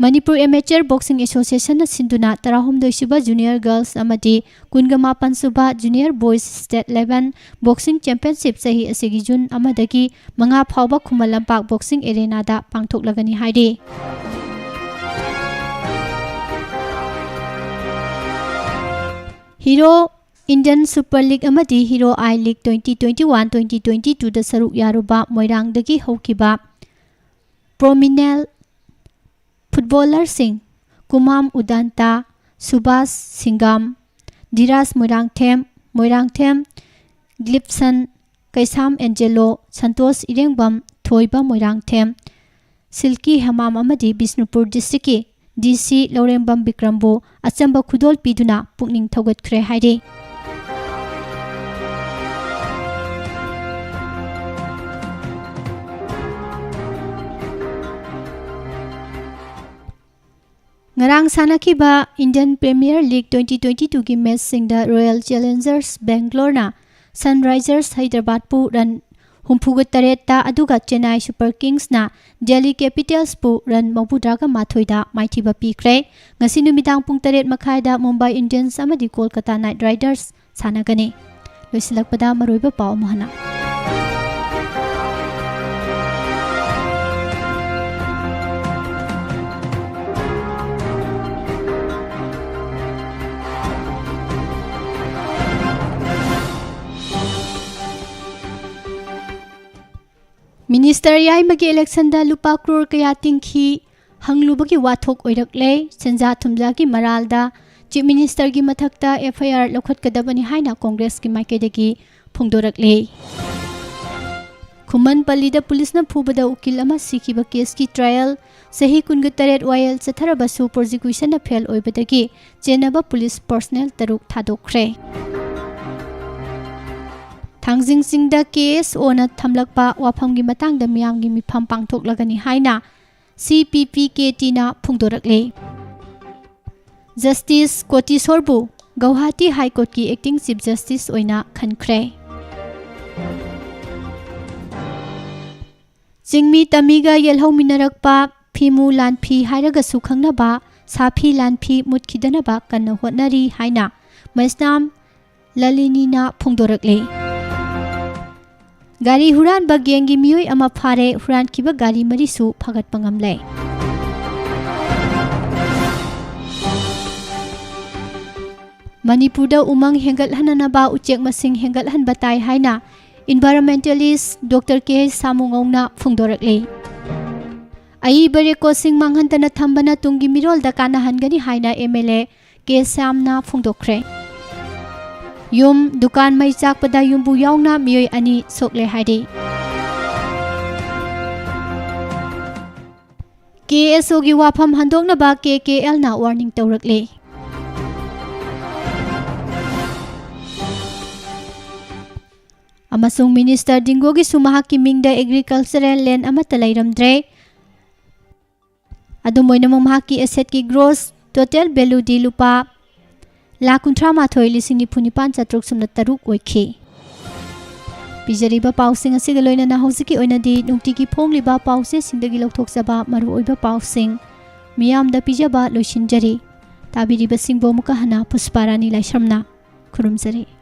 ꯃꯅꯤꯄꯨꯔ ꯑꯦꯃꯦꯆꯔ ꯕꯣꯛꯁꯤꯡ ꯑꯦꯁꯣꯁꯤꯌꯦꯁꯟꯅ ꯁꯤꯟꯗꯨꯅ ꯇꯔꯥꯍꯨꯝꯗꯣꯏ ꯁꯨꯕ ꯖꯨꯅꯤꯌꯔ ꯒꯔꯜꯁ ꯑꯃꯗꯤ ꯀꯨꯟꯒ ꯃꯥꯄꯟ ꯁꯨꯕ junior boys state eleven boxing championship ꯆꯍꯤ ꯑꯁꯤꯒꯤ ꯖꯨꯟ ꯑꯃꯗꯒꯤ ꯃꯉꯥ ꯐꯥꯎꯕ ꯈꯨꯃꯟ ꯂꯝꯄꯥꯛ ꯕꯣꯛꯁꯤꯡ ꯑꯦꯔꯦꯅꯥꯗ ꯄꯥꯡꯊꯣꯛꯂꯒꯅꯤ ꯍꯥꯏꯔꯤ꯫ ꯍꯤꯔꯣ ꯏꯟꯗꯤꯌꯟ ꯁꯨꯄꯔ ꯂꯤꯒ ꯑꯃꯗꯤ hero I league twenty twenty one twenty twenty ꯇꯨꯗ ꯁꯔꯨꯛ ꯌꯥꯔꯨꯕ ꯃꯣꯏꯔꯥꯡꯗꯒꯤ ꯍꯧꯈꯤꯕ ꯄ꯭ꯔꯣꯃꯤꯅꯦꯜ ꯐꯨꯠꯕꯣꯂꯔꯁꯤꯡ ꯀꯨꯃꯥꯝ ꯎꯗꯥꯟꯇꯥ, ꯁꯨꯕꯥꯁ ꯁꯤꯡꯒꯥꯝ, ꯙꯤꯔꯥꯖ ꯃꯣꯏꯔꯥꯡꯊꯦꯝ, ꯃꯣꯏꯔꯥꯡꯊꯦꯝ ꯒ꯭ꯂꯤꯞꯁꯟ, ꯀꯩꯁꯥꯝ ꯑꯦꯟꯖꯦꯂꯣ, ꯁꯟꯇꯣꯁ ꯏꯔꯦꯡꯕꯝ, ꯊꯣꯏꯕ ꯃꯣꯏꯔꯥꯡꯊꯦꯝ, ꯁꯤꯜꯀꯤ ꯍꯦꯃꯥꯝ ꯑꯃꯗꯤ ꯕꯤꯁꯅꯨꯄꯨꯔ ꯗꯤꯁꯇ꯭ꯔꯤꯛꯀꯤ ꯗꯤ ꯁꯤ ꯂꯧꯔꯦꯝꯕꯝ ꯕꯤꯀ꯭ꯔꯝꯕꯨ ꯑꯆꯝꯕ ꯈꯨꯗꯣꯜ ꯄꯤꯗꯨꯅ ꯄꯨꯛꯅꯤꯡ ꯊꯧꯒꯠꯈ꯭ꯔꯦ ꯍꯥꯏꯔꯤ꯫ ꯉꯔꯥꯡ ꯁꯥꯟꯅꯈꯤꯕ Indian premier league twenty twenty ꯇꯨꯒꯤ ꯃꯦꯆꯁꯤꯡꯗ ꯔꯣꯌꯦꯜ ꯆꯦꯂꯦꯟꯖꯔꯁ ꯕꯦꯡꯒ꯭ꯂꯣꯔꯅ ꯁꯟꯔꯥꯏꯖꯔꯁ ꯍꯩꯗ꯭ꯔꯕꯥꯗꯄꯨ ꯔꯟ ꯍꯨꯝꯐꯨꯒ ꯇꯔꯦꯠꯇ, ꯑꯗꯨꯒ ꯆꯦꯟꯅꯥꯏ ꯁꯨꯄꯔ ꯀꯤꯡꯁꯅ ꯗꯦꯜꯂꯤ ꯀꯦꯄꯤꯇꯦꯜꯁꯄꯨ ꯔꯟ ꯃꯧꯗ꯭ꯔꯥꯒ ꯃꯥꯊꯣꯏꯗ ꯃꯥꯏꯊꯤꯕ ꯄꯤꯈ꯭ꯔꯦ꯫ ꯉꯁꯤ ꯅꯨꯃꯤꯗꯥꯡ ꯄꯨꯡ ꯇꯔꯦꯠ ꯃꯈꯥꯏꯗ ꯃꯨꯝꯕꯥꯏ ꯏꯟꯗꯤꯌꯟꯁ ꯑꯃꯗꯤ ꯀꯣꯜꯀꯇꯥ ꯅꯥꯏꯠ ꯔꯥꯏꯗꯔꯁ ꯁꯥꯟꯅꯒꯅꯤ꯫ ꯂꯣꯏꯁꯤꯜꯂꯛꯄꯗ ꯃꯔꯨꯑꯣꯏꯕ ꯄꯥꯎ ꯑꯃꯨꯛ ꯍꯟꯅ꯫ ꯃꯤꯅꯤꯁꯇꯔ ꯌꯥꯏꯃꯒꯤ ꯏꯂꯦꯛꯁꯟꯗ ꯂꯨꯄꯥ ꯀ꯭ꯔꯣꯔ ꯀꯌꯥ ꯇꯤꯡꯈꯤ ꯍꯪꯂꯨꯕꯒꯤ ꯋꯥꯊꯣꯛ ꯑꯣꯏꯔꯛꯂꯦ꯫ ꯁꯦꯟꯖꯥ ꯊꯨꯝꯖꯥꯒꯤ ꯃꯔꯥꯜꯗ ꯆꯤꯐ ꯃꯤꯅꯤꯁꯇꯔꯒꯤ ꯃꯊꯛꯇ ꯑꯦꯐ ꯑꯥꯏ ꯑꯥꯔ ꯂꯧꯈꯠꯀꯗꯕꯅꯤ ꯍꯥꯏꯅ ꯀꯣꯡꯒ꯭ꯔꯦꯁꯀꯤ ꯃꯥꯏꯀꯩꯗꯒꯤ ꯐꯣꯡꯗꯣꯔꯛꯂꯦ꯫ ꯈꯨꯃꯟ ꯄꯜꯂꯤꯗ ꯄꯨꯂꯤꯁꯅ ꯐꯨꯕꯗ ꯎꯀꯤꯜ ꯑꯃ ꯁꯤꯈꯤꯕ ꯀꯦꯁꯀꯤ ꯇ꯭ꯔꯥꯌꯦꯜ ꯆꯍꯤ ꯀꯨꯟꯒ ꯇꯔꯦꯠ ꯋꯥꯌꯦꯜ ꯆꯠꯊꯔꯕꯁꯨ ꯄ꯭ꯔꯣꯁꯤꯀ꯭ꯌꯨꯁꯟꯅ ꯐꯦꯜ ꯑꯣꯏꯕꯗꯒꯤ ꯆꯦꯟꯅꯕ ꯄꯨꯂꯤꯁ ꯄꯔꯁꯅꯦꯜ ꯇꯔꯨꯛ ꯊꯥꯗꯣꯛꯈ꯭ꯔꯦ꯫ ꯊꯥꯡꯖꯤꯡ ꯆꯤꯡꯗ ꯀꯦ ꯑꯦꯁ ꯑꯣꯅ ꯊꯝꯂꯛꯄ ꯋꯥꯐꯝꯒꯤ ꯃꯇꯥꯡꯗ ꯃꯤꯌꯥꯝꯒꯤ ꯃꯤꯐꯝ ꯄꯥꯡꯊꯣꯛꯂꯒꯅꯤ ꯍꯥꯏꯅ ꯁꯤ ꯄꯤ P K ꯇꯤꯅ ꯐꯣꯡꯗꯣꯔꯛꯂꯦ꯫ Justice ꯀꯣꯇꯤꯁꯣꯔꯕꯨ Guwahati high ꯀꯣꯔꯠꯀꯤ ꯑꯦꯛꯇꯤꯡ ꯆꯤꯐ ꯖꯁꯇꯤꯁ ꯑꯣꯏꯅ ꯈꯟꯈ꯭ꯔꯦ꯫ ꯆꯤꯡꯃꯤ ꯇꯃꯤꯒ ꯌꯦꯜꯍꯧꯃꯤꯟꯅꯔꯛꯄ ꯐꯤꯃꯨ ꯂꯥꯟꯐꯤ ꯍꯥꯏꯔꯒꯁꯨ ꯈꯪꯅꯕ ꯁꯥꯐꯤ ꯂꯥꯟꯐꯤ ꯃꯨꯠꯈꯤꯗꯅꯕ ꯀꯟꯅ ꯍꯣꯠꯅꯔꯤ ꯍꯥꯏꯅ ꯃꯩꯁꯅꯥꯝ ꯂꯂꯤꯅꯤꯅ ꯐꯣꯡꯗꯣꯔꯛꯂꯤ꯫ ꯒꯥꯔꯤ ꯍꯨꯔꯥꯟꯕ ꯒꯦꯡꯒꯤ ꯃꯤꯑꯣꯏ ꯑꯃ ꯐꯥꯔꯦ, ꯍꯨꯔꯥꯟꯈꯤꯕ ꯒꯥꯔꯤ ꯃꯔꯤꯁꯨ ꯐꯥꯒꯠꯄ ꯉꯝꯂꯦ꯫ ꯃꯅꯤꯄꯨꯔꯗ ꯎꯃꯪ ꯍꯦꯟꯒꯠꯍꯟꯅꯅꯕ ꯎꯆꯦꯛ ꯃꯁꯤꯡ ꯍꯦꯟꯒꯠꯍꯟꯕ ꯇꯥꯏ ꯍꯥꯏꯅ environmentalist Doctor ꯀꯦ ꯁꯥꯃꯨꯉꯧꯅ ꯐꯣꯡꯗꯣꯔꯛꯂꯤ꯫ ꯑꯏꯕ ꯔꯦꯀꯣꯔꯗꯁꯤꯡ ꯃꯥꯡꯍꯟꯗꯅ ꯊꯝꯕꯅ ꯇꯨꯡꯒꯤ ꯃꯤꯔꯣꯜꯗ ꯀꯥꯟꯅꯍꯟꯒꯅꯤ ꯍꯥꯏꯅ ꯑꯦꯝ ꯑꯦꯜ ꯑꯦ ꯀꯦ ꯁ꯭ꯌꯥꯝꯅ ꯐꯣꯡꯗꯣꯛꯈ꯭ꯔꯦ꯫ ꯌꯨꯝ, ꯗꯨꯀꯥꯟ ꯃꯩ ꯆꯥꯛꯄꯗ ꯌꯨꯝꯕꯨ ꯌꯥꯎꯅ ꯃꯤꯑꯣꯏ ꯑꯅꯤ ꯁꯣꯛꯂꯦ ꯍꯥꯏꯔꯤ꯫ ꯀꯦ ꯑꯦꯁ ꯑꯣꯒꯤ ꯋꯥꯐꯝ ꯍꯟꯗꯣꯛꯅꯕ ꯀꯦ ꯀꯦ ꯑꯦꯜꯅ warning ꯇꯧꯔꯛꯂꯦ꯫ ꯑꯃꯁꯨꯡ ꯃꯤꯅꯤꯁꯇꯔ ꯗꯤꯡꯒꯣꯒꯤꯁꯨ ꯃꯍꯥꯛꯀꯤ ꯃꯤꯡꯗ agricultural land ꯑꯃꯠꯇ ꯂꯩꯔꯝꯗ꯭ꯔꯦ꯫ ꯑꯗꯨꯝ ꯑꯣꯏꯅꯃꯛ, ꯃꯍꯥꯛꯀꯤ assetꯀꯤ gross total valueꯗꯤ ꯂꯨꯄꯥ ꯂꯥꯈ ꯀꯨꯟꯊ꯭ꯔꯥ ꯃꯥꯊꯣꯏ ꯂꯤꯁꯤꯡ ꯅꯤꯐꯨ ꯅꯤꯄꯥꯟ ꯆꯥꯇ꯭ꯔꯨꯛ ꯁꯨꯞꯅ ꯇꯔꯨꯛ ꯑꯣꯏꯈꯤ꯫ ꯄꯤꯖꯔꯤꯕ ꯄꯥꯎꯁꯤꯡ ꯑꯁꯤꯒ ꯂꯣꯏꯅꯅ ꯍꯧꯖꯤꯛꯀꯤ ꯑꯣꯏꯅꯗꯤ ꯅꯨꯡꯇꯤꯒꯤ ꯐꯣꯡꯂꯤꯕ ꯄꯥꯎꯆꯦꯁꯤꯡꯗꯒꯤ ꯂꯧꯊꯣꯛꯆꯕ ꯃꯔꯨꯑꯣꯏꯕ ꯄꯥꯎꯁꯤꯡ ꯃꯤꯌꯥꯝꯗ ꯄꯤꯖꯕ ꯂꯣꯏꯁꯤꯟꯖꯔꯤ꯫ ꯇꯥꯕꯤꯔꯤꯕꯁꯤꯡꯕꯨ ꯑꯃꯨꯛꯀ ꯍꯟꯅ ꯄꯨꯁꯄꯥꯔꯥꯅꯤ ꯂꯥꯏꯁ꯭ꯔꯝꯅ ꯈꯨꯔꯨꯝꯖꯔꯤ꯫